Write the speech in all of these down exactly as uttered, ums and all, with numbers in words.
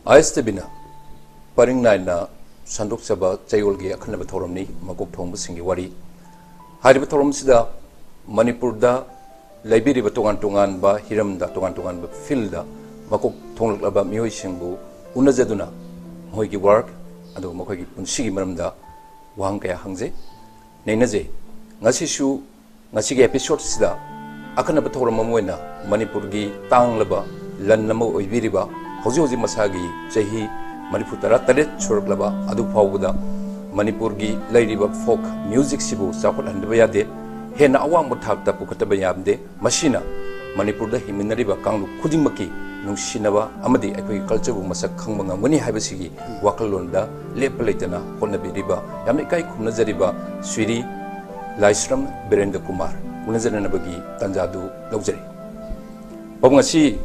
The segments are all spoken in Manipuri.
ꯑꯥꯏ ꯑꯦꯁ ꯇꯤ ꯚꯤꯅ ꯄꯔꯤꯡ ꯅꯥꯏꯅ ꯁꯟꯗꯣꯛꯆꯕ ꯆꯌꯣꯜꯒꯤ ꯑꯈꯟꯅꯕ ꯊꯧꯔꯝꯅꯤ, ꯃꯀꯣꯛ ꯊꯣꯡꯕꯁꯤꯡꯒꯤ ꯋꯥꯔꯤ꯫ ꯍꯥꯏꯔꯤꯕ ꯊꯧꯔꯝꯁꯤꯗ ꯃꯅꯤꯄꯨꯔꯗ ꯂꯩꯕꯤꯔꯤꯕ ꯇꯣꯉꯥꯟ ꯇꯣꯉꯥꯟꯕ ꯍꯤꯔꯝꯗ, ꯇꯣꯉꯥꯟ ꯇꯣꯉꯥꯟꯕ ꯐꯤꯜꯗ ꯃꯀꯣꯛ ꯊꯣꯡꯂꯛꯂꯕ ꯃꯤꯑꯣꯏꯁꯤꯡꯕꯨ ꯎꯅꯖꯗꯨꯅ ꯃꯈꯣꯏꯒꯤ ꯋꯥꯔꯛ ꯑꯗꯨꯒ ꯃꯈꯣꯏꯒꯤ ꯄꯨꯟꯁꯤꯒꯤ ꯃꯔꯝꯗ ꯋꯥꯍꯪ ꯀꯌꯥ ꯍꯪꯖꯩ, ꯅꯩꯅꯖꯩ꯫ ꯉꯁꯤꯁꯨ, ꯉꯁꯤꯒꯤ ꯑꯦꯄꯤꯁꯣꯗꯁꯤꯗ ꯑꯈꯟꯅꯕ ꯊꯧꯔꯝ ꯑꯃ ꯑꯣꯏꯅ ꯃꯅꯤꯄꯨꯔꯒꯤ ꯇꯥꯡꯂꯕ ꯂꯟ ꯑꯃ ꯑꯣꯏꯕꯤꯔꯤꯕ, ꯍꯧꯖꯤꯛ ꯍꯧꯖꯤꯛ ꯃꯁꯥꯒꯤ ꯆꯍꯤ ꯃꯔꯤꯐꯨ ꯇꯔꯥ ꯇꯔꯦꯠ ꯁꯨꯔꯛꯂꯕ ꯑꯗꯨ ꯐꯥꯎꯕꯗ ꯃꯅꯤꯄꯨꯔꯒꯤ ꯂꯩꯔꯤꯕ ꯐꯣꯛ ꯃ꯭ꯌꯨꯖꯤꯛꯁꯤꯕꯨ ꯆꯥꯎꯈꯠꯍꯟꯗꯕ ꯌꯥꯗꯦ, ꯍꯦꯟꯅ ꯑꯋꯥꯡꯕ ꯊꯥꯛꯇ ꯄꯨꯈꯠꯇꯕ ꯌꯥꯗꯦ꯫ ꯃꯁꯤꯅ ꯃꯅꯤꯄꯨꯔꯗ ꯍꯤꯡꯃꯤꯟꯅꯔꯤꯕ ꯀꯥꯡꯂꯨꯞ ꯈꯨꯗꯤꯡꯃꯛꯀꯤ ꯅꯨꯡꯁꯤꯅꯕ ꯑꯃꯗꯤ ꯑꯩꯈꯣꯏꯒꯤ ꯀꯜꯆꯔꯕꯨ ꯃꯁꯛ ꯈꯪꯕ ꯉꯝꯒꯅꯤ ꯍꯥꯏꯕꯁꯤꯒꯤ ꯋꯥꯈꯜꯂꯣꯟꯗ ꯂꯦꯞꯄ ꯂꯩꯇꯅ ꯍꯣꯠꯅꯕꯤꯔꯤꯕ, ꯌꯥꯝꯅ ꯏꯀꯥꯏ ꯈꯨꯝꯅꯖꯔꯤꯕ ꯁ꯭ꯔꯤ ꯂꯥꯏꯁ꯭ꯔꯝ ꯕꯤꯔꯦꯟꯗ꯭ꯔ ꯀꯨꯃꯥꯔ ꯎꯅꯖꯅꯅꯕꯒꯤ ꯇꯥꯟꯖꯥꯗꯨ ꯂꯧꯖꯔꯤ꯫ ꯄꯥꯕꯨꯡ, ꯉꯁꯤ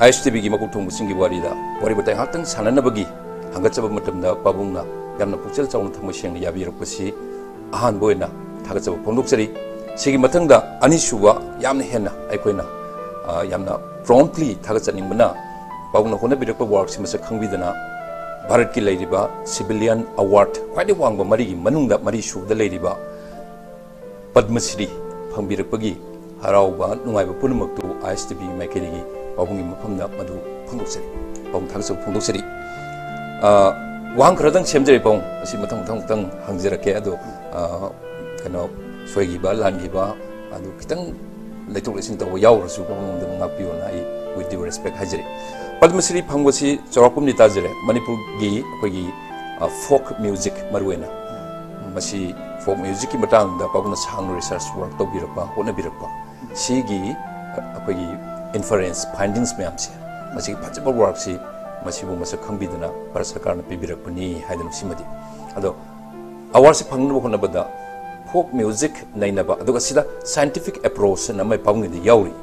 ꯑꯥꯏ ꯑꯦꯁ ꯇꯤ ꯚꯤꯒꯤ ꯃꯀꯣꯛ ꯊꯣꯡꯕꯁꯤꯡꯒꯤ ꯋꯥꯔꯤꯗ ꯋꯥꯔꯤ ꯋꯥꯇꯥꯏ ꯉꯥꯏꯍꯥꯛꯇꯪ ꯁꯥꯟꯅꯅꯕꯒꯤ ꯍꯪꯒꯠꯆꯕ ꯃꯇꯝꯗ ꯄꯥꯕꯨꯡꯅ ꯌꯥꯝꯅ ꯄꯨꯛꯆꯦꯜ ꯆꯥꯎꯅ ꯊꯃꯣꯏ ꯁꯦꯡꯅ ꯌꯥꯕꯤꯔꯛꯄꯁꯤ ꯑꯍꯥꯟꯕ ꯑꯣꯏꯅ ꯊꯥꯒꯠꯆꯕ ꯐꯣꯡꯗꯣꯛꯆꯔꯤ꯫ ꯁꯤꯒꯤ ꯃꯊꯪꯗ ꯑꯅꯤꯁꯨꯕ, ꯌꯥꯝꯅ ꯍꯦꯟꯅ ꯑꯩꯈꯣꯏꯅ, ꯑ, ꯌꯥꯝꯅ ꯄ꯭ꯔꯣꯝꯂꯤ ꯊꯥꯒꯠꯆꯅꯤꯡꯕꯅ, ꯄꯥꯕꯨꯡꯅ ꯍꯣꯠꯅꯕꯤꯔꯛꯄ ꯋꯥꯔꯛꯁꯤ ꯃꯁꯛ ꯈꯪꯕꯤꯗꯅ ꯚꯥꯔꯠꯀꯤ ꯂꯩꯔꯤꯕ ꯁꯤꯚꯤꯂꯤꯌꯟ ꯑꯦꯋꯥꯔꯗ ꯈ꯭ꯋꯥꯏꯗꯒꯤ ꯋꯥꯡꯕ ꯃꯔꯤꯒꯤ ꯃꯅꯨꯡꯗ ꯃꯔꯤ ꯁꯨꯕꯗ ꯂꯩꯔꯤꯕ ꯄꯗꯃ ꯁ꯭ꯔꯤ ꯐꯪꯕꯤꯔꯛꯄꯒꯤ ꯍꯔꯥꯎꯕ, ꯅꯨꯡꯉꯥꯏꯕ ꯄꯨꯝꯅꯃꯛꯇꯨ ꯑꯥꯏ ꯑꯦꯁ ꯇꯤ ꯚꯤꯒꯤ ꯃꯥꯏꯀꯩꯗꯒꯤ ꯄꯥꯕꯨꯡꯒꯤ ꯃꯐꯝꯗ ꯃꯗꯨ ꯐꯣꯡꯗꯣꯛꯆꯔꯤ꯫ ꯄꯥꯕꯨꯡ ꯊꯥꯒꯠꯆꯕ ꯐꯣꯡꯗꯣꯛꯆꯔꯤ꯫ ꯑ, ꯋꯥꯍꯪ ꯈꯔꯗꯪ ꯁꯦꯝꯖꯔꯤ ꯄꯥꯕꯨꯡ, ꯑꯁꯤ ꯃꯊꯪ ꯃꯊꯪ ꯃꯊꯪ ꯍꯪꯖꯔꯛꯀꯦ꯫ ꯑꯗꯣ, ꯑ, ꯀꯩꯅꯣ, ꯁꯣꯏꯈꯤꯕ, ꯂꯥꯟꯈꯤꯕ, ꯑꯗꯨ ꯈꯤꯇꯪ ꯂꯩꯊꯣꯛ ꯂꯩꯁꯤꯟ ꯇꯧꯕ ꯌꯥꯎꯔꯁꯨ ꯄꯥꯕꯨꯡ ꯑꯗꯨꯝ ꯉꯥꯛꯄꯤꯌꯣꯅ ꯑꯩ with due respect ꯍꯥꯏꯖꯔꯤ꯫ ꯄꯗꯃ ꯁ꯭ꯔꯤ ꯐꯪꯕꯁꯤ ꯆꯥꯎꯔꯥꯛꯄ ꯑꯃꯗꯤ ꯇꯥꯖꯔꯦ꯫ ꯃꯅꯤꯄꯨꯔꯒꯤ ꯑꯩꯈꯣꯏꯒꯤ, ꯑ, ꯐꯣꯛ ꯃ꯭ꯌꯨꯖꯤꯛ ꯃꯔꯨꯑꯣꯏꯅ ꯃꯁꯤ ꯐꯣꯛ ꯃ꯭ꯌꯨꯖꯤꯛꯀꯤ ꯃꯇꯥꯡꯗ ꯄꯥꯕꯨꯡꯅ ꯁꯥꯡꯅ ꯔꯤꯁꯔꯁ ꯋꯥꯔꯛ ꯇꯧꯕꯤꯔꯛꯄ, ꯍꯣꯠꯅꯕꯤꯔꯛꯄ, ꯁꯤꯒꯤ ꯑꯩꯈꯣꯏꯒꯤ ꯏꯟꯐꯔꯦꯟꯁ, ꯐꯥꯏꯟꯗꯤꯡꯁ ꯃꯌꯥꯝꯁꯦ, ꯃꯁꯤꯒꯤ ꯐꯖꯕ ꯋꯥꯔꯛꯁꯤ ꯃꯁꯤꯕꯨ ꯃꯁꯛ ꯈꯪꯕꯤꯗꯅ ꯚꯥꯔꯠ ꯁꯔꯀꯥꯔꯅ ꯄꯤꯕꯤꯔꯛꯄꯅꯤ ꯍꯥꯏꯗꯅ ꯁꯤꯃꯗꯤ꯫ ꯑꯗꯣ ꯑꯦꯋꯥꯔꯗꯁꯤ ꯐꯪꯅꯕ ꯍꯣꯠꯅꯕꯗ ꯐꯣꯛ ꯃ꯭ꯌꯨꯖꯤꯛ ꯅꯩꯅꯕ, ꯑꯗꯨꯒ ꯁꯤꯗ ꯁꯥꯏꯟꯇꯤꯐꯤꯛ ꯑꯦꯄ꯭ꯔꯣꯆ ꯑꯃ ꯄꯥꯕꯨꯡꯒꯤꯗ ꯌꯥꯎꯔꯤ꯫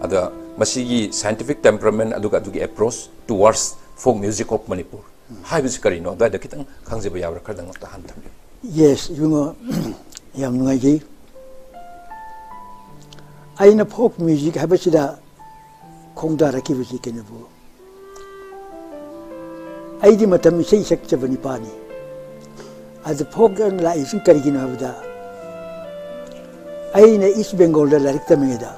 ꯑꯗ ꯃꯁꯤꯒꯤ scientific temperament ꯑꯗꯨꯒ ꯑꯗꯨꯒꯤ approach towards folk music of Manipur ꯍꯥꯏꯕꯁꯤ ꯀꯔꯤꯅꯣ? ꯑꯗꯨꯋꯥꯏꯗ ꯈꯤꯇꯪ ꯈꯪꯖꯕ ꯌꯥꯕ꯭ꯔꯥ? ꯈꯔꯗꯪ ꯑꯝꯇ ꯍꯥꯟꯅ ꯊꯝꯕꯤꯌꯨ꯫ ꯌꯦꯁ, ꯏꯕꯨꯡꯉꯣ, ꯌꯥꯝ ꯅꯨꯡꯉꯥꯏꯖꯩ꯫ ꯑꯩꯅ ꯐꯣꯛ ꯃ꯭ꯌꯨꯖꯤꯛ ꯍꯥꯏꯕꯁꯤꯗ ꯈꯣꯡꯗꯥꯔꯛꯈꯤꯕꯁꯤ ꯀꯩꯅꯣꯕꯨ, ꯑꯩꯗꯤ ꯃꯇꯝ ꯏꯁꯩ ꯁꯛꯆꯕ ꯅꯤꯄꯥꯅꯤ꯫ ꯑꯗꯨ ꯐꯣꯛ ꯂꯥꯛꯏꯁꯤ ꯀꯔꯤꯒꯤꯅꯣ ꯍꯥꯏꯕꯗ, ꯑꯩꯅ ꯏꯁ ꯕꯦꯡꯒꯣꯜꯗ ꯂꯥꯏꯔꯤꯛ ꯇꯝꯃꯤꯉꯩꯗ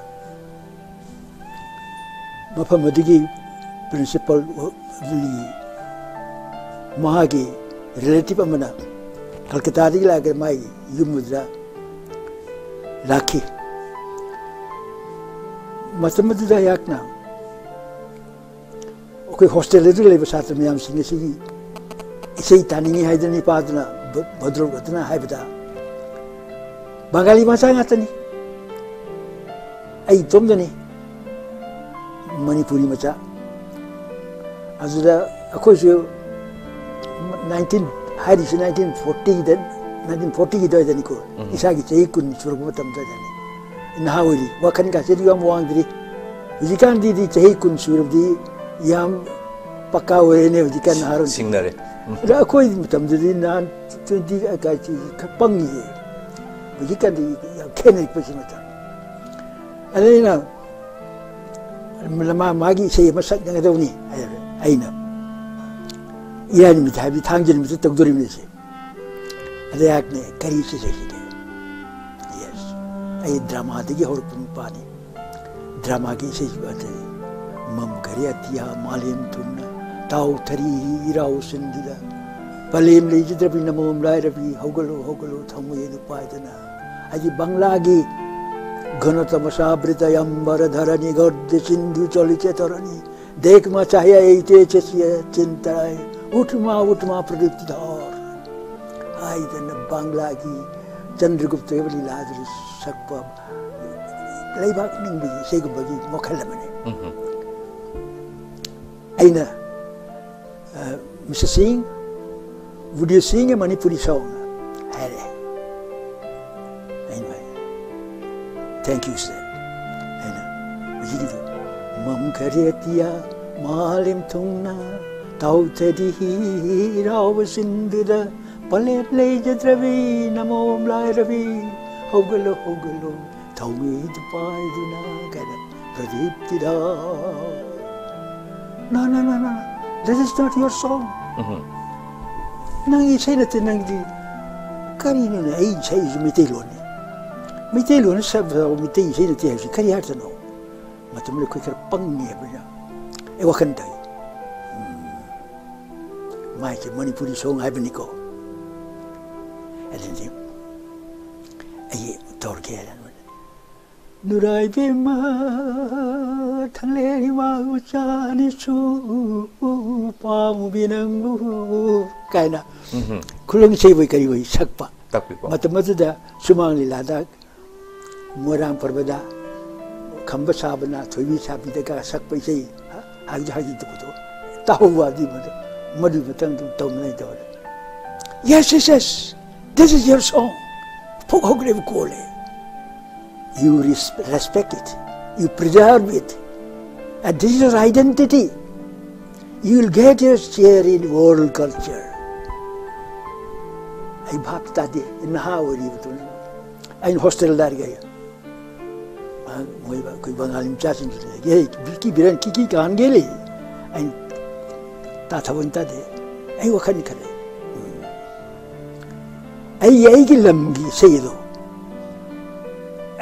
ꯃꯐꯝ ꯑꯗꯨꯒꯤ ꯄ꯭ꯔꯤꯟꯁꯤꯄꯜ ꯑꯗꯨꯒꯤ ꯃꯍꯥꯛꯀꯤ ꯔꯤꯂꯦꯇꯤꯚ ꯑꯃꯅ ꯀꯜꯀꯇꯥꯗꯒꯤ ꯂꯥꯛꯑꯒ ꯃꯥꯒꯤ ꯌꯨꯝ ꯑꯗꯨꯗ ꯂꯥꯛꯈꯤ꯫ ꯃꯇꯝ ꯑꯗꯨꯗ ꯑꯩꯍꯥꯛꯅ ꯑꯩꯈꯣꯏ ꯍꯣꯁꯇꯦꯜ ꯑꯗꯨꯗ ꯂꯩꯕ ꯁꯥꯇ꯭ꯔ ꯃꯌꯥꯝꯁꯤꯡ ꯑꯁꯤꯒꯤ ꯏꯁꯩ ꯇꯥꯅꯤꯡꯉꯤ ꯍꯥꯏꯗꯅ ꯏꯄꯥꯗꯨꯅ, ꯚ-, ꯚꯗ꯭ꯔꯣꯞ ꯑꯗꯨꯅ ꯍꯥꯏꯕꯗ, "ꯕꯪꯒꯥꯂꯤ ꯃꯆꯥ ꯉꯥꯛꯇꯅꯤ, ꯑꯩ ꯏꯇꯣꯝꯗꯅꯤ ꯃꯅꯤꯄꯨꯔꯤ ꯃꯆꯥ"꯫ ꯑꯗꯨꯗ ꯑꯩꯈꯣꯏꯁꯨ ꯅꯥꯏꯟꯇꯤꯟ, ꯍꯥꯏꯔꯤꯁꯤ ꯅꯥꯏꯟꯇꯤꯟ ꯐꯣꯔꯇꯤꯗ, ꯅꯥꯏꯟꯇꯤꯟ ꯐꯣꯔꯇꯤꯒꯤ ꯑꯗꯨꯋꯥꯏꯗꯅꯤꯀꯣ, ꯎꯝ꯫ ꯏꯁꯥꯒꯤ ꯆꯍꯤ ꯀꯨꯟ ꯁꯨꯔꯛꯄ ꯃꯇꯝ ꯑꯗꯨꯋꯥꯏꯗꯅꯤ꯫ ꯅꯍꯥ ꯑꯣꯏꯔꯤ, ꯋꯥꯈꯜ ꯀꯥꯁꯦꯠ ꯌꯥꯝ ꯋꯥꯡꯗ꯭ꯔꯤ꯫ ꯍꯧꯖꯤꯛꯀꯥꯟꯗꯤ ꯆꯍꯤ ꯀꯨꯟ ꯁꯨꯔꯕꯗꯤ ꯌꯥꯝ ꯄꯛꯀꯥ ꯑꯣꯏꯔꯦꯅꯦ ꯍꯧꯖꯤꯛꯀꯥꯟ ꯅꯍꯥꯔꯣꯜ꯫ ꯁꯤꯡꯅꯔꯦ꯫ ꯎꯝ꯫ ꯑꯗ ꯑꯩꯈꯣꯏ ꯃꯇꯝꯗꯗꯤ ꯅꯍꯥꯟ ꯇ꯭ꯋꯦꯟꯇꯤ ꯈꯔ ꯄꯪꯉꯤꯌꯦ꯫ ꯍꯧꯖꯤꯛꯀꯥꯟꯗꯤ ꯌꯥꯝ ꯈꯦꯠꯅꯩ ꯑꯩꯈꯣꯏꯁꯤ ꯃꯇꯝ꯫ ꯑꯗ ꯑꯩꯅ ꯃꯥ-, ꯃꯥꯒꯤ ꯏꯁꯩ ꯑꯃ ꯁꯛꯅꯒꯗꯧꯅꯤ ꯍꯥꯏꯔꯦ꯫ ꯑꯩꯅ ꯏꯔꯥꯏ ꯅꯨꯃꯤꯠ ꯍꯥꯏꯕꯗꯤ ꯊꯥꯡꯖ ꯅꯨꯃꯤꯠꯇ ꯇꯧꯗꯣꯔꯤꯕꯅꯤ ꯁꯤ꯫ ꯑꯗ ꯑꯩꯍꯥꯛꯅ ꯀꯔꯤ ꯏꯁꯩ ꯁꯛꯁꯤꯒꯦ? ꯌꯦꯁ, ꯑꯩ ꯗ꯭ꯔꯃꯥꯗꯒꯤ ꯍꯧꯔꯛꯄ ꯅꯨꯄꯥꯅꯤ꯫ ꯗ꯭ꯔꯃꯥꯒꯤ ꯏꯁꯩꯁꯨ ꯑꯗꯨꯅꯤ꯫ ꯃꯝꯈꯔꯦ ꯑꯇꯤꯌꯥ ꯃꯥꯂꯦꯝ ꯊꯨꯡꯅ, ꯇꯥꯎꯊꯔꯤ ꯏꯔꯥꯎꯁꯤꯡꯗꯨꯗ, ꯄꯂꯦꯝ ꯂꯩꯖꯗ꯭ꯔꯕꯤ ꯅꯃꯣꯝ ꯂꯥꯏꯔꯕꯤ, ꯍꯧꯒꯠꯂꯣ, ꯍꯧꯒꯠꯂꯣ, ꯊꯃꯣꯏ ꯑꯗꯨ ꯄꯥꯏꯗꯨꯅ꯫ ꯍꯥꯏꯗꯤ ꯕꯪꯂꯥꯒꯤ ꯘꯅ ꯇꯃꯁꯥ ꯕ꯭ꯔꯤꯇ ꯑꯝꯕꯔ ꯙꯔꯅꯤ ꯒꯔꯗ ꯁꯤꯟꯙꯨ ꯆꯂꯤꯆꯦ ꯇꯔꯅꯤ, ꯗꯦꯈ ꯃꯥ ꯆꯥꯍꯤꯌꯥ ꯑꯩ ꯇꯦ ꯆꯦꯁꯤꯌꯥ ꯆꯤꯟꯇꯔꯥꯏ, ꯎꯊ ꯃꯥ, ꯎꯊ ꯃꯥ ꯄ꯭ꯔꯗꯤꯞꯇ ꯙꯔ꯫ ꯍꯥꯏꯗꯅ ꯕꯪꯂꯥꯒꯤ ꯆꯟꯗ꯭ꯔꯒꯨꯞꯇ ꯂꯤꯂꯥꯗꯨ ꯁꯛꯄ ꯂꯩꯕꯥꯛ ꯅꯤꯡꯕꯒꯤ ꯏꯁꯩꯒꯨꯝꯕꯒꯤ ꯃꯈꯜ ꯑꯃꯅꯤ꯫ ꯎꯝ꯫ ꯑꯩꯅ, ꯑ, "Mister Singh, would you sing a Manipuri song?" ꯍꯥꯏꯔꯦ꯫ ꯑꯩꯅ ꯍꯥꯏ, "Thank you, sir." ꯑꯩꯅ ꯍꯧꯖꯤꯛꯀꯤꯗꯣ, "ꯃꯝꯈꯔꯦ ꯑꯇꯤꯌꯥ ꯃꯥꯂꯦꯝ ꯊꯨꯡꯅ, ꯇꯥꯎꯊꯔꯤ ꯏꯔꯥꯎꯕ ꯁꯤꯟꯗꯨꯗ, ꯄꯂꯦꯝ ꯂꯩꯖꯗ꯭ꯔꯕꯤ ꯅꯃꯣꯝ ꯂꯥꯏꯔꯕꯤ, ꯍꯧꯒꯠꯂꯣ, ꯍꯧꯒꯠꯂꯣ, ꯊꯧꯃꯤꯗꯨ ꯄꯥꯏꯗꯨꯅ" ꯀꯥꯏꯅ, "ꯄ꯭ꯔꯗꯤꯞꯇꯤꯗ, ꯅ, ꯅ, ꯅ, ꯅ, That is not your song. ꯎꯝ꯫ ꯅꯪꯒꯤ ꯏꯁꯩ ꯅꯠꯇꯦ ꯅꯪꯗꯤ꯫ ꯀꯔꯤꯅꯣꯅꯦ ꯑꯩ ꯏꯁꯩꯁꯤ ꯃꯩꯇꯩꯂꯣꯟꯅꯤ꯫ ꯃꯩꯇꯩꯂꯣꯟꯅ ꯁꯛꯄ ꯃꯩꯇꯩ ꯏꯁꯩ ꯅꯠꯇꯦ ꯍꯥꯏꯕꯁꯤ ꯀꯔꯤ ꯍꯥꯏꯗꯅꯣ? ꯃꯇꯝꯗꯨꯗ ꯑꯩꯈꯣꯏ ꯈꯔ ꯄꯪꯉꯦ ꯍꯥꯏꯕꯅꯤꯅ ꯑꯩ ꯋꯥꯈꯜꯗ ꯎꯝ, ꯃꯥꯏꯁꯦ ꯃꯅꯤꯄꯨꯔꯤ ꯁꯣꯡ ꯍꯥꯏꯕꯅꯤꯀꯣ꯫ ꯑꯗꯨꯗꯤ ꯑꯩ ꯇꯧꯔꯒꯦ ꯍꯥꯏꯅ ꯅꯨꯔꯥꯏꯕꯦꯝꯃ ꯊꯪꯂꯦꯟ ꯏꯃꯥ ꯎꯆꯥꯅꯤꯁꯨ ꯄꯥꯝꯃꯨꯕꯤ ꯅꯪꯕꯨ ꯀꯥꯏꯅ ꯎꯝ꯫ ꯈꯨꯂꯪ ꯏꯁꯩꯕꯣꯏ ꯀꯔꯤꯕꯣꯏ ꯁꯛꯄ꯫ ꯇꯥꯛꯄꯤꯕ꯫ ꯃꯇꯝ ꯑꯗꯨꯗ ꯁꯨꯃꯥꯡ ꯂꯤꯂꯥꯗ ꯃꯣꯏꯔꯥꯡ ꯄꯔꯕꯗ ꯈꯝꯕ ꯁꯥꯕꯅ ꯊꯣꯏꯕꯤ ꯁꯥꯕꯤꯗꯒ ꯁꯛꯄ ꯏꯁꯩ ꯍꯥꯏꯗꯤ ꯍꯥꯏꯗꯤ ꯇꯧꯕꯗꯣ ꯇꯥꯍꯧꯕ ꯑꯗꯨꯏ ꯃꯗꯨ ꯃꯗꯨꯒꯤ ꯃꯇꯥꯡꯗ ꯇꯧꯅꯉꯥꯏ ꯇꯧꯔꯦ꯫ Yes, yes, yes. This is your song. ꯐꯨꯛ ꯍꯧꯒꯠꯂꯦꯕ ꯀꯣꯜꯂꯦ꯫ You res- respect it. You preserve it. And this is your identity. You will get your share in world culture. ꯑꯩ ꯚꯥꯞ ꯇꯥꯗꯦ꯫ ꯅꯍꯥ ꯑꯣꯏꯔꯤꯕꯗꯨꯅ ꯑꯩꯅ ꯍꯣꯁꯇꯦꯜꯗ ꯂꯩꯔꯤꯉꯩ ꯃꯥ- ꯃꯣꯏ ꯑꯩꯈꯣꯏ ꯕꯪꯒꯥꯂꯤ ꯃꯆꯥꯁꯤꯡꯗꯨꯗ ꯂꯩ, "ꯍꯦ, ꯕꯤꯀꯤ ꯕꯤꯔꯟ ꯀꯤ ꯀꯤ ꯀꯍꯥꯟꯒꯦ ꯂꯩ?" ꯑꯩꯅ ꯇꯥ ꯊꯕꯛ ꯇꯥꯗꯦ꯫ ꯑꯩ ꯋꯥꯈꯜ ꯈꯜꯂꯦ꯫ ꯎꯝ꯫ ꯑꯩ ꯑꯩꯒꯤ ꯂꯝꯒꯤ ꯏꯁꯩ ꯑꯗꯣ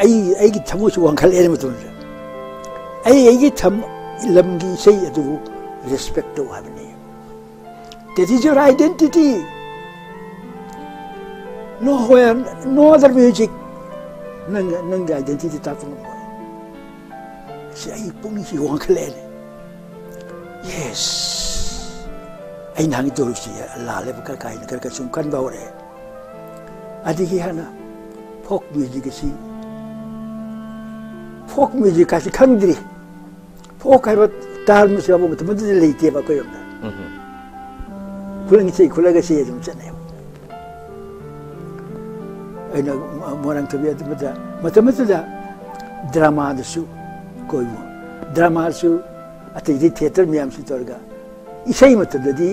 ꯑꯩ ꯑꯩꯒꯤ ꯊꯃꯣꯏꯁꯨ ꯋꯥꯡꯈꯠꯂꯛꯑꯦ ꯃꯇꯝꯗ꯫ ꯑꯩ ꯑꯩꯒꯤ ꯊꯝ- ꯂꯝꯒꯤ ꯏꯁꯩ ꯑꯗꯨꯕꯨ ꯔꯦꯁꯄꯦꯛ ꯇꯧ ꯍꯥꯏꯕꯅꯤ꯫ That is your identity. No, where, no other music. ꯅꯪ ꯅꯪꯒꯤ identity ꯇꯥꯛꯄ ꯉꯝꯃꯣꯏ꯫ ꯁꯤ ꯑꯩ ꯄꯨꯛꯅꯤꯡꯁꯤ ꯋꯥꯡꯈꯠꯂꯛꯑꯦꯅꯦ꯫ Yes. ꯑꯩ ꯅꯍꯥꯟꯒꯤ ꯇꯧꯔꯤꯁꯤ ꯂꯥꯜꯂꯦꯕ ꯈꯔ ꯀꯥꯏꯅ ꯈꯔ ꯈꯔ ꯁꯨꯝ ꯈꯟꯕ ꯍꯧꯔꯛꯑꯦ꯫ ꯑꯗꯒꯤ ꯍꯥꯟꯅ ꯐꯣꯛ ꯃ꯭ꯌꯨꯖꯤꯛ ꯑꯁꯤ ꯐꯣꯛ ꯃ꯭ꯌꯨꯖꯤꯛ ꯍꯥꯏꯁꯤ ꯈꯪꯗ꯭ꯔꯤ꯫ ꯐꯣꯛ ꯍꯥꯏꯕ ꯇꯥꯔꯝꯁꯤ ꯌꯥꯎꯕ ꯃꯇꯝ ꯑꯗꯨꯗꯤ ꯂꯩꯇꯦꯕ ꯑꯩꯈꯣꯏꯔꯣꯝꯗ꯫ ꯎꯝ꯫ ꯈꯨꯂꯪ ꯏꯁꯩ ꯈꯨꯂꯪ ꯏꯁꯩ ꯑꯗꯨꯝ ꯆꯠꯅꯩꯕ꯫ ꯑꯩꯅ ꯃꯣꯏꯔꯥꯡ ꯊꯣꯏꯕꯤ ꯑꯗꯨꯝꯕꯗ ꯃꯇꯝ ꯑꯗꯨꯗ ꯗ꯭ꯔꯃꯥꯗꯁꯨ ꯀꯣꯏꯕ ꯗ꯭ꯔꯃꯥꯁꯨ ꯑꯇꯩ ꯑꯇꯩ ꯊꯤꯌꯦꯇꯔ ꯃꯌꯥꯝꯁꯨ ꯇꯧꯔꯒ ꯏꯁꯩ ꯃꯇꯝꯗꯗꯤ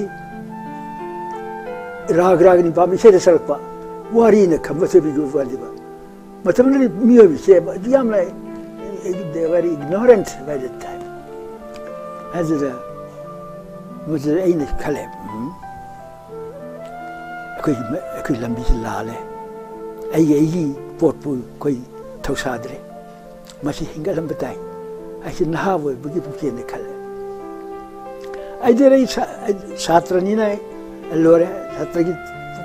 ꯔꯥꯒ ꯔꯥꯒ ꯅꯤꯄꯥꯝ ꯏꯁꯩꯗ ꯁꯛꯂꯛꯄ ꯋꯥꯔꯤꯅ ꯈꯝꯕ ꯊꯣꯏꯕꯤꯒꯤ ꯋꯥꯔꯤꯕ꯫ ꯃꯇꯝꯗꯨꯗꯤ ꯃꯤꯑꯣꯏꯕꯁꯦ ꯑꯗꯨ ꯌꯥꯝꯅ they were ignorant by that time. ꯑꯗꯨꯗ ꯃꯗꯨꯗ ꯑꯩꯅ ꯈꯜꯂꯦ, "ꯎꯝ, ꯑꯩꯈꯣꯏꯒꯤ ꯃ-, ꯑꯩꯈꯣꯏ ꯂꯝꯕꯤꯁꯤ ꯂꯥꯜꯂꯦ꯫ ꯑꯩꯒꯤ, ꯑꯩꯒꯤ ꯄꯣꯠꯄꯨ ꯑꯩꯈꯣꯏ ꯊꯧꯁꯥꯗ꯭ꯔꯦ꯫ ꯃꯁꯤ ꯍꯦꯟꯒꯠꯍꯟꯕ ꯇꯥꯏ꯫ ꯑꯩꯁꯦ ꯅꯍꯥ ꯑꯣꯏꯕꯒꯤ ꯄꯨꯛꯆꯦꯜꯗ ꯈꯜꯂꯦ꯫" ꯑꯩꯗꯤ ꯑꯩ ꯁꯥ-, ꯑꯩ ꯁꯥꯇ꯭ꯔꯅꯤꯅ ꯂꯣꯏꯔꯦ꯫ ꯁꯥꯇ꯭ꯔꯒꯤ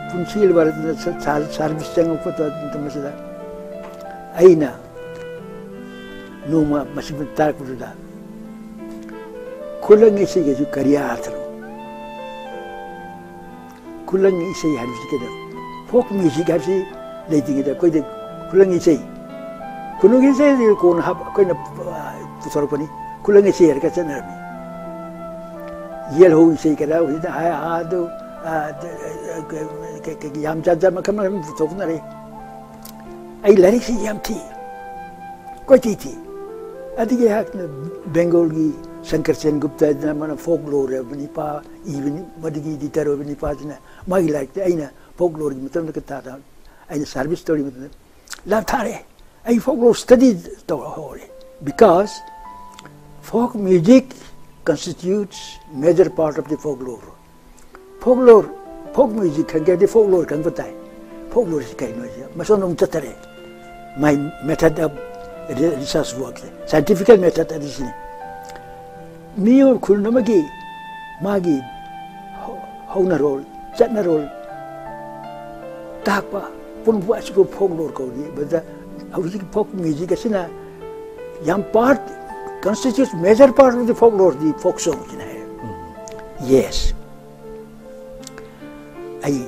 ꯄꯨꯟꯁꯤ ꯂꯣꯏꯔꯦ꯫ ꯁꯥ-, ꯁꯥ-, ꯁꯥꯔꯚꯤꯁ ꯆꯪꯉꯛꯄ ꯃꯇꯝ ꯑꯁꯤꯗ ꯑꯩꯅ ꯅꯣꯡꯃ ꯃꯁꯤ ꯇꯥꯔꯛꯄꯗꯨꯗ, "ꯈꯨꯂꯪ ꯏꯁꯩꯒꯁꯨ ꯀꯔꯤ ꯑꯥꯔꯊꯅꯣ? ꯈꯨꯂꯪ ꯏꯁꯩ ꯍꯥꯏꯕꯁꯤ ꯀꯩꯅꯣ? ꯐꯣꯛ ꯃ꯭ꯌꯨꯖꯤꯛ ꯍꯥꯏꯕꯁꯤ ꯂꯩꯇ꯭ꯔꯤꯉꯩꯗ ꯑꯩꯈꯣꯏꯗ ꯈꯨꯂꯪ ꯏꯁꯩ, ꯈꯨꯅꯨꯡꯒꯤ ꯏꯁꯩ ꯍꯥꯏꯁꯤ ꯀꯣꯟꯅ ꯍꯥꯞ-, ꯑꯩꯈꯣꯏꯅ, ꯑ, ꯄꯨꯊꯣꯔꯛꯄꯅꯤ꯫ ꯈꯨꯂꯪ ꯏꯁꯩ ꯍꯥꯏꯔꯒ ꯆꯠꯅꯔꯝꯃꯤ꯫ ꯌꯦꯜꯍꯧ ꯏꯁꯩ ꯀꯔ ꯍꯧꯖꯤꯛꯇ ꯍꯥꯏ, ꯑꯥ, ꯑꯗꯨ, ꯑ, ꯀ-, ꯀ-, ꯀ-, ꯌꯥꯝ ꯖꯥꯠ ꯖꯥꯠ ꯃꯈꯜ ꯃꯈꯜ ꯄꯨꯊꯣꯛꯅꯔꯦ꯫ ꯑꯩ ꯂꯥꯏꯔꯤꯛꯁꯤ ꯌꯥꯝ ꯊꯤ, ꯀꯣꯏꯊꯤ ꯊꯤ꯫ ꯑꯗꯨꯒꯤ ꯑꯩꯍꯥꯛꯅ ꯕꯦꯡꯒꯣꯜꯒꯤ ꯁꯪꯀꯔ ꯁꯦꯟ ꯒꯨꯞꯇ ꯍꯥꯏꯗꯅ ꯃꯥꯅ ꯐꯣꯛ ꯂꯣꯔ ꯍꯥꯏꯕ ꯅꯤꯄꯥ ꯏꯕꯅꯤ, ꯃꯗꯨꯒꯤ ꯏꯗꯤꯇꯔ ꯑꯣꯏꯕ ꯅꯤꯄꯥꯁꯤꯅ ꯃꯥꯒꯤ ꯂꯥꯏꯔꯤꯛꯇ ꯑꯩꯅ ꯐꯣꯛ ꯂꯣꯔꯒꯤ ꯃꯇꯝꯗ ꯀꯊꯥꯗ ꯑꯩꯅ ꯁꯥꯔꯚꯤꯁ ꯇꯧꯔꯤꯕ ꯃꯇꯝꯗ ꯂꯥꯞꯊꯥꯔꯦ꯫ ꯑꯩ ꯐꯣꯛ ꯂꯣꯔ ꯁ꯭ꯇꯗꯤ ꯇꯧꯕ ꯍꯧꯔꯦ꯫ Because folk music constitutes major part of the folklore. Folklore, folk music ꯈꯪꯒꯦꯗꯤ ꯐꯣꯛ ꯂꯣꯔ ꯈꯪꯕ ꯇꯥꯏ꯫ ꯐꯣꯛ ꯂꯣꯔꯁꯤ ꯀꯩꯅꯣ ꯍꯥꯏꯁꯦ? ꯃꯁꯣꯝꯗ ꯑꯃꯨꯛ ꯆꯠꯇꯔꯦ꯫ My method of re-, research work say, scientifical method ꯑꯗꯨ ꯁꯤꯅꯤ꯫ ꯃꯤꯑꯣꯏ ꯈꯨꯟ ꯑꯃꯒꯤ ꯃꯥꯒꯤ ꯍꯧ-, ꯍꯧꯅꯔꯣꯜ, ꯆꯠꯅꯔꯣꯜ ꯇꯥꯛꯄ ꯄꯨꯝꯅꯃꯛ ꯑꯁꯤꯕꯨ ꯐꯣꯛ ꯂꯣꯔ ꯀꯧꯔꯤ꯫ ꯃꯗꯨꯗ ꯍꯧꯖꯤꯛ ꯐꯣꯛ ꯃ꯭ꯌꯨꯖꯤꯛ ꯑꯁꯤꯅ ꯌꯥꯝ part, constitutes major part of the folklore, the folk song ꯁꯤꯅ ꯍꯥꯏ꯫ Yes꯫ ꯑꯩ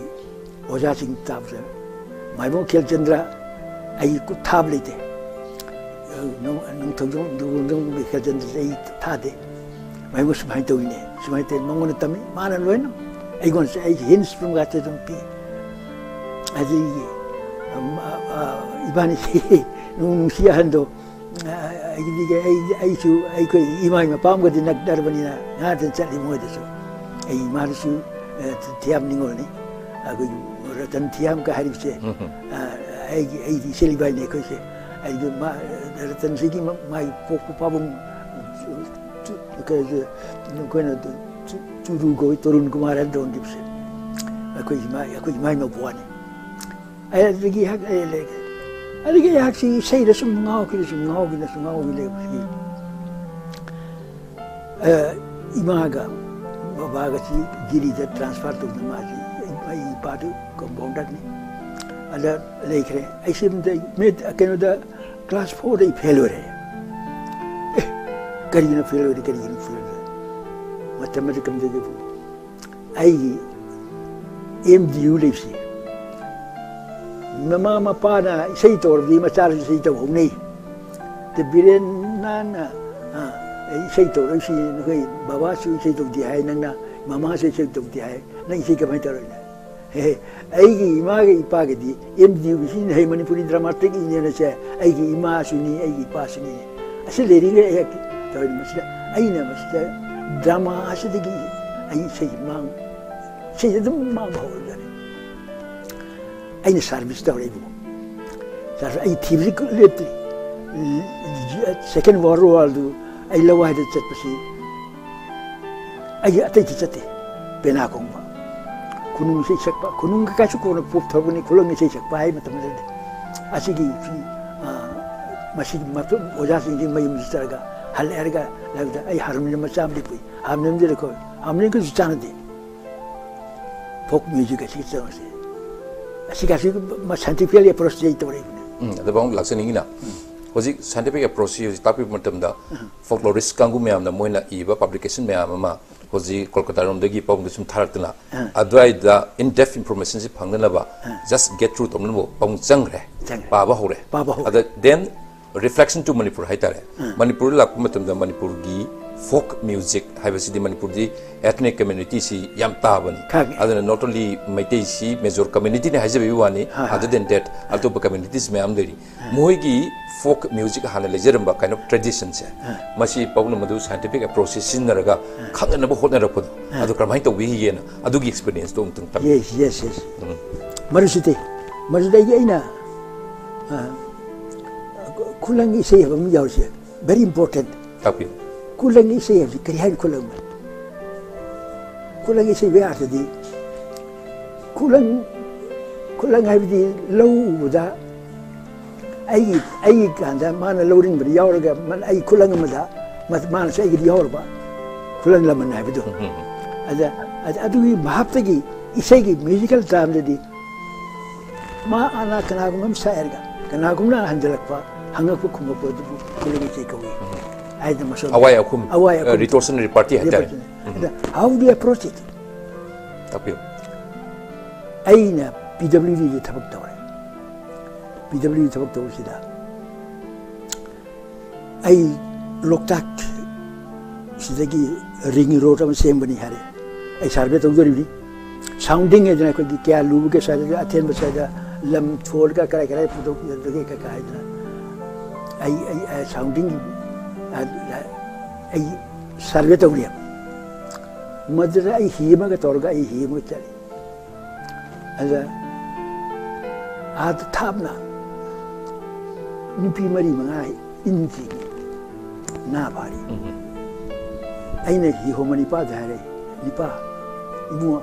ꯑꯣꯖꯥꯁꯤꯡ ꯇꯥꯕꯗ, "ꯃꯥꯏꯕꯝ ꯈꯦꯜꯆꯟꯗ꯭ꯔ ꯑꯩ ꯈꯨꯠ ꯊꯥꯕ ꯂꯩꯇꯦ꯫ ꯅꯣꯡ-, ꯅꯣꯡꯊꯣꯡꯖꯝ, ꯅꯣꯡꯊꯣꯡꯖꯝ ꯈꯦꯜꯆꯟꯗ꯭ꯔꯁꯦ ꯑꯩ ꯊꯥꯗꯦ꯫ ꯃꯥꯏꯕꯝ ꯁꯨꯃꯥꯏꯅ ꯇꯧꯋꯤꯅꯦ, ꯁꯨꯃꯥꯏꯅ ꯇꯧꯋꯤ꯫" ꯃꯉꯣꯟꯗ ꯇꯝꯃꯤ, ꯃꯥꯅ ꯂꯣꯏꯅ ꯑꯩꯉꯣꯟꯗꯁꯨ ꯑꯩꯒꯤ ꯍꯤꯟꯁ ꯄꯨꯝꯒꯥꯠꯇ ꯑꯗꯨꯝ ꯄꯤ꯫ ꯑꯗꯒꯤ, ꯑꯝ, ꯑ, ꯑ, ꯏꯕꯥꯅꯤ ꯅꯨꯡ-, ꯅꯨꯡꯁꯤ ꯑꯍꯟꯗꯣ, ꯑ, ꯑꯩꯒꯤꯗꯤ ꯑꯩ, ꯑꯩꯁꯨ ꯑꯩꯈꯣꯏ ꯏꯃꯥ ꯃꯄꯥꯝꯒꯗꯤ ꯅꯛꯅꯔꯕꯅꯤꯅ ꯉꯥꯗꯅ ꯆꯠꯂꯤ ꯃꯣꯏꯗꯁꯨ꯫ ꯑꯩ ꯏꯃꯥꯗꯁꯨ, ꯑ, ꯊꯤꯌꯥꯝ ꯅꯤꯉꯣꯜꯅꯤ꯫ ꯑꯩꯈꯣꯏꯒꯤ ꯔꯇꯟ ꯊꯤꯌꯥꯝꯒ ꯍꯥꯏꯔꯤꯕꯁꯦ, ꯎꯝ꯫ ꯑ, ꯑꯩꯒꯤ, ꯑꯩꯗꯤ ꯏꯆꯦ ꯏꯕꯥꯏꯅꯦ ꯑꯩꯈꯣꯏꯁꯦ꯫ ꯑꯩꯗꯤ ꯃꯥ, ꯔꯇꯟꯁꯤꯒꯤ ꯃ-, ꯃꯥꯒꯤ ꯄꯣꯛꯄ ꯄꯥꯕꯨꯡ, ꯀꯩꯁꯦ, ꯑꯩꯈꯣꯏꯅ ꯒꯨꯔꯨ ꯒꯣꯕꯤꯟ ꯇꯔꯨꯟ ꯀꯨꯃꯥꯔ ꯍꯥꯏꯅ ꯇꯧꯔꯝꯈꯤꯕꯁꯦ ꯑꯩꯈꯣꯏ ꯏꯃꯥ, ꯑꯩꯈꯣꯏ ꯏꯃꯥꯏ ꯃꯧꯄ꯭ꯋꯥꯅꯤ꯫ ꯑꯩ ꯑꯗꯨꯗꯒꯤ ꯑꯩꯍꯥꯛ ꯑꯩ ꯂꯩ-, ꯑꯗꯨꯗꯒꯤ ꯑꯩꯍꯥꯛꯁꯤ ꯏꯁꯩꯗ ꯁꯨꯝ ꯉꯥꯎꯈꯤꯗ, ꯁꯨꯝ ꯉꯥꯎꯈꯤꯗ, ꯁꯨꯝ ꯉꯥꯎꯈꯤꯗ ꯂꯩꯕꯁꯤꯗꯤ, ꯑ, ꯏꯃꯥꯒ ꯕꯕꯥꯒꯁꯤ ꯗꯤꯜꯂꯤꯗ transfer ꯇꯧꯗꯅ, ꯃꯥꯁꯤ, ꯑꯩ, ꯑꯩ ꯏꯄꯥꯗꯨ compounderꯅꯤ꯫ ꯑꯗ ꯂꯩꯈ꯭ꯔꯦ꯫ ꯑꯩꯁꯦ ꯑꯝꯇ ꯃꯦꯠ-, ꯀꯩꯅꯣꯗ class fourꯗ ꯑꯩ fail ꯑꯣꯏꯔꯦ꯫ ꯑꯦ, ꯀꯔꯤꯒꯤꯅꯣ fail ꯑꯣꯏꯔꯦ, ꯀꯔꯤꯒꯤꯅꯣ fail ꯑꯣꯏꯔꯦ? ꯃꯇꯝ ꯑꯗꯨ ꯀꯝꯗꯧꯒꯦꯕꯨ? ꯑꯩꯒꯤ M D U ꯂꯩꯕꯁꯤ, ꯃꯃꯥ ꯃꯄꯥꯅ ꯏꯁꯩ ꯇꯧꯔꯕꯗꯤ ꯃꯆꯥꯗꯁꯨ ꯏꯁꯩ ꯇꯧꯍꯧꯅꯩ꯫ ꯑꯗ ꯕꯤꯔꯦꯟꯅ, ꯑ, "ꯑꯩ ꯏꯁꯩ ꯇꯧꯔꯛꯏꯁꯤ ꯅꯈꯣꯏ ꯕꯕꯥꯁꯨ ꯏꯁꯩ ꯇꯧꯗꯦ ꯍꯥꯏ, ꯅꯪꯅ ꯃꯃꯥꯁꯨ ꯏꯁꯩ ꯇꯧꯗꯦ ꯍꯥꯏ, ꯅꯪ ꯏꯁꯩ ꯀꯃꯥꯏꯅ ꯇꯧꯔꯛꯏꯅꯣ?" ꯍꯦ, ꯍꯦ, ꯑꯩꯒꯤ ꯏꯃꯥꯒ ꯏꯄꯥꯒꯗꯤ M D U ꯁꯤꯖꯤꯟꯅꯩ, ꯃꯅꯤꯄꯨꯔꯤ dramatic union ꯑꯁꯦ ꯑꯩꯒꯤ ꯏꯃꯥꯁꯨꯅꯤ, ꯑꯩꯒꯤ ꯏꯄꯥꯁꯨꯅꯤ꯫ ꯑꯁꯤ ꯂꯩꯔꯤꯉꯩ ꯑꯩꯍꯥꯛ ꯇꯧꯔꯤꯕ ꯃꯁꯤꯗ, ꯑꯩꯅ ꯃꯁꯤꯗ drama ꯑꯁꯤꯗꯒꯤ ꯑꯩ ꯏꯁꯩ ꯃꯥꯡ-, ꯏꯁꯩ ꯑꯗꯨꯝ ꯃꯥꯡꯕ ꯍꯧꯔꯕꯖꯥꯠꯅꯤ꯫ ꯑꯩꯅ service ꯇꯧꯔꯛꯏꯕ꯫ Service ꯑꯩ ꯊꯤꯕꯁꯤ ꯂꯦꯞꯇꯦ꯫ Second World War ꯗꯨ ꯑꯩ ꯂꯋꯥꯏꯗ ꯆꯠꯄꯁꯤ ꯑꯩ ꯑꯇꯩꯗ ꯆꯠꯇꯦ꯫ ꯄꯦꯅꯥ ꯈꯣꯡꯕ, ꯈꯨꯅꯨꯡ ꯏꯁꯩ ꯁꯛꯄ, ꯈꯨꯅꯨꯡ ꯀꯩꯀꯥꯁꯨ ꯀꯣꯟꯅ ꯄꯣꯞ ꯊꯧꯔꯛꯄꯅꯤ, ꯈꯨꯂꯪ ꯏꯁꯩ ꯁꯛꯄ ꯍꯥꯏ ꯃꯇꯝꯗꯨꯗꯗꯤ꯫ ꯑꯁꯤꯒꯤ, ꯑ, ꯃꯁꯤꯒꯤ ꯃꯇꯨꯡ ꯑꯣꯖꯥꯁꯤꯡꯁꯤ ꯃꯌꯨꯝꯗ ꯆꯠꯂꯒ, ꯍꯜꯂꯛꯑꯒ, ꯂꯥꯏꯕꯛꯇ ꯑꯩ ꯍꯥꯔꯃꯣꯅꯤꯌꯝ ꯃꯆꯥ ꯑꯃ ꯂꯩ ꯄꯨꯏ꯫ ꯍꯥꯔꯃꯣꯅꯤꯌꯝꯗꯨꯗ ꯑꯩꯈꯣꯏ, ꯍꯥꯔꯃꯣꯅꯤꯌꯝꯒꯁꯨ ꯆꯥꯟꯅꯗꯦ꯫ Folk music ꯑꯁꯤꯒ ꯆꯥꯟꯅꯁꯦ꯫ ꯑꯁꯤꯒ ꯑꯁꯤ ꯃ-, scientific approach ꯇꯧꯔꯛꯏꯕꯅꯦ꯫ ꯎꯝ, ꯑꯗꯨ ꯄꯥꯕꯨꯡ ꯂꯥꯛꯆꯅꯤꯡꯉꯤꯅ꯫ ꯎꯝ꯫ ꯍꯧꯖꯤꯛ scientific approach ꯁꯤ ꯍꯧꯖꯤꯛ ꯇꯥꯛꯄꯤꯕ ꯃꯇꯝꯗ ꯎꯝ꯫ Folklorist ꯀꯥꯡꯕꯨ ꯃꯌꯥꯝꯅ ꯃꯣꯏꯅ ꯏꯕ publication ꯃꯌꯥꯝ ꯑꯃ ꯍꯧꯖꯤꯛ ꯀꯣꯜꯀꯇꯥꯔꯣꯝꯗꯒꯤ ꯄꯥꯕꯨꯡꯗ ꯁꯨꯝ ꯊꯥꯔꯛꯇꯅ, ꯑꯥ꯫ ꯑꯗꯨꯋꯥꯏꯗ in-depth information ꯁꯤ ꯐꯪꯅꯅꯕ ꯑꯥ꯫ Just get through ꯇꯧꯅꯅꯕ ꯄꯥꯕꯨꯡ ꯆꯪꯈ꯭ꯔꯦ꯫ ꯆꯪꯈ꯭ꯔꯦ꯫ ꯄꯥꯕ ꯍꯧꯔꯦ꯫ ꯄꯥꯕ ꯍꯧꯔꯦ꯫ ꯑꯗ then reflection to Manipur ꯍꯥꯏꯇꯥꯔꯦ꯫ ꯑꯥ꯫ ꯃꯅꯤꯄꯨꯔꯗ ꯂꯥꯛꯄ ꯃꯇꯝꯗ ꯃꯅꯤꯄꯨꯔꯒꯤ folk music ꯍꯥꯏꯕꯁꯤꯗꯤ ꯃꯅꯤꯄꯨꯔꯗꯤ ethnic community ꯁꯤ ꯌꯥꯝ ꯇꯥꯕꯅꯤ꯫ ꯈꯪꯉꯦ꯫ ꯑꯗꯨꯅ not only ꯃꯩꯇꯩꯁꯤ major community ꯅꯤ ꯍꯥꯏꯖꯕꯒꯤ ꯋꯥꯅꯤ, ꯍꯣꯏ, ꯍꯣꯏ꯫ Other than that, ꯑꯥ꯫ ꯑꯇꯣꯞꯄ communities ꯃꯌꯥꯝ ꯂꯩꯔꯤ꯫ ꯑꯥ꯫ ꯃꯣꯏꯒꯤ folk music ꯍꯥꯟꯅ ꯂꯩꯖꯔꯝꯕ kind of tradition ꯁꯦ, ꯑꯥ꯫ ꯃꯁꯤ ꯄꯥꯕꯨꯡꯅ ꯃꯗꯨ scientific approach ꯁꯤ ꯁꯤꯖꯤꯟꯅꯔꯒ ꯑꯥ꯫ ꯈꯪꯅꯅꯕ ꯍꯣꯠꯅꯔꯛꯄꯗꯣ, ꯑꯥ꯫ ꯑꯗꯨ ꯀꯔꯝꯍꯥꯏꯅ ꯇꯧꯕꯤꯈꯤꯒꯦꯅ ꯑꯗꯨꯒꯤ experience ꯇꯣ ꯑꯃꯨꯛꯇꯪ ꯇꯝꯕꯤꯌꯨ꯫ Yes, yes, yes꯫ ꯎꯝ꯫ ꯃꯔꯨꯁꯤꯗꯤ, ꯃꯔꯨꯗꯤ ꯑꯩꯒꯤ ꯑꯩꯅ, ꯑꯥ, ꯈꯨꯂꯪꯒꯤ ꯏꯁꯩ ꯍꯥꯏꯕ ꯑꯃ ꯌꯥꯎꯔꯤꯁꯦ, very important꯫ ꯇꯥꯛꯄꯤꯌꯨ꯫ ꯈꯨꯂꯪꯒꯤ ꯏꯁꯩ ꯍꯥꯏꯕꯁꯤ ꯀꯔꯤ ꯍꯥꯏꯅ ꯈꯨꯂꯪ? ꯈꯨꯂꯪ ꯏꯁꯩ ꯃꯌꯥꯝꯁꯤꯗꯤ, ꯈꯨꯂꯪ, ꯈꯨꯂꯪ ꯍꯥꯏꯕꯗꯤ ꯂꯧ ꯎꯕꯗ ꯑꯩꯒꯤ, ꯑꯩꯒꯤ ꯀꯥꯟꯗ ꯃꯥꯅ ꯂꯧꯔꯤꯡꯕꯗ ꯌꯥꯎꯔꯒ, ꯃꯥꯅ ꯑꯩ ꯈꯨꯂꯪ ꯑꯃꯗ ꯃꯥ-, ꯃꯥꯅꯁꯨ ꯑꯩꯒꯤꯗꯤ ꯌꯥꯎꯔꯕ, ꯈꯨꯂꯪ ꯂꯃꯟ ꯍꯥꯏꯕꯗꯣ꯫ ꯎꯝ, ꯎꯝ, ꯎꯝ꯫ ꯑꯗ, ꯑꯗ, ꯑꯗꯨꯒꯤ ꯚꯥꯞꯇꯒꯤ ꯏꯁꯩꯒꯤ musical termꯗꯗꯤ ꯃꯥ ꯑꯅꯥ ꯀꯅꯥꯒꯨꯝꯕ ꯑꯃ ꯁꯛꯑꯦꯔꯒ ꯀꯅꯥꯒꯨꯝꯕꯅ ꯍꯟꯖꯤꯜꯂꯛꯄ, ꯍꯪꯉꯛꯄ ꯈꯨꯝꯃꯛꯄ ꯑꯗꯨꯕꯨ ꯈꯨꯂꯪ ꯏꯁꯩ ꯀꯧꯏ꯫ ꯎꯝ꯫ ꯍꯥꯏꯗꯅ ꯃꯁꯣꯟ ꯑꯋꯥꯏ ꯑꯈꯨꯝ, ꯑꯋꯥꯏ ꯑ, ꯑꯈꯨꯝ꯫ Rhetor's and repartee ꯍꯥꯏꯇꯥꯔꯦ꯫ Repartee꯫ ꯎꯝ꯫ ꯑꯗ, how do you approach it? ꯇꯥꯛꯄꯤꯌꯨ꯫ ꯑꯩꯅ ꯄꯤ ꯗꯕ꯭ꯂꯤꯎ ꯗꯤꯗ ꯊꯕꯛ ꯇꯧꯔꯦ꯫ ꯄꯤ ꯗꯕ꯭ꯂꯤꯎ ꯗꯤ ꯊꯕꯛ ꯇꯧꯕꯁꯤꯗ ꯑꯩ ꯂꯣꯛꯇꯥꯛ ꯁꯤꯗꯒꯤ ring road ꯑꯃ ꯁꯦꯝꯒꯅꯤ ꯍꯥꯏꯔꯦ꯫ ꯑꯩ survey ꯇꯧꯗꯣꯔꯤꯕꯅꯤ꯫ Sounding ꯍꯥꯏꯗꯅ ꯑꯩꯈꯣꯏꯒꯤ ꯀꯌꯥ ꯂꯨꯕꯒꯦ ꯁ꯭ꯋꯥꯏꯗ, ꯑꯊꯦꯟꯕ ꯁ꯭ꯋꯥꯏꯗ ꯂꯝ ꯊꯣꯜꯂꯒ ꯀꯔꯥꯏ ꯀꯔꯥꯏ ꯄꯨꯊꯣꯛꯀꯗꯒꯦ ꯀꯩꯀꯥ ꯍꯥꯏꯗꯅ ꯑꯩ, ꯑꯩ, ꯑꯩ sounding, ꯑ, ꯑꯩ survey ꯇꯧꯔꯦꯕ꯫ ꯃꯗꯨꯗ ꯑꯩ ꯍꯤ ꯑꯃꯒ ꯇꯧꯔꯒ ꯑꯩ ꯍꯤ ꯑꯃꯒ ꯆꯠꯂꯤ꯫ ꯑꯗ ꯑꯥꯗ ꯊꯥꯞꯅ ꯅꯨꯄꯤ ꯃꯔꯤ ꯃꯉꯥ ꯏꯟꯈꯤꯅꯤ, ꯉꯥ ꯐꯥꯔꯤ꯫ ꯎꯝ꯫ ꯑꯩꯅ ꯍꯤ ꯍꯣꯟꯕ ꯅꯤꯄꯥꯗ ꯍꯥꯏꯔꯦ, "ꯅꯤꯄꯥ, ꯏꯕꯨꯡꯉꯣ,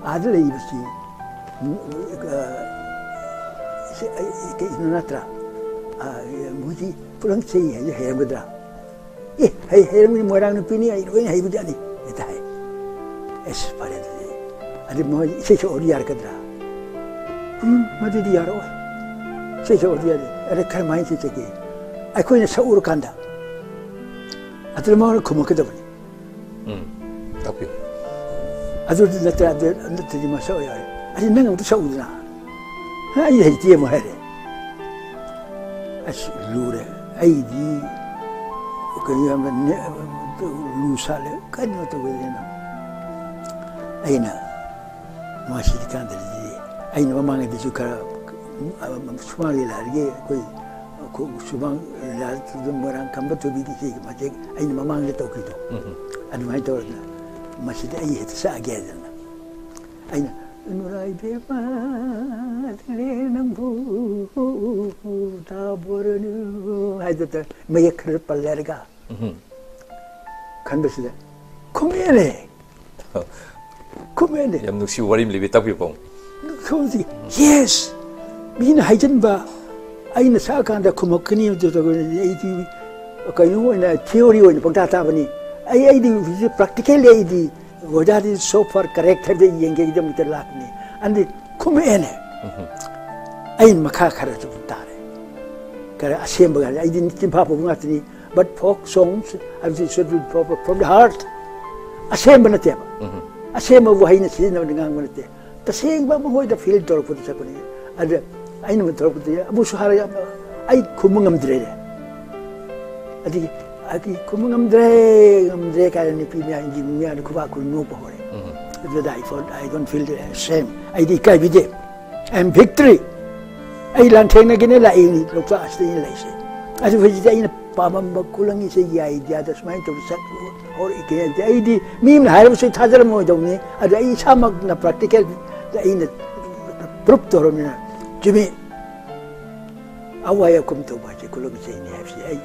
ꯑꯥꯗ ꯂꯩꯔꯤꯕꯁꯤ, ꯎꯝ, ꯑ, ꯁꯤ ꯑꯩ ꯀꯩꯅꯣ ꯅꯠꯇ꯭ꯔꯥ? ꯑ, ꯃꯣꯏꯗꯤ ꯈꯨꯂꯪ ꯏꯁꯩ ꯍꯥꯏꯁꯦ ꯍꯩꯔꯝꯒꯗ꯭ꯔꯥ?" "ꯑꯦ, ꯍꯩ, ꯍꯩꯔꯝꯒꯅꯤ, ꯃꯣꯏꯔꯥꯡ ꯅꯨꯄꯤꯅꯤ, ꯑꯩ ꯂꯣꯏꯅ ꯍꯩꯕꯖꯥꯠꯅꯤ" ꯍꯦꯛꯇ ꯍꯥꯏ꯫ "ꯑꯁ, ꯐꯔꯦ ꯑꯗꯨꯗꯤ꯫ ꯑꯗꯨ ꯃꯣꯏ ꯏꯁꯩ ꯁꯛꯑꯣꯗꯤ ꯌꯥꯔꯛꯀꯗ꯭ꯔꯥ?" "ꯎꯝ, ꯃꯗꯨꯗꯤ ꯌꯥꯔꯛꯑꯣꯏ꯫ ꯏꯁꯩ ꯁꯛꯑꯣꯗꯤ ꯌꯥꯗꯦ꯫ ꯑꯗ ꯀꯔꯝꯍꯥꯏꯅ ꯏꯁꯩ ꯁꯛꯀꯦ?" "ꯑꯩꯈꯣꯏꯅ ꯁꯛꯎꯔꯀꯥꯟꯗ ꯑꯗꯨꯗ ꯃꯉꯣꯟꯗ ꯈꯨꯝꯃꯛꯀꯗꯕꯅꯤ"꯫ ꯎꯝ, ꯇꯥꯛꯄꯤꯌꯨ꯫ "ꯑꯗꯨꯗꯤ ꯅꯠꯇ꯭ꯔ-, ꯑꯗꯨ ꯅꯠꯇ꯭ꯔꯗꯤ ꯃꯥ ꯁꯛꯑꯣꯏ" ꯍꯥꯏ꯫ "ꯑꯗꯨ ꯅꯪ ꯑꯃꯨꯛꯇ ꯁꯛꯎꯗꯅ"꯫ "ꯑꯩ ꯍꯩꯇꯦ" ꯑꯃꯨꯛ ꯍꯥꯏꯔꯦ꯫ ꯑꯁ, ꯂꯨꯔꯦ꯫ ꯑꯩꯗꯤ ꯀꯩꯅꯣ ꯌꯥꯝꯅ ꯅꯦ-, ꯂꯨ ꯁꯥꯠꯂꯦ꯫ ꯀꯩꯅꯣ ꯇꯧꯒꯗ꯭ꯔꯦꯅ꯫ ꯑꯩꯅ ꯃꯁꯤꯗꯤ ꯀꯥꯟꯗꯔꯤꯁꯤꯗꯤ꯫ ꯑꯩꯅ ꯃꯃꯥꯡꯉꯩꯗꯁꯨ ꯈꯔ, ꯁꯨꯃꯥꯡ ꯂꯤꯂꯥꯒꯤ ꯑꯩꯈꯣꯏ ꯈꯨ-, ꯁꯨꯃꯥꯡ ꯂꯤꯂꯥꯗꯨꯗ ꯃꯣꯏꯔꯥꯡ ꯈꯝꯕ ꯊꯣꯏꯕꯤꯒꯤ ꯏꯁꯩꯒꯤ ꯃꯇꯦꯛ ꯑꯩꯅ ꯃꯃꯥꯡꯗ ꯇꯧꯈꯤꯗꯣ꯫ ꯎꯝ, ꯎꯝ꯫ ꯑꯗꯨꯃꯥꯏꯅ ꯇꯧꯔꯒ ꯃꯁꯤꯗꯤ ꯑꯩ ꯍꯦꯛꯇ ꯁꯛꯑꯒꯦ ꯍꯥꯏꯗꯅ꯫ ꯑꯩꯅ, "ꯅꯨꯔꯥꯏꯕꯦꯝꯃ ꯂꯦ ꯅꯪꯕꯨ ꯇꯥꯕꯣꯔꯅꯨ" ꯍꯥꯏꯗꯨꯗ ꯃꯌꯦꯛ ꯈꯔ ꯄꯜꯂꯦꯔꯒ ꯎꯝ꯫ ꯈꯟꯕꯁꯤꯗ ꯈꯨꯝꯃꯦꯅꯦ꯫ ꯈꯨꯝꯃꯦꯅꯦ꯫ ꯌꯥꯝ ꯅꯨꯡꯁꯤꯕ ꯋꯥꯔꯤ ꯑꯃ ꯂꯤꯕꯤ ꯇꯥꯛꯄꯤꯌꯨ ꯄꯥꯕꯨꯡ꯫ ꯈꯨꯝꯗꯤ, ꯌꯦꯁ, ꯃꯤꯅ ꯍꯥꯏꯖꯤꯟꯕ ꯑꯩꯅ ꯁꯛꯑꯀꯥꯟꯗ ꯈꯨꯝꯃꯛꯀꯅꯤ ꯑꯗꯨ ꯇꯧꯒꯅꯤ꯫ ꯑꯩꯗꯤ ꯀꯩꯅꯣ ꯑꯣꯏꯅ, ꯊꯤꯑꯣꯔꯤ ꯑꯣꯏꯅ ꯄꯪꯇꯥ ꯇꯥꯕꯅꯤ꯫ ꯑꯩ ꯑꯩꯗꯤ ꯍꯧꯖꯤꯛ ꯄ꯭ꯔꯥꯛꯇꯤꯀꯦꯜꯂꯤ ꯑꯩꯗꯤ ꯑꯣꯖꯥꯗꯤ ꯁꯣ ꯐꯥꯔ ꯀꯔꯦꯛ ꯍꯥꯏꯕꯗ ꯌꯦꯡꯒꯦꯒꯤꯗꯃꯛꯇ ꯂꯥꯛꯄꯅꯤ꯫ ꯑꯗꯨꯗꯤ ꯈꯨꯝꯃꯛꯑꯦꯅꯦ꯫ ꯑꯩꯅ ꯃꯈꯥ ꯈꯔ ꯑꯗꯨꯝ ꯇꯥꯔꯦ꯫ ꯈꯔ ꯑꯁꯦꯡꯕ ꯈꯔ, ꯑꯩꯗꯤ ꯆꯤꯟꯐꯥ ꯄꯨꯕ ꯉꯥꯛꯇꯅꯤ꯫ But folk songs ꯍꯥꯏꯕꯁꯤ should be from the heart꯫ ꯑꯁꯦꯡꯕ ꯅꯠꯇꯦꯕ꯫ ꯑꯁꯦꯡꯕ ꯋꯥꯍꯩꯅ ꯁꯤꯖꯤꯟꯅꯕꯅꯤ, ꯉꯥꯡꯕ ꯅꯠꯇꯦ꯫ ꯇꯁꯦꯡꯕ ꯃꯈꯣꯏꯗ ꯐꯤꯜ ꯇꯧꯔꯛꯄꯗ ꯆꯠꯄꯅꯤ꯫ ꯑꯗ ꯑꯩꯅ ꯇꯧꯔꯛꯄꯗ ꯑꯕꯨꯁꯨ ꯍꯥꯔ ꯌꯥꯝ, ꯑꯩ ꯈꯨꯝꯕ ꯉꯝꯗ꯭ꯔꯦꯅꯦ꯫ ꯑꯗꯒꯤ ꯑꯩ ꯈꯨꯝꯕ ꯉꯝꯗ꯭ꯔꯦ, ꯉꯝꯗ꯭ꯔꯦ ꯀꯥꯏꯅ ꯅꯨꯄꯤ ꯃꯌꯥꯝꯒꯤ ꯃꯌꯥꯝꯅ ꯈꯨꯕꯥꯛ ꯈꯨꯟ ꯅꯣꯛꯄ ꯍꯧꯔꯦ꯫ ꯑꯗꯨꯗ I felt, I don't feel shame꯫ ꯑꯩꯗꯤ ꯏꯀꯥꯏꯕꯤꯗꯦ꯫ I am victory꯫ ꯑꯩ ꯂꯥꯟꯊꯦꯡꯅꯒꯦꯅ ꯂꯥꯛꯏꯅꯤ ꯂꯣꯛꯇꯥꯛ ꯑꯁꯤꯗ ꯑꯩꯅ ꯂꯩꯁꯦ꯫ ꯑꯗꯨ ꯍꯧꯖꯤꯛꯇꯤ ꯑꯩꯅ ꯄꯥꯝꯃꯝꯕ ꯈꯨꯂꯪ ꯏꯁꯩꯒꯤ ꯑꯥꯏꯗꯤꯌꯥꯗ ꯁꯨꯃꯥꯏꯅ ꯇꯧꯗꯅ ꯆꯠꯂꯨ ꯍꯧꯔꯛꯏ꯫ ꯑꯩꯗꯤ ꯃꯤ ꯑꯃꯅ ꯍꯥꯏꯔꯕꯁꯨ ꯊꯥꯖꯔꯝꯃꯣꯏꯗꯧꯅꯤ꯫ ꯑꯗꯨ ꯑꯩ ꯏꯁꯥꯃꯛꯅ ꯄ꯭ꯔꯥꯛꯇꯤꯀꯦꯜꯗ ꯑꯩꯅ ꯄ꯭ꯔꯨꯞ ꯇꯧꯔꯕꯅꯤꯅ ꯆꯨꯝꯃꯤ꯫ ꯑꯋꯥꯏ ꯑꯈꯨꯝ ꯇꯧꯕ ꯍꯥꯏꯁꯦ ꯈꯨꯂꯪ ꯏꯁꯩꯅꯤ ꯍꯥꯏꯕꯁꯤ ꯑꯩ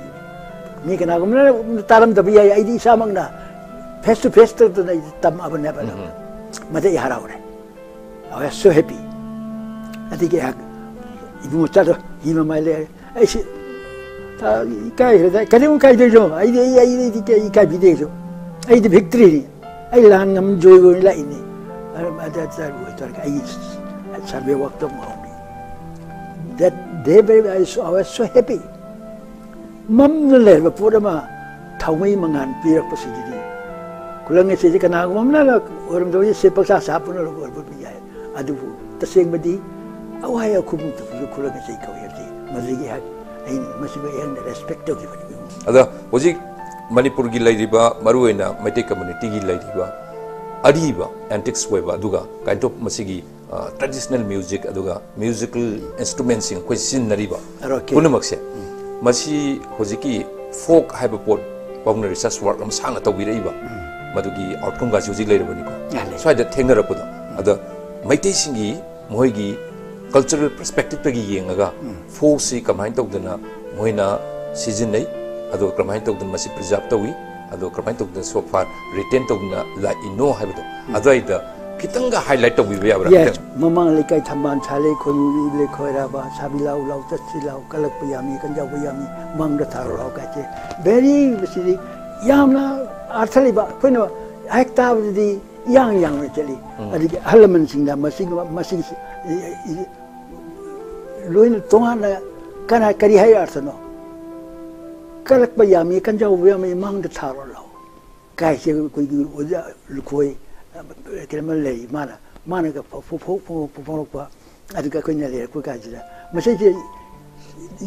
ꯃꯤ ꯀꯅꯥꯒꯨꯝꯕꯅ ꯇꯥꯔꯝꯗꯕ ꯌꯥꯏ꯫ ꯑꯩꯗꯤ ꯏꯁꯥꯃꯛꯅ ꯐꯦꯁ ꯇꯨ ꯐꯦꯁ ꯇꯧꯗꯅ ꯑꯩꯗꯤ ꯇꯝꯃꯕꯅꯦꯕ꯫ ꯃꯗꯩ ꯍꯔꯥꯎꯔꯦ꯫ I was so happy꯫ ꯑꯗꯒꯤ ꯑꯩꯍꯥꯛ ꯏꯕꯨꯡꯉꯣ ꯆꯠꯂꯣ, ꯍꯤ ꯃꯃꯥꯏ ꯂꯩꯔꯦ꯫ ꯑꯩꯁꯤ ꯏꯀꯥꯏꯈ꯭ꯔꯦꯗ꯫ ꯀꯔꯤꯃꯨꯛ ꯏꯀꯥꯏꯗꯣꯏꯅꯣ? ꯑꯩꯗꯤ ꯑꯩ ꯑꯩꯗꯤ ꯏꯀꯥꯏ- ꯏꯀꯥꯏꯕꯤꯗꯦ ꯑꯩꯁꯨ꯫ ꯑꯩꯗꯤ ꯚꯤꯛꯇ꯭ꯔꯤꯅꯤ꯫ ꯑꯩ ꯂꯥꯟ ꯉꯝ ꯖꯣꯏꯕ ꯑꯣꯏꯅ ꯂꯥꯛꯏꯅꯤ꯫ ꯑꯗ ꯑꯗ ꯑꯗ ꯑꯣꯏꯇꯥꯔꯒ ꯑꯩ ꯁꯔꯚꯦ ꯋꯥꯛꯇ ꯑꯃꯨꯛ ꯍꯧꯅꯤ꯫ That day very I was so, I was so happy꯫ ꯃꯝꯅ ꯂꯩꯔꯕ ꯄꯣꯠ ꯑꯃ ꯊꯥꯎꯃꯩ ꯃꯉꯥꯜ ꯄꯤꯔꯛꯄꯁꯤꯗꯤ ꯈꯨꯂꯪ ꯑꯁꯤꯗꯤ ꯀꯅꯥꯒꯨꯝꯕ ꯑꯃꯅ ꯑꯣꯏꯔꯝꯗꯧ ꯁꯦ ꯄꯪꯁꯥ ꯁꯥꯞꯄꯅ ꯑꯣꯏꯔꯝꯕ ꯌꯥꯏ꯫ ꯑꯗꯨꯕꯨ ꯇꯁꯦꯡꯕꯗꯤ ꯑꯋꯥꯏ ꯑꯈꯨꯝꯗꯁꯨ ꯈꯨꯂꯪ ꯏꯁꯩ ꯀꯧꯏ ꯍꯥꯏꯕꯁꯤ ꯃꯗꯨꯗꯒꯤ ꯑꯩꯍꯥꯛ ꯑꯩꯅ ꯃꯁꯤꯕꯨ ꯑꯩꯍꯥꯛꯅ ꯔꯦꯁꯄꯦꯛ ꯇꯧꯈꯤꯕꯅꯤ꯫ ꯑꯗ ꯍꯧꯖꯤꯛ ꯃꯅꯤꯄꯨꯔꯒꯤ ꯂꯩꯔꯤꯕ, ꯃꯔꯨꯑꯣꯏꯅ ꯃꯩꯇꯩ ꯀꯝꯃ꯭ꯌꯨꯅꯤꯇꯤꯒꯤ ꯂꯩꯔꯤꯕ ꯑꯔꯤꯕ ꯑꯦꯟꯇꯤꯛꯁ ꯑꯣꯏꯕ, ꯑꯗꯨꯒ ꯀꯥꯏꯟ ꯑꯣꯐ ꯃꯁꯤꯒꯤ ꯇ꯭ꯔꯦꯗꯤꯁꯅꯦꯜ ꯃ꯭ꯌꯨꯖꯤꯛ, ꯑꯗꯨꯒ ꯃ꯭ꯌꯨꯖꯤꯀꯦꯜ ꯏꯟꯁꯇ꯭ꯔꯨꯃꯦꯟꯁꯤꯡ ꯑꯩꯈꯣꯏ ꯁꯤꯖꯤꯟꯅꯔꯤꯕ Okay. ꯄꯨꯝꯅꯃꯛꯁꯦ, ꯃꯁꯤ ꯍꯧꯖꯤꯛꯀꯤ ꯐꯣꯛ ꯍꯥꯏꯕ ꯄꯣꯠ ꯄꯥꯕꯨꯡꯅ ꯔꯤꯁꯔꯁ ꯋꯥꯔꯛ ꯑꯃ ꯁꯥꯡꯅ ꯇꯧꯕꯤꯔꯛꯏꯕ, ꯃꯗꯨꯒꯤ ꯑꯥꯎꯠꯀꯝꯒꯁꯤ ꯍꯧꯖꯤꯛ ꯂꯩꯔꯕꯅꯤꯀꯣ꯫ ꯌꯥ, ꯂꯩ꯫ ꯁ꯭ꯋꯥꯏꯗ ꯊꯦꯡꯅꯔꯛꯄꯗ, ꯑꯗ ꯃꯩꯇꯩꯁꯤꯡꯒꯤ ꯃꯈꯣꯏꯒꯤ ꯀꯜꯆꯔꯦꯜ ꯄꯔꯁꯄꯦꯛꯇꯤꯞꯇꯒꯤ ꯌꯦꯡꯉꯒ ꯐꯣꯛꯁꯤ ꯀꯃꯥꯏꯅ ꯇꯧꯗꯅ ꯃꯣꯏꯅ ꯁꯤꯖꯤꯟꯅꯩ, ꯑꯗꯨꯒ ꯀꯃꯥꯏꯅ ꯇꯧꯗꯅ ꯃꯁꯤ ꯄ꯭ꯔꯤꯖꯥꯕ ꯇꯧꯏ, ꯑꯗꯣ ꯀꯔꯝꯍꯥꯏꯅ ꯇꯧꯗꯅ so far retain ꯇꯧꯗꯨꯅ ꯂꯥꯛꯏꯅꯣ ꯍꯥꯏꯕꯗꯣ ꯑꯗꯨꯋꯥꯏꯗ ꯈꯤꯇꯪꯒ highlight ꯇꯧꯕꯤꯕ ꯌꯥꯕ꯭ꯔꯥ? Yes, ꯈꯤꯇꯪ꯫ ꯃꯃꯥꯡ ꯂꯩꯀꯥꯏ ꯊꯝꯕꯥꯜ ꯁꯥꯠꯂꯦ, ꯈꯣꯏꯃꯨ ꯏꯕꯂꯦ ꯈꯣꯏꯔꯥꯕ, ꯁꯥꯕꯤ ꯂꯥꯎ ꯂꯥꯎ ꯆꯠꯁꯤ ꯂꯥꯎ, ꯀꯜꯂꯛꯄ ꯌꯥꯝꯃꯤ, ꯀꯟꯖꯥꯎꯕ ꯌꯥꯝꯃꯤ, ꯃꯥꯡꯗ ꯊꯥꯔꯣ ꯂꯥꯎ ꯀꯥꯏꯁꯦ꯫ Very ꯃꯁꯤꯗꯤ ꯌꯥꯝꯅ ꯑꯥꯔꯊ ꯂꯩꯕ, ꯑꯩꯈꯣꯏꯅ ꯍꯦꯛ ꯇꯥꯕꯗꯗꯤ ꯏꯌꯥꯡ ꯌꯥꯡꯅ ꯆꯠꯂꯤ꯫ ꯑꯗꯒꯤ ꯑꯍꯜ ꯂꯃꯟꯁꯤꯡꯅ ꯃꯁꯤꯒꯤ ꯃꯁꯤꯒꯤ ꯂꯣꯏꯅ ꯇꯣꯉꯥꯟꯅ ꯀꯅꯥ ꯀꯔꯤ ꯍꯥꯏ ꯑꯥꯔꯊꯅꯣ? ꯀꯜꯂꯛꯄ ꯌꯥꯝꯃꯤ, ꯀꯟꯖꯥꯎꯕ ꯌꯥꯝꯃꯤ, ꯃꯥꯡꯗ ꯊꯥꯔꯣ ꯂꯥꯎ ꯀꯥꯏꯁꯦ ꯑꯩꯈꯣꯏꯒꯤ ꯑꯣꯖꯥ ꯂꯨꯈꯣꯏ ꯀꯩꯅꯣꯝꯃ ꯂꯩ, ꯃꯥꯅ ꯃꯥꯅꯒ ꯐꯣꯡ- ꯐꯣꯡ- ꯐꯣꯡ- ꯐꯣꯡ- ꯐꯣꯡꯂꯛꯄ꯫ ꯑꯗꯨꯒ ꯑꯩꯈꯣꯏꯅ ꯂꯩꯔꯛꯄ ꯀꯥꯟꯁꯤꯗ ꯃꯁꯤꯁꯦ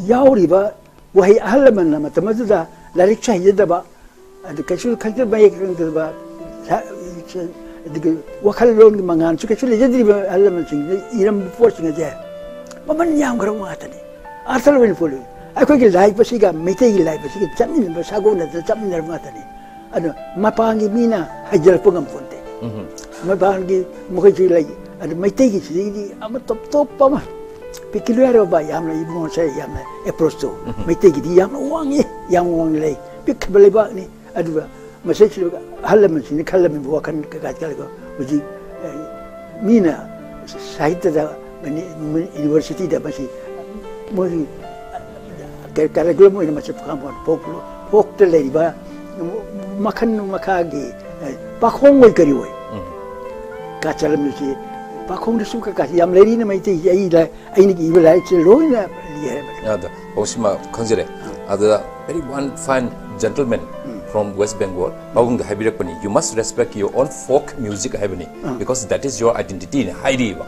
ꯌꯥꯎꯔꯤꯕ ꯋꯥꯍꯩ, ꯑꯍꯜ ꯂꯃꯟꯅ ꯃꯇꯝ ꯑꯗꯨꯗ ꯂꯥꯏꯔꯤꯛꯁꯨ ꯍꯩꯖꯗꯕ, ꯑꯗꯨ ꯀꯩꯁꯨ ꯈꯪꯖ ꯃꯌꯦꯛ ꯈꯪꯗꯕ, ꯁ- ꯑꯗꯨꯒ ꯋꯥꯈꯜꯂꯣꯟꯒꯤ ꯃꯉꯥꯜꯁꯨ ꯀꯩꯁꯨ ꯂꯩꯖꯗ꯭ꯔꯤꯕ ꯑꯍꯜ ꯂꯃꯟꯁꯤꯡꯅ ꯏꯔꯝꯕ ꯄꯣꯠꯁꯤꯡ ꯑꯁꯦ ꯃꯃꯜ ꯌꯥꯝꯈ꯭ꯔꯕ ꯉꯥꯛꯇꯅꯤ꯫ ꯑꯥꯔꯊ ꯂꯣꯏꯅ ꯄꯣꯜꯂꯤ꯫ ꯑꯩꯈꯣꯏꯒꯤ ꯂꯥꯏꯔꯤꯛ ꯑꯁꯤꯒ ꯃꯩꯇꯩꯒꯤ ꯂꯥꯏꯔꯤꯛ ꯑꯁꯤꯒ ꯆꯠꯃꯤꯟꯅꯕ, ꯁꯥꯒꯣꯟꯅꯗꯅ ꯆꯠꯃꯤꯟꯅꯔꯕ ꯉꯥꯛꯇꯅꯤ꯫ ꯑꯗꯣ ꯃꯄꯥꯟꯒꯤ ꯃꯤꯅ ꯍꯩꯖꯔꯛꯄ ꯉꯝꯄꯣꯟꯇꯦ꯫ ꯃꯄꯥꯟꯒꯤ ꯃꯈꯣꯏꯁꯤ ꯂꯩ꯫ ꯑꯗꯨ ꯃꯩꯇꯩꯒꯤ ꯁꯤꯗꯒꯤꯗꯤ ꯑꯃ ꯇꯣꯞ ꯇꯣꯞꯄ ꯑꯃ peculiar ꯑꯣꯏꯕ, ꯌꯥꯝꯅ ꯏꯕꯨꯡꯉꯣꯁꯦ ꯌꯥꯝꯅ approach ꯇꯣ ꯃꯩꯇꯩꯒꯤꯗꯤ ꯌꯥꯝꯅ ꯋꯥꯡꯉꯤ, ꯌꯥꯝ ꯋꯥꯡꯅ ꯂꯩ, ꯄꯤꯛꯈ꯭ꯔꯕ ꯂꯩꯕꯥꯛꯅꯤ꯫ ꯑꯗꯨꯒ ꯃꯁꯤꯁꯤꯗ ꯑꯍꯜ ꯂꯃꯟꯁꯤꯡꯅ ꯈꯜꯂꯝꯃꯤꯕ ꯋꯥꯈꯜ ꯀꯩꯀꯥ ꯆꯠꯂꯒ ꯍꯧꯖꯤꯛ, ꯑ, ꯃꯤꯅ ꯁꯥꯍꯤꯇ꯭ꯌꯗ, ꯃꯅꯤ- ꯃꯅꯤ- university ꯗ ꯃꯁꯤ ꯃꯣꯏꯒꯤ, ꯑ, curriculum ꯑꯣꯏꯅ ꯃꯁꯤ ꯐꯣꯛ- ꯐꯣꯛꯇ ꯂꯩꯔꯤꯕ ꯃꯈꯜ ꯃꯈꯥꯒꯤ, ꯑ, ꯄꯥꯈꯣꯡ ꯑꯣꯏ ꯀꯔꯤ ꯑꯣꯏ ꯀꯥ ꯆꯠꯂꯝꯃꯤꯁꯤ, ꯄꯥꯈꯣꯡꯗꯁꯨ ꯀꯩꯀꯥꯁꯤ ꯌꯥꯝ ꯂꯩꯔꯤꯅ ꯃꯩꯇꯩꯒꯤ ꯑꯩ ꯂꯥꯏ- ꯑꯩꯅ ꯏꯕ ꯂꯥꯏꯔꯤꯛꯁꯦ ꯂꯣꯏꯅ ꯂꯤ ꯍꯥꯏꯕꯅꯤ꯫ ꯑꯗ ꯄꯥꯎꯁꯤꯃ ꯈꯪꯖꯔꯦ꯫ ꯑꯗꯨꯗ very one fine gentleman from West Bengal ꯄꯥꯕꯨꯡꯗ ꯍꯥꯏꯕꯤꯔꯛꯄꯅꯤ, "You must respect your own folk music" ꯍꯥꯏꯕꯅꯤ, "because that is your identity" ꯅ ꯍꯥꯏꯔꯤꯕ꯫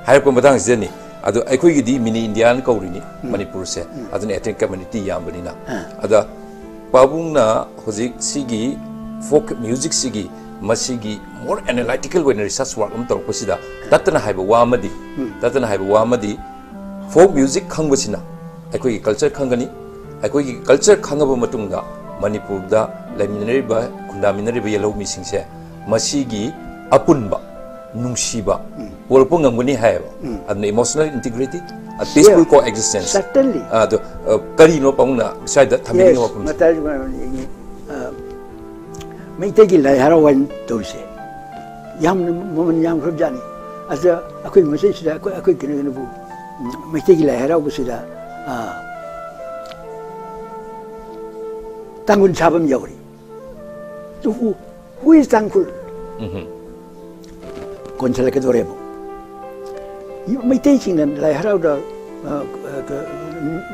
ꯍꯥꯏꯔꯛꯄ ꯃꯇꯥꯡꯁꯤꯗꯅꯤ꯫ ꯑꯗꯣ ꯑꯩꯈꯣꯏꯒꯤꯗꯤ mini India ꯅ ꯀꯧꯔꯤꯅꯤ ꯃꯅꯤꯄꯨꯔꯁꯦ, ꯑꯗꯨꯅ ethnic community ꯌꯥꯝꯕꯅꯤꯅ꯫ ꯑꯗ ꯄꯥꯕꯨꯡꯅ ꯍꯧꯖꯤꯛ ꯁꯤꯒꯤ folk music ꯁꯤꯒꯤ ꯃꯁꯤꯒꯤ more analytical ꯑꯣꯏꯅ research work ꯑꯃ ꯇꯧꯔꯛꯄꯁꯤꯗ ꯇꯠꯇꯅ ꯍꯥꯏꯕ ꯋꯥ ꯑꯃꯗꯤ, ꯇꯠꯇꯅ ꯍꯥꯏꯕ ꯋꯥ ꯑꯃꯗꯤ, folk music ꯈꯪꯕꯁꯤꯅ ꯑꯩꯈꯣꯏꯒꯤ culture ꯈꯪꯒꯅꯤ꯫ ꯑꯩꯈꯣꯏꯒꯤ culture ꯈꯪꯉꯕ ꯃꯇꯨꯡꯗ ꯃꯅꯤꯄꯨꯔꯗ ꯂꯩꯃꯤꯟꯅꯔꯤꯕ, ꯈꯨꯟꯗꯥꯃꯤꯟꯅꯔꯤꯕ ꯌꯦꯜꯍꯧꯃꯤꯁꯤꯡꯁꯦ ꯃꯁꯤꯒꯤ ꯑꯄꯨꯟꯕ ꯅꯨꯡꯁꯤꯕ ꯄꯣꯔꯛꯄ ꯉꯝꯒꯅꯤ ꯍꯥꯏꯌꯦꯕ꯫ ꯑꯗꯨꯅ emotional integrity, a peaceful coexistence꯫ Certainly. ꯑꯗꯣ, ꯑ, ꯀꯔꯤꯅꯣ ꯄꯥꯕꯨꯡꯅ ꯁ꯭ꯋꯥꯏꯗ ꯊꯝꯕꯤꯅꯤꯡꯉꯤꯕ ꯋꯥꯐꯝꯁꯦ? ꯃꯇꯥꯏ ꯃꯥꯟꯅ ꯌꯦꯡꯉꯤ꯫ ꯑ, ꯃꯩꯇꯩꯒꯤ ꯂꯥꯏ ꯍꯔꯥꯎ ꯍꯥꯏꯅ ꯇꯧꯔꯤꯁꯦ ꯌꯥꯝꯅ ꯃꯃꯜ ꯌꯥꯝꯈ꯭ꯔꯕ ꯖꯥꯠꯅꯤ꯫ ꯑꯗ ꯑꯩꯈꯣꯏ ꯃꯁꯤꯁꯤꯗ ꯑꯩꯈꯣꯏ ꯑꯩꯈꯣꯏ ꯀꯩꯅꯣ ꯀꯩꯅꯣꯕꯨ, ꯎꯝ, ꯃꯩꯇꯩꯒꯤ ꯂꯥꯏ ꯍꯔꯥꯎꯕꯁꯤꯗ, ꯑ, ꯇꯥꯡꯒꯨꯜ ꯁꯥꯕ ꯑꯃ ꯌꯥꯎꯔꯤ꯫ ꯍꯨ ꯏꯁ ꯇꯥꯡꯈꯨꯜ? ꯎꯝ꯫ ꯀꯣꯟꯁꯤꯜꯂꯛꯀꯗꯧꯔꯦꯕ꯫ ꯃꯩꯇꯩꯁꯤꯡꯅ ꯂꯥꯏ ꯍꯔꯥꯎꯗ, ꯑ, ꯑ,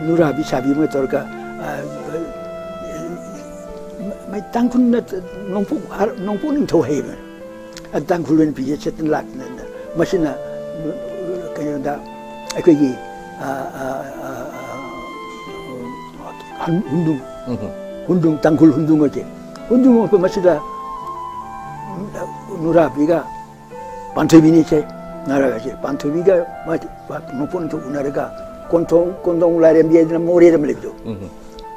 ꯅꯨꯔꯥꯕꯤ ꯁꯥꯕꯤ ꯑꯃ ꯇꯧꯔꯒ, ꯑ, ꯃꯩ-, ꯇꯥꯡꯈꯨꯜꯅ ꯅꯣꯡꯄꯣꯛ ꯍꯔ-, ꯅꯣꯡꯄꯣꯛ ꯅꯤꯡꯊꯧ ꯍꯩꯕ꯫ ꯑ, ꯇꯥꯡꯈꯨꯜ ꯑꯣꯏꯅ ꯐꯤꯖꯦꯠ ꯁꯦꯠꯇꯅ ꯂꯥꯛꯇꯅ꯫ ꯃꯁꯤꯅ, ꯑ, ꯀꯩꯅꯣꯗ ꯑꯩꯈꯣꯏꯒꯤ, ꯑ, ꯑ, ꯑ, ꯑ, ꯍꯟ-, ꯍꯨꯟꯗꯨꯡ, ꯎꯝ꯫ ꯍꯨꯟꯗꯨꯡ, ꯇꯥꯡꯈꯨꯜ ꯍꯨꯟꯗꯨꯡ ꯑꯁꯦ꯫ ꯍꯨꯟꯗꯨꯡ ꯑꯣꯏꯕ ꯃꯁꯤꯗ ꯅꯨꯔꯥꯕꯤꯒ ꯄꯥꯟꯊꯣꯏꯕꯤꯅꯤꯁꯦ ꯉꯥꯔꯒꯁꯦ꯫ ꯄꯥꯟꯊꯣꯏꯕꯤꯒ ꯃꯥꯗꯤ ꯃꯄꯨꯟ ꯊꯣꯛ ꯎꯅꯔꯒ ꯀꯣꯟꯊꯣꯡ, ꯀꯣꯟꯊꯣꯡ ꯂꯥꯏꯔꯦꯝꯕꯤ ꯍꯥꯏꯗꯅ ꯃꯣꯔꯦꯗ ꯑꯃ ꯂꯩꯕꯗꯣ꯫ ꯎꯝ꯫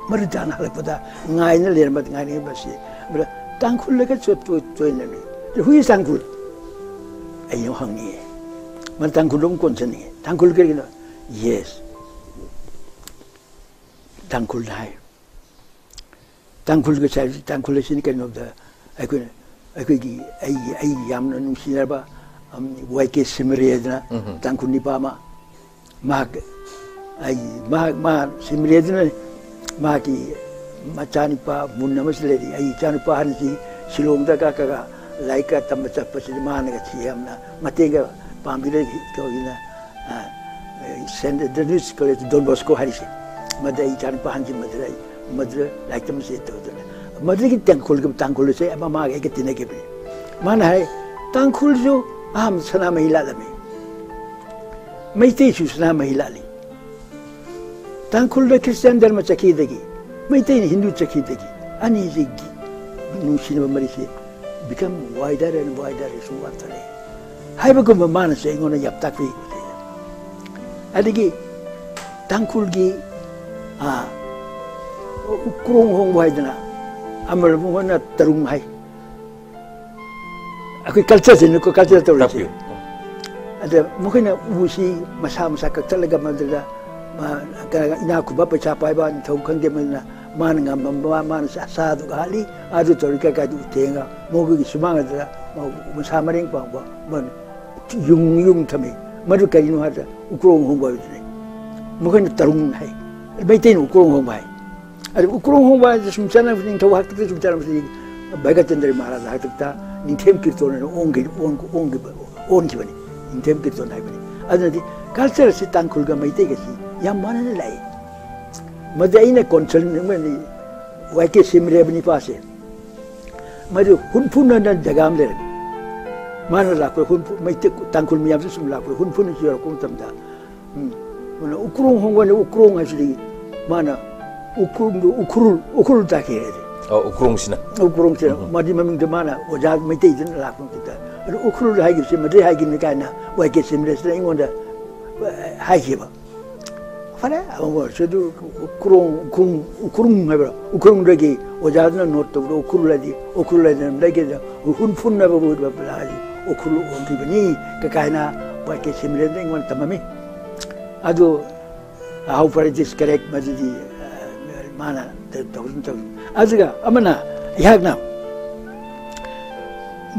ꯃꯔꯨ ꯇꯥꯅ ꯍꯜꯂꯛꯄꯗ ꯉꯥꯏꯅ ꯂꯩꯔꯝꯕ, ꯉꯥꯏꯅꯔꯝꯕꯁꯤ꯫ ꯑꯗꯨꯗ ꯇꯥꯡꯈꯨꯜꯗꯒ ꯆꯠꯄ ꯇꯣꯏꯅ ꯂꯩ꯫ "Who is ꯇꯥꯡꯈꯨꯜ?" ꯑꯩꯅ ꯍꯪꯅꯤꯡꯉꯦ꯫ ꯃꯥ ꯇꯥꯡꯈꯨꯜ ꯑꯃ ꯀꯣꯟꯁꯤꯟꯅꯤꯡꯉꯦ꯫ "ꯇꯥꯡꯈꯨꯜ ꯀꯔꯤꯒꯤꯅꯣ?" "Yes꯫ ꯇꯥꯡꯈꯨꯜ ꯍꯥꯏ꯫ ꯇꯥꯡꯈꯨꯜꯒ ꯁꯥꯏ-, ꯇꯥꯡꯈꯨꯜ ꯑꯁꯤꯅ ꯀꯩꯅꯣꯗ ꯑꯩꯈꯣꯏꯅ, ꯑꯩꯈꯣꯏꯒꯤ, ꯑꯩꯒꯤ, ꯑꯩꯒꯤ ꯌꯥꯝꯅ ꯅꯨꯡꯁꯤꯅꯔꯕ, ꯎꯝ, ꯋꯥꯏ ꯀꯦ ꯁꯤꯃꯔꯦ ꯍꯥꯏꯗꯅ ꯎꯝ꯫ ꯇꯥꯡꯈꯨꯜ ꯅꯤꯄꯥ ꯑꯃ, ꯃꯍꯥꯛ, ꯑꯩ, ꯃꯍꯥꯛ, ꯃꯥ ꯁꯤꯃꯔꯦꯗꯨꯅ ꯃꯥꯒꯤ ꯃꯆꯥꯅꯨꯄꯥ ꯃꯨꯟ ꯑꯃꯁꯨ ꯂꯩꯔꯤ꯫ ꯑꯩ ꯏꯆꯥꯅꯨꯄꯥ ꯑꯍꯟꯁꯤ ꯁꯤꯂꯣꯡꯗ ꯀ-, ꯀ-, ꯀ-, ꯂꯥꯏꯔꯤꯛꯀ ꯇꯝꯕ ꯆꯠꯄꯁꯤꯗ ꯃꯥꯅꯒ ꯁꯤ ꯌꯥꯝꯅ ꯃꯇꯦꯡꯒ ꯄꯥꯡꯕꯤꯔꯛꯏ ꯇꯧꯗꯅ, ꯑ, ꯁꯦꯟꯠ ꯑꯦꯟꯗ꯭ꯔꯨꯁ ꯀꯣꯂꯦꯖ ꯗꯣꯟ ꯕꯣꯁꯀꯣ ꯍꯥꯏꯔꯤꯁꯦ, ꯃꯗꯨꯗ ꯑꯩ ꯏꯆꯥꯅꯨꯄꯥ ꯑꯍꯟꯁꯤ ꯃꯗꯨꯗ ꯑꯩ, ꯃꯗꯨꯗ ꯂꯥꯏꯔꯤꯛ ꯇꯝꯕꯁꯦ ꯇꯧꯗꯅ, ꯃꯗꯨꯗꯒꯤ ꯇꯥꯡꯈꯨꯜꯒ, ꯇꯥꯡꯈꯨꯜꯁꯦ ꯑꯃ ꯃꯥꯒ ꯑꯩꯒ ꯇꯤꯟꯅꯈꯤꯕꯅꯤ꯫ ꯃꯥꯅ ꯍꯥꯏ, "ꯇꯥꯡꯈꯨꯜꯁꯨ ꯑꯍꯥꯟꯕ ꯁꯅꯥꯃꯍꯤ ꯂꯥꯠꯂꯝꯃꯤ, ꯃꯩꯇꯩꯁꯨ ꯁꯅꯥꯃꯍꯤ ꯂꯥꯠꯂꯤ꯫ ꯇꯥꯡꯈꯨꯜꯗ ꯈ꯭ꯔꯤꯁꯇꯤꯌꯥꯟ ꯙꯔꯃ ꯆꯠꯈꯤꯗꯒꯤ, ꯃꯩꯇꯩꯅ ꯍꯤꯟꯗꯨ ꯆꯠꯈꯤꯗꯒꯤ, ꯑꯅꯤꯁꯤꯒꯤ ꯅꯨꯡꯁꯤꯅꯕ ꯃꯔꯤꯁꯦ become wider and wider ꯁꯨꯝ ꯋꯥꯡꯊꯔꯛꯑꯦ" ꯍꯥꯏꯕꯒꯨꯝꯕ ꯃꯥꯅꯁꯨ ꯑꯩꯉꯣꯟꯗ ꯌꯥꯝ ꯇꯥꯛꯄꯤ꯫ ꯑꯗꯒꯤ ꯇꯥꯡꯈꯨꯜꯒꯤ, ꯑ, ꯎꯀ꯭ꯔꯣꯡ ꯍꯣꯡꯕ ꯍꯥꯏꯗꯅ ꯑꯃꯔꯕꯨꯡ ꯍꯣꯏꯅ ꯇꯔꯨꯡ ꯍꯥꯏ꯫ ꯑꯩꯈꯣꯏ ꯀꯜꯆꯔꯁꯤꯅꯀꯣ, ꯀꯜꯆꯔ ꯇꯧꯔꯤꯁꯦ꯫ ꯇꯥꯛꯄꯤꯌꯨ꯫ ꯑꯗ ꯃꯈꯣꯏꯅ ꯎꯁꯤ ꯃꯁꯥ ꯃꯁꯥ ꯀꯛꯊꯠꯂꯒ ꯃꯗꯨꯗ, ꯃꯥ, ꯀ-, ꯏꯅꯥꯛ ꯈꯨꯟꯕ, ꯄꯩꯁꯥ ꯄꯥꯏꯕ, ꯅꯤꯡꯊꯧ ꯈꯪꯗꯦ, ꯃꯗꯨꯅ ꯃꯥꯅ ꯉꯝꯕ, ꯃꯥ-, ꯃꯥꯅ ꯁꯥ-, ꯁꯥꯗꯨꯒ ꯍꯥꯠꯂꯤ, ꯑꯗꯨ ꯇꯧꯔꯤ, ꯀꯥꯏ ꯀꯥꯏꯗ ꯎꯊꯦꯡꯉ ꯃꯣꯏꯒꯤ ꯁꯨꯃꯥꯡ ꯑꯗꯨꯗ ꯃꯥ ꯃꯁꯥ ꯃꯔꯦꯡ ꯄꯥꯡꯕ ꯃꯥꯅ ꯌꯨꯡ, ꯌꯨꯡ ꯊꯝꯃꯤ꯫ ꯃꯗꯨ ꯀꯔꯤꯅꯣ ꯍꯥꯏꯕꯗ ꯎꯀ꯭ꯔꯣꯡ ꯍꯣꯡꯕ ꯍꯥꯏꯕꯗꯨꯅꯤ꯫ ꯃꯈꯣꯏꯅ ꯇꯔꯨꯡ ꯍꯥꯏ, ꯃꯩꯇꯩꯅ ꯎꯀ꯭ꯔꯣꯡ ꯍꯣꯡꯕ ꯍꯥꯏ꯫ ꯑꯗꯨ ꯎꯀ꯭ꯔꯣꯡ ꯍꯣꯡꯕ ꯍꯥꯏꯁꯦ ꯁꯨꯝ ꯆꯠꯅꯕ, ꯅꯤꯡꯊꯧ ꯍꯥꯛꯇꯛꯇ ꯁꯨꯝ ꯆꯠꯅꯕꯁꯤ ꯚꯥꯏꯒꯆꯟꯗ꯭ꯔ ꯃꯍꯥꯔꯥꯖ ꯍꯥꯛꯇꯛꯇ ꯅꯤꯡꯊꯦꯝ ꯀꯤꯔꯇꯣꯟ ꯑꯣꯟꯈꯤ-, ꯑꯣꯟ-, ꯑꯣꯟꯈꯤꯕ, ꯑꯣꯟꯈꯤꯕꯅꯤ꯫ ꯅꯤꯡꯊꯦꯝ ꯀꯤꯔꯇꯣꯟ ꯍꯥꯏꯕꯅꯤ꯫ ꯑꯗꯨꯅꯗꯤ culture ꯑꯁꯤ ꯇꯥꯡꯈꯨꯜꯒ ꯃꯩꯇꯩꯒꯁꯤ ꯌꯥꯝ ꯃꯥꯟꯅꯅ ꯂꯥꯛꯏ꯫ ꯃꯗꯨ ꯑꯩꯅ concern ꯑꯃꯅꯤ, ꯋꯥꯏ ꯀꯦ ꯁꯤꯃꯔꯦꯕ ꯅꯤꯄꯥꯁꯦ꯫ ꯃꯗꯨ ꯍꯨꯟꯐꯨꯟꯅꯅ ꯖꯒꯥ ꯑꯃ ꯂꯩꯔꯝꯃꯤ꯫ ꯃꯥꯅ ꯂꯥꯛꯄ ꯍꯨꯟꯐꯨ-, ꯃꯩꯇꯩ, ꯇꯥꯡꯈꯨꯜ ꯃꯌꯥꯝꯁꯨ ꯁꯨꯝ ꯂꯥꯛꯄ ꯍꯨꯟꯐꯨꯟꯅ ꯌꯧꯔꯛꯄ ꯃꯇꯝꯗ, ꯎꯝ, ꯃꯥꯅ ꯎꯀ꯭ꯔꯣꯡ ꯍꯣꯡꯕꯅ ꯎꯀ꯭ꯔꯣꯡ ꯍꯥꯏꯁꯤꯗꯤ ꯃꯥꯅ ꯎꯀ꯭ꯔꯣꯡꯗꯨ ꯎꯈ꯭ꯔꯨꯜ, ꯎꯈ꯭ꯔꯨꯜ ꯇꯥꯛꯈꯤ ꯍꯥꯏꯗꯤ꯫ ꯑꯣ, ꯎꯀ꯭ꯔꯣꯡꯁꯤꯅ꯫ ꯎꯀ꯭ꯔꯣꯡꯁꯤꯅ꯫ ꯎꯝ꯫ ꯃꯗꯨ ꯃꯃꯤꯡꯗꯨ ꯃꯥꯅ ꯑꯣꯖꯥ ꯃꯩꯇꯩꯗꯨꯅ ꯂꯥꯛꯄ ꯃꯇꯝꯗ, ꯑꯗꯨ ꯎꯈ꯭ꯔꯨꯜ ꯍꯥꯏꯈꯤꯕꯁꯤ ꯃꯗꯨꯗꯩ ꯍꯥꯏꯈꯤꯕꯅꯤ ꯀꯥꯏꯅ ꯋꯥꯏ ꯀꯦ ꯁꯤꯃꯔꯦꯁꯅ ꯑꯩꯉꯣꯟꯗ, ꯑ, ꯍꯥꯏꯈꯤꯕ꯫ ꯐꯔꯦ, ꯑꯃ ꯑꯣꯏꯔꯁꯨ ꯑꯗꯨ ꯎꯈ꯭ꯔꯣꯡ, ꯎꯈ꯭ꯔꯣꯡ, ꯎꯈ꯭ꯔꯣꯡ ꯍꯥꯏꯕ꯭ꯔꯥ? ꯎꯈ꯭ꯔꯣꯡꯗꯒꯤ ꯑꯣꯖꯥꯗꯨꯅ note ꯇꯧꯕꯗ ꯎꯈ꯭ꯔꯨꯜ ꯍꯥꯏꯗꯤ, ꯎꯈ꯭ꯔꯨꯜ ꯍꯥꯏꯗꯅ ꯂꯩꯒꯦꯗ ꯍꯨꯟꯐꯨꯟꯅꯕ ꯑꯣꯏꯕ ꯍꯥꯏꯗꯤ ꯎꯈ꯭ꯔꯨꯜ ꯑꯣꯟꯈꯤꯕꯅꯤ ꯀ-, ꯀꯥꯏꯅ ꯋꯥꯏ ꯀꯦ ꯁꯤꯃꯔꯦꯟꯗ ꯑꯩꯉꯣꯟꯗ ꯇꯝꯃꯝꯃꯤ꯫ ꯑꯗꯨ how far it is correct ꯃꯗꯨꯗꯤ, ꯑ, ꯃꯥꯅ ꯇꯧ-, ꯇꯧꯗꯨꯅ ꯇꯧꯗꯨꯅ꯫ ꯑꯗꯨꯒ ꯑꯃꯅ ꯑꯩꯍꯥꯛꯅ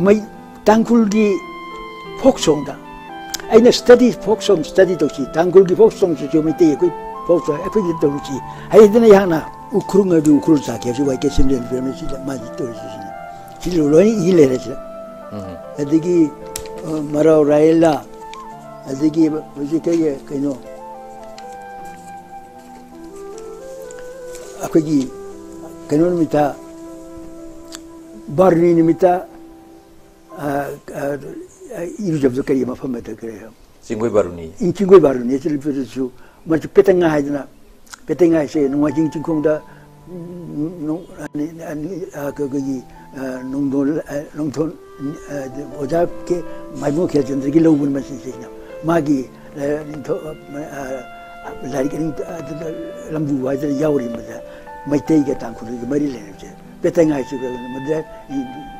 ꯃꯩ-, ꯇꯥꯡꯈꯨꯜꯒꯤ folk songꯗ ꯑꯩꯅ study, folk song study ꯇꯧꯁꯤ, ꯇꯥꯡꯈꯨꯜꯒꯤ folk songꯁꯤꯁꯨ ꯃꯩꯇꯩ ꯑꯩꯈꯣꯏ folk song ꯑꯩꯈꯣꯏꯗꯤ ꯇꯧꯔꯨꯁꯤ ꯍꯥꯏꯗꯅ ꯑꯩꯍꯥꯛꯅ ꯎꯈ꯭ꯔꯨꯜ ꯑꯗꯨ ꯎꯈ꯭ꯔꯨꯜ ꯁꯥꯈꯤꯕꯁꯤ ꯋꯥꯏ ꯀꯦ ꯁꯤꯃꯔꯦꯟ ꯄꯤꯔꯝꯃꯤ꯫ ꯁꯤꯗ ꯃꯥꯒꯤ ꯇꯧꯔꯤꯁꯤ ꯁꯤꯅꯤ꯫ ꯁꯤ ꯂꯣꯏꯅ ꯏ ꯂꯩꯔꯦ ꯁꯤꯗ꯫ ꯎꯝ꯫ ꯑꯗꯒꯤ, ꯑ, ꯃꯔꯥꯎ ꯔꯥꯏꯂꯥ, ꯑꯗꯒꯤ ꯍꯧꯖꯤꯛ ꯀꯩ, ꯀꯩꯅꯣ, ꯑꯩꯈꯣꯏꯒꯤ ꯀꯩꯅꯣ ꯅꯨꯃꯤꯠꯇ, ꯕꯥꯔꯨꯅꯤ ꯅꯨꯃꯤꯠꯇ, ꯑ, ꯑ, ꯏꯔꯨꯖꯕꯗꯣ ꯀꯔꯤ ꯃꯐꯝ ꯍꯥꯏꯗ ꯀꯔꯤ? ꯆꯤꯡꯒꯣꯏ ꯕꯥꯔꯨꯅꯤ꯫ ꯏꯪ ꯆꯤꯡꯒꯣꯏ ꯕꯥꯔꯨꯅꯤ ꯆꯠꯂꯤꯕꯗꯨꯁꯨ ꯃꯁꯤ ꯄꯦꯇꯪꯉꯥ ꯍꯥꯏꯗꯅ, ꯄꯦꯇꯪꯉꯥ ꯍꯥꯏꯁꯦ ꯅꯣꯡꯃꯥꯏꯖꯤꯡ ꯆꯤꯡꯈꯣꯡꯗ, ꯎꯝ, ꯅꯣꯡ-, ꯑꯅꯤ-, ꯑꯅꯤ-, ꯑ, ꯀ-, ꯑꯩꯈꯣꯏꯒꯤ, ꯑ, ꯅꯣꯡꯊꯣꯟ, ꯑ, ꯅꯣꯡꯊꯣꯟ, ꯑ, ꯑꯣꯖꯥ ꯀꯦ ꯃꯥꯏꯕꯝ ꯈꯦꯜꯆꯟꯗ꯭ꯔꯒꯤ ꯂꯧꯕꯅꯤ ꯃꯁꯤꯁꯤꯅ꯫ ꯃꯥꯒꯤ, ꯑ, ꯅꯤꯡꯊꯧ, ꯑ, ꯑ, ꯂꯥꯏꯔꯤꯛ ꯑꯅꯤ, ꯑ, ꯂꯝꯕꯨ ꯍꯥꯏꯗꯅ ꯌꯥꯎꯔꯤ ꯃꯗ ꯃꯩꯇꯩꯒ ꯇꯥꯡꯈꯨꯜꯒ ꯃꯔꯤ ꯂꯩꯅꯕꯁꯦ꯫ ꯄꯦꯇꯪꯉꯥꯏꯁꯨ ꯃꯗꯨꯗ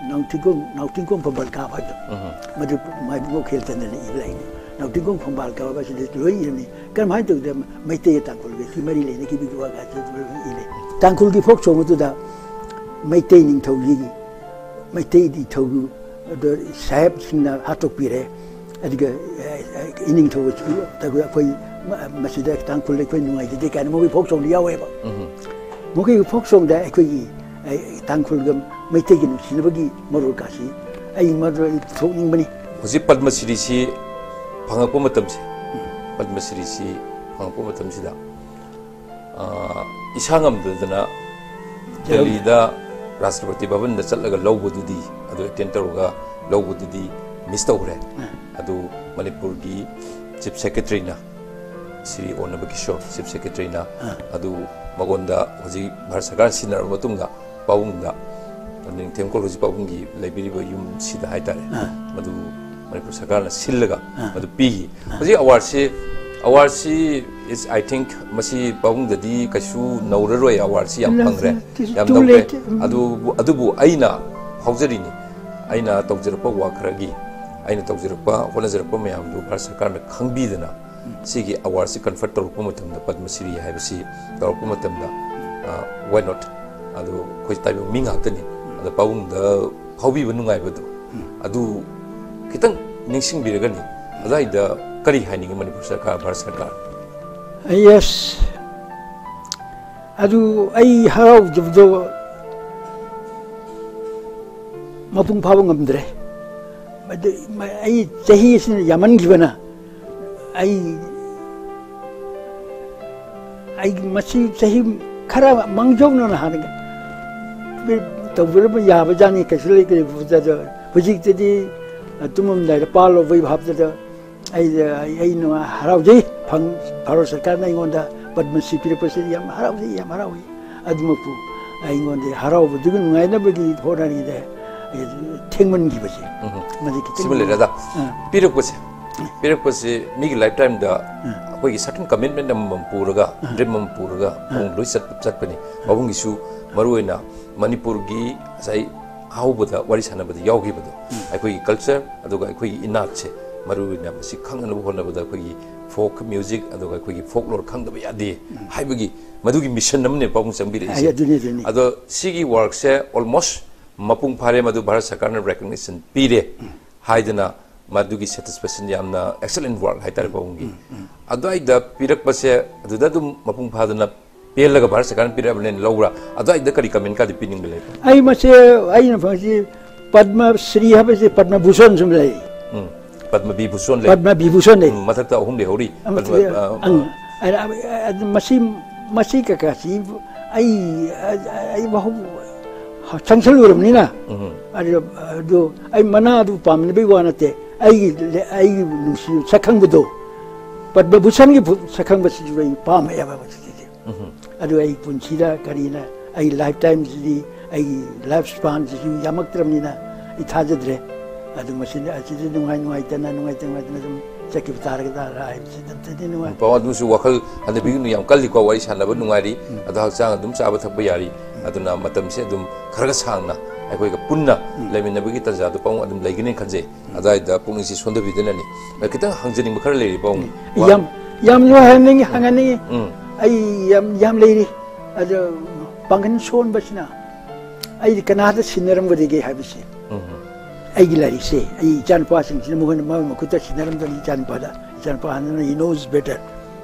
ꯅꯥꯎꯊꯤꯡꯈꯣꯡ, ꯅꯥꯎꯊꯤꯡꯈꯣꯡ ꯐꯝꯕꯥꯜ ꯀꯥꯞ ꯍꯥꯏꯗꯣ꯫ ꯎꯝ꯫ ꯃꯗꯨ ꯃꯥꯏꯕꯝ ꯈꯦꯜꯆꯟꯗ꯭ꯔꯅ ꯏꯕ ꯂꯥꯏꯔꯤꯛꯅꯤ꯫ ꯅꯥꯎꯇꯤꯡꯈꯣꯡ ꯈꯣꯡꯕꯥꯜ ꯀꯧꯔꯒ ꯁꯤꯗ ꯂꯣꯏ ꯏꯔꯝꯃꯤ꯫ ꯀꯔꯝꯍꯥꯏꯅ ꯇꯧꯗꯅ ꯃꯩꯇꯩꯒ ꯇꯥꯡꯈꯨꯜꯒ ꯁꯤ ꯃꯔꯤ ꯂꯩꯅꯈꯤꯕꯒꯤ ꯋꯥꯒ ꯁꯤ ꯂꯣꯏ ꯏꯔꯦ꯫ ꯇꯥꯡꯈꯨꯜꯒꯤ ꯐꯣꯛ ꯁꯣꯡ ꯑꯗꯨꯗ ꯃꯩꯇꯩ ꯅꯤꯡꯊꯧꯒꯤ, ꯃꯩꯇꯩ ꯅꯤꯡꯊꯧ ꯑꯗꯣ ꯁꯥꯍꯦꯕꯁꯤꯡꯅ ꯍꯥꯠꯇꯣꯛꯄꯤꯔꯦ꯫ ꯑꯗꯨꯒ, ꯑꯦ, ꯑꯦ, ꯏꯅꯤꯡꯊꯧ ꯑꯁꯤ ꯑꯩꯈꯣꯏ ꯃ-, ꯃꯁꯤꯗ ꯇꯥꯡꯈꯨꯜ ꯑꯩꯈꯣꯏ ꯅꯨꯡꯉꯥꯏꯖꯗꯦ ꯀꯥꯏꯅ ꯃꯈꯣꯏꯒꯤ ꯐꯣꯛ ꯁꯣꯡꯗ ꯌꯥꯎꯋꯦꯕ꯫ ꯎꯝ꯫ ꯃꯈꯣꯏꯒꯤ ꯐꯣꯛ ꯁꯣꯡꯗ ꯑꯩꯈꯣꯏꯒꯤ, ꯑꯦ, ꯇꯥꯡꯈꯨꯜꯒ ꯃꯩꯇꯩꯒꯤ ꯅꯨꯡꯁꯤꯅꯕꯒꯤ ꯃꯔꯣꯜ ꯀꯥꯁꯤ ꯑꯩ ꯃꯗꯨ ꯑꯩ ꯊꯣꯛꯅꯤꯡꯕꯅꯤ꯫ ꯍꯧꯖꯤꯛ ꯄꯗꯃ ꯁꯤꯔꯤꯁꯤ ꯐꯪꯉꯛꯄ ꯃꯇꯝꯁꯦ, ꯎꯝ꯫ ꯄꯗꯃ ꯁꯤꯔꯤꯁꯤ ꯐꯪꯉꯛꯄ ꯃꯇꯝꯁꯤꯗ, ꯑ, ꯏꯁꯥ ꯉꯝꯗꯗꯅ ꯌꯥꯝ ꯗꯦꯜꯂꯤꯗ ꯔꯥꯁꯇ꯭ꯔꯄꯇꯤ ꯚꯕꯟꯗ ꯆꯠꯂꯒ ꯂꯧꯕꯗꯨꯗꯤ, ꯑꯗꯨ ꯑꯦꯇꯦꯟ ꯇꯧꯔꯒ ꯂꯧꯕꯗꯨꯗꯤ ꯃꯤꯁ ꯇꯧꯈ꯭ꯔꯦ꯫ ꯑ꯫ ꯑꯗꯨ ꯃꯅꯤꯄꯨꯔꯒꯤ ꯆꯤꯐ ꯁꯦꯀ꯭ꯔꯦꯇꯔꯤꯅ, ꯁ꯭ꯔꯤ ꯑꯣꯅꯕ ꯀꯤꯁꯣꯔ ꯆꯤꯐ ꯁꯦꯀ꯭ꯔꯦꯇꯔꯤꯅ, ꯑ꯫ ꯑꯗꯨ ꯃꯉꯣꯟꯗ ꯍꯧꯖꯤꯛ ꯚꯥꯔꯠ ꯁꯔꯀꯥꯔꯅ ꯁꯤꯟꯅꯔꯕ ꯃꯇꯨꯡꯗ ꯄꯥꯕꯨꯡꯗ, ꯅꯤꯡꯊꯦꯝ ꯀꯣꯜ ꯍꯧꯖꯤꯛ ꯄꯥꯕꯨꯡꯒꯤ ꯂꯩꯕꯤꯔꯤꯕ ꯌꯨꯝꯁꯤꯗ ꯍꯥꯏꯇꯥꯔꯦ, ꯑ꯫ ꯃꯗꯨ ꯃꯅꯤꯄꯨꯔ ꯁꯔꯀꯥꯔꯅ ꯁꯤꯜꯂꯒ ꯑ꯫ ꯃꯗꯨ ꯄꯤꯈꯤ꯫ ꯑ꯫ ꯍꯧꯖꯤꯛ ꯑꯦꯋꯥꯔꯗꯁꯤ, ꯑꯦꯋꯥꯔꯗꯁꯤ is, I think, ꯃꯁꯤ ꯄꯥꯕꯨꯡꯗꯗꯤ ꯀꯩꯁꯨ ꯅꯧꯔꯔꯣꯏ, ꯑꯦꯋꯥꯔꯗꯁꯤ ꯌꯥꯝ ꯎꯝ, ꯐꯪꯈ꯭ꯔꯦ, ꯎꯝ, ꯌꯥꯝ too ꯅꯧꯈ꯭ꯔꯦ꯫ Late. ꯎꯝ꯫ ꯑꯗꯨꯕꯨ, ꯑꯗꯨꯕꯨ ꯑꯩꯅ ꯐꯥꯎꯖꯔꯤꯅꯤ, ꯑꯩꯅ ꯇꯧꯖꯔꯛꯄ ꯋꯥ ꯈꯔꯒꯤ, ꯑꯩꯅ ꯇꯧꯖꯔꯛꯄ, ꯍꯣꯠꯅꯖꯔꯛꯄ ꯃꯌꯥꯝꯗꯨ ꯚꯥꯔꯠ ꯁꯔꯀꯥꯔꯅ ꯈꯪꯕꯤꯗꯅ, ꯎꯝ꯫ ꯁꯤꯒꯤ ꯑꯦꯋꯥꯔꯗꯁꯤ ꯀꯟꯐꯔꯠ ꯇꯧꯔꯛꯄ ꯃꯇꯝꯗ, ꯄꯗꯃ ꯁ꯭ꯔꯤ ꯍꯥꯏꯕꯁꯤ ꯇꯧꯔꯛꯄ ꯃꯇꯝꯗ, ꯑ, why not? ꯑꯗꯨ ꯑꯩꯈꯣꯏ ꯇꯥꯏꯕꯪ ꯃꯤ ꯉꯥꯛꯇꯅꯤ꯫ ꯑꯗ ꯄꯥꯕꯨꯡꯗ ꯐꯥꯎꯕꯤꯕ ꯅꯨꯡꯉꯥꯏꯕꯗꯣ, ꯎꯝ꯫ ꯑꯗꯨ ꯈꯤꯇꯪ ꯅꯤꯡꯁꯤꯡꯕꯤꯔꯒꯅꯤ, ꯑꯗꯨꯋꯥꯏꯗ ꯀꯔꯤ ꯍꯥꯏꯅꯤꯡꯉꯤ ꯃꯅꯤꯄꯨꯔ ꯁꯔꯀꯥꯔ, ꯚꯥꯔꯠ ꯁꯔꯀꯥꯔ? Yes, ꯑꯗꯨ ꯑꯩ ꯍꯔꯥꯎꯖꯕꯗꯣ ꯃꯄꯨꯡ ꯐꯥꯕ ꯉꯝꯗ꯭ꯔꯦ꯫ ꯃꯗꯨ, ꯃ-, ꯑꯩ ꯆꯍꯤ ꯑꯁꯤꯅ ꯌꯥꯝꯃꯟꯈꯤꯕꯅ ꯑꯩ, ꯑꯩ ꯃꯁꯤ ꯆꯍꯤ ꯈꯔ ꯃꯥꯡꯖꯧꯅꯅ ꯍꯥꯟꯅ ꯇꯧꯕꯤꯔꯝꯕ ꯌꯥꯕꯖꯥꯠꯅꯤ, ꯀꯩꯁꯨ ꯂꯩꯇꯦ꯫ ꯍꯧꯖꯤꯛꯇꯗꯤ ꯇꯨꯝꯃꯝꯗꯥꯏꯗ ꯄꯥꯜ ꯂꯧꯕꯒꯤ ꯚꯥꯞꯇꯗ ꯑꯩ, ꯑꯩ, ꯑꯩ ꯅꯨꯡꯉꯥꯏ-, ꯍꯔꯥꯎꯖꯩ꯫ ꯐꯪ-, ꯚꯥꯔꯠ ꯁꯔꯀꯥꯔꯅ ꯑꯩꯉꯣꯟꯗ ꯄꯗꯃ ꯁ꯭ꯔꯤ ꯄꯤꯔꯛꯄꯁꯤ ꯌꯥꯝ ꯍꯔꯥꯎꯖꯩ, ꯌꯥꯝ ꯍꯔꯥꯎꯏ꯫ ꯑꯗꯨꯃꯛꯄꯨ ꯑꯩꯉꯣꯟꯗ ꯍꯔꯥꯎꯕꯗꯨꯒꯤ ꯅꯨꯡꯉꯥꯏꯅꯕꯒꯤ ꯍꯣꯠꯅꯔꯤꯉꯩꯗ ꯑꯩ ꯊꯦꯡꯃꯟꯈꯤꯕꯁꯦ꯫ ꯎꯝ꯫ ꯃꯗꯨ ꯈꯤꯇꯪ ꯁꯤꯃ ꯂꯩꯔꯦꯗ꯫ ꯑꯥ꯫ ꯄꯤꯔꯛꯄꯁꯦ, ꯄꯤꯔꯛꯄꯁꯦ ꯃꯤꯒꯤ ꯂꯥꯏꯐ ꯇꯥꯏꯝꯗ ꯑꯥ꯫ ꯑꯩꯈꯣꯏꯒꯤ certain commitment ꯑꯃꯃꯝ ꯄꯨꯔꯒ, ꯑꯥ꯫ ꯗ꯭ꯔꯤꯝ ꯑꯃ ꯄꯨꯔꯒ ꯑꯥ꯫ ꯄꯥꯕꯨꯡ ꯂꯣꯏ ꯆꯠ-, ꯆꯠꯄꯅꯤ꯫ ꯑꯥ꯫ ꯄꯥꯕꯨꯡꯒꯤꯁꯨ ꯃꯔꯨꯑꯣꯏꯅ ꯃꯅꯤꯄꯨꯔꯒꯤ ꯉꯁꯥꯏ ꯑꯍꯧꯕꯗ ꯋꯥꯔꯤ ꯁꯥꯟꯅꯕꯗ ꯌꯥꯎꯈꯤꯕꯗꯣ, ꯎꯝ꯫ ꯑꯩꯈꯣꯏꯒꯤ ꯀꯜꯆꯔ ꯑꯗꯨꯒ ꯑꯩꯈꯣꯏꯒꯤ ꯏꯅꯥꯠꯁꯦ ꯃꯔꯨ ꯑꯣꯏꯅ ꯃꯁꯤ ꯈꯪꯅꯅꯕ ꯍꯣꯠꯅꯕꯗ ꯑꯩꯈꯣꯏꯒꯤ ꯐꯣꯛ ꯃ꯭ꯌꯨꯖꯤꯛ, ꯑꯗꯨꯒ ꯑꯩꯈꯣꯏꯒꯤ ꯐꯣꯛ ꯂꯣꯔ ꯈꯪꯗꯕ ꯌꯥꯗꯦ ꯍꯥꯏꯕꯒꯤ ꯃꯗꯨꯒꯤ ꯃꯤꯁꯟ ꯑꯃꯅꯦ ꯄꯥꯕꯨꯡ ꯑꯩ ꯆꯪꯕꯤꯔꯛꯏꯁꯦ꯫ ꯑꯗꯨꯅꯤ ꯑꯗꯨꯅꯤ ꯑꯗꯣ ꯁꯤꯒꯤ ꯋꯥꯔꯛꯁꯦ ꯑꯣꯜꯃꯣꯁ ꯃꯄꯨꯡ ꯐꯥꯔꯦ, ꯃꯗꯨ ꯚꯥꯔꯠ ꯁꯔꯀꯥꯔꯅ ꯔꯦꯀꯣꯛꯅꯤꯁꯟ ꯄꯤꯔꯦ ꯍꯥꯏꯗꯅ ꯃꯗꯨꯒꯤ ꯁꯦꯇꯤꯁꯐꯦꯛꯁꯟ, ꯌꯥꯝꯅ ꯑꯦꯛꯁꯂꯦꯟ ꯋꯥꯔꯛ ꯍꯥꯏꯇꯥꯔꯦ ꯄꯥꯕꯨꯡꯒꯤ꯫ ꯑꯗꯨꯋꯥꯏꯗ ꯄꯤꯔꯛꯄꯁꯦ ꯑꯗꯨꯗ ꯑꯗꯨꯝ ꯃꯄꯨꯡ ꯐꯥꯗꯅ ꯄꯦꯜꯂꯒ ꯚꯥꯔꯠ ꯁꯔꯀꯥꯔꯅ ꯄꯤꯔꯛꯑꯕꯅꯤꯅ ꯂꯧꯕ꯭ꯔꯥ? ꯑꯗꯨꯋꯥꯏꯗ ꯀꯔꯤ ꯀꯃꯦꯟ ꯀꯥꯗꯤ ꯄꯤꯅꯤꯡꯕ ꯂꯩꯕ꯭ꯔꯥ? ꯑꯩ ꯃꯁꯤ ꯑꯩꯅ ꯐꯪꯁꯤ ꯄꯗꯃ ꯁ꯭ꯔꯤ ꯍꯥꯏꯕꯁꯤ ꯄꯗꯃ ꯚꯨꯁꯟ ꯁꯨꯝ ꯂꯩ꯫ ꯎꯝ, ꯄꯗꯃ ꯕꯤꯚꯨꯁꯣꯟ ꯂꯩ꯫ ꯄꯗꯃ ꯚꯤꯚꯨꯁꯟ ꯂꯩ꯫ ꯎꯝ, ꯃꯊꯛꯇ ꯑꯍꯨꯝ ꯂꯩꯍꯧꯔꯤ꯫ ꯑꯃ ꯄꯗꯃ, ꯑ, ꯑꯪ, ꯑ, ꯑ, ꯃꯁꯤ ꯃꯁꯤ ꯀꯀꯥꯁꯤ ꯑꯩ ꯑꯩ ꯃꯍꯧ ꯆꯪꯁꯜꯂꯨꯔꯕꯅꯤꯅ ꯎꯝ, ꯑꯗꯨ ꯑꯗꯨ ꯑꯩ ꯃꯅꯥꯗꯨ ꯄꯥꯝꯅꯕꯒꯤ ꯋꯥ ꯅꯠꯇꯦ꯫ ꯑꯩꯒꯤ ꯑꯩꯒꯤ ꯅꯨꯡꯁꯤ ꯁꯛꯈꯪꯕꯗꯣ ꯄꯗꯃ ꯚꯨꯁꯟꯒꯤ ꯁꯛꯈꯪꯕꯁꯤꯁꯨ ꯑꯩ ꯄꯥꯝꯃꯛꯑꯦꯕ ꯃꯁꯤꯗꯤ꯫ ꯎꯝ, ꯑꯗꯨ ꯑꯩ ꯄꯨꯟꯁꯤꯗ ꯀꯔꯤꯅ ꯑꯩ ꯂꯥꯏꯐ ꯇꯥꯏꯝꯁꯤꯗꯤ ꯑꯩꯒꯤ ꯂꯥꯏꯐ ꯁ꯭ꯄꯥꯟꯁꯤꯁꯨ ꯌꯥꯝꯃꯛꯇ꯭ꯔꯕꯅꯤꯅ ꯑꯩ ꯊꯥꯖꯗ꯭ꯔꯦ꯫ ꯑꯗꯨ ꯃꯁꯤꯗ ꯑꯁꯤꯗ ꯅꯨꯡꯉꯥꯏ ꯅꯨꯡꯉꯥꯏꯇꯅ ꯅꯨꯡꯉꯥꯏꯇ ꯅꯨꯡꯉꯥꯏꯇꯅ ꯑꯗꯨꯝ ꯆꯠꯈꯤꯕ ꯇꯥꯔꯒꯗ꯭ꯔꯥ ꯍꯥꯏꯕꯁꯤ ꯑꯗꯨꯝꯇꯗꯤ ꯅꯨꯡꯉꯥꯏ꯫ ꯄꯥꯎ ꯑꯗꯨꯁꯨ ꯋꯥꯈꯜ ꯍꯟꯊꯕꯤꯒꯅꯨ, ꯌꯥꯝ ꯀꯜꯂꯤꯀꯣ, ꯋꯥꯔꯤ ꯁꯥꯟꯅꯕ ꯅꯨꯡꯉꯥꯏꯔꯤ꯫ ꯑꯗꯣ ꯍꯛꯆꯥꯡ ꯑꯗꯨꯝ ꯆꯥꯕ ꯊꯛꯄ ꯌꯥꯔꯤ꯫ ꯑꯗꯨꯅ ꯃꯇꯝꯁꯦ ꯑꯗꯨꯝ ꯈꯔꯒ ꯁꯥꯡꯅ ꯑꯩꯈꯣꯏꯒ ꯄꯨꯟꯅ ꯂꯩꯃꯤꯟꯅꯕꯒꯤ ꯇꯥꯟꯖꯥꯗꯣ ꯄꯥꯎ ꯑꯗꯨꯝ ꯂꯩꯒꯅꯤ ꯈꯟꯖꯩ꯫ ꯑꯗꯨꯋꯥꯏꯗ ꯄꯨꯛꯅꯤꯡꯁꯦ ꯁꯣꯟꯊꯕꯤꯗꯅꯅꯤ꯫ ꯑꯗ ꯈꯤꯇꯪ ꯍꯪꯖꯅꯤꯡꯕ ꯈꯔ ꯂꯩꯔꯤ ꯄꯥꯎ꯫ ꯌꯥꯝ ꯌꯥꯝꯅ ꯍꯥꯏꯍꯟꯅꯤꯡꯉꯤ ꯍꯪꯍꯟꯅꯤꯡꯉꯤ꯫ ꯎꯝ, ꯑꯩ ꯌꯥꯝ ꯌꯥꯝ ꯂꯩꯔꯤ꯫ ꯑꯗꯣ ꯄꯥꯡꯒꯜ ꯁꯣꯟꯕꯁꯤꯅ ꯑꯩꯗꯤ ꯀꯅꯥꯗ ꯁꯤꯟꯅꯔꯝꯒꯗꯒꯦ ꯍꯥꯏꯕꯁꯦ꯫ ꯎꯝ, ꯑꯩꯒꯤ ꯂꯥꯏꯔꯤꯛꯁꯦ ꯑꯩ ꯏꯆꯥꯅꯨꯄꯥꯁꯤꯡꯁꯤꯅ ꯃꯈꯣꯏꯅ ꯃꯥꯒꯤ ꯃꯈꯨꯠꯇ ꯁꯤꯟꯅꯔꯝꯗꯅ ꯏꯆꯥꯅꯨꯄꯥꯗ, ꯏꯆꯥꯅꯨꯄꯥ ꯑꯍꯟꯗꯨꯅ he knows better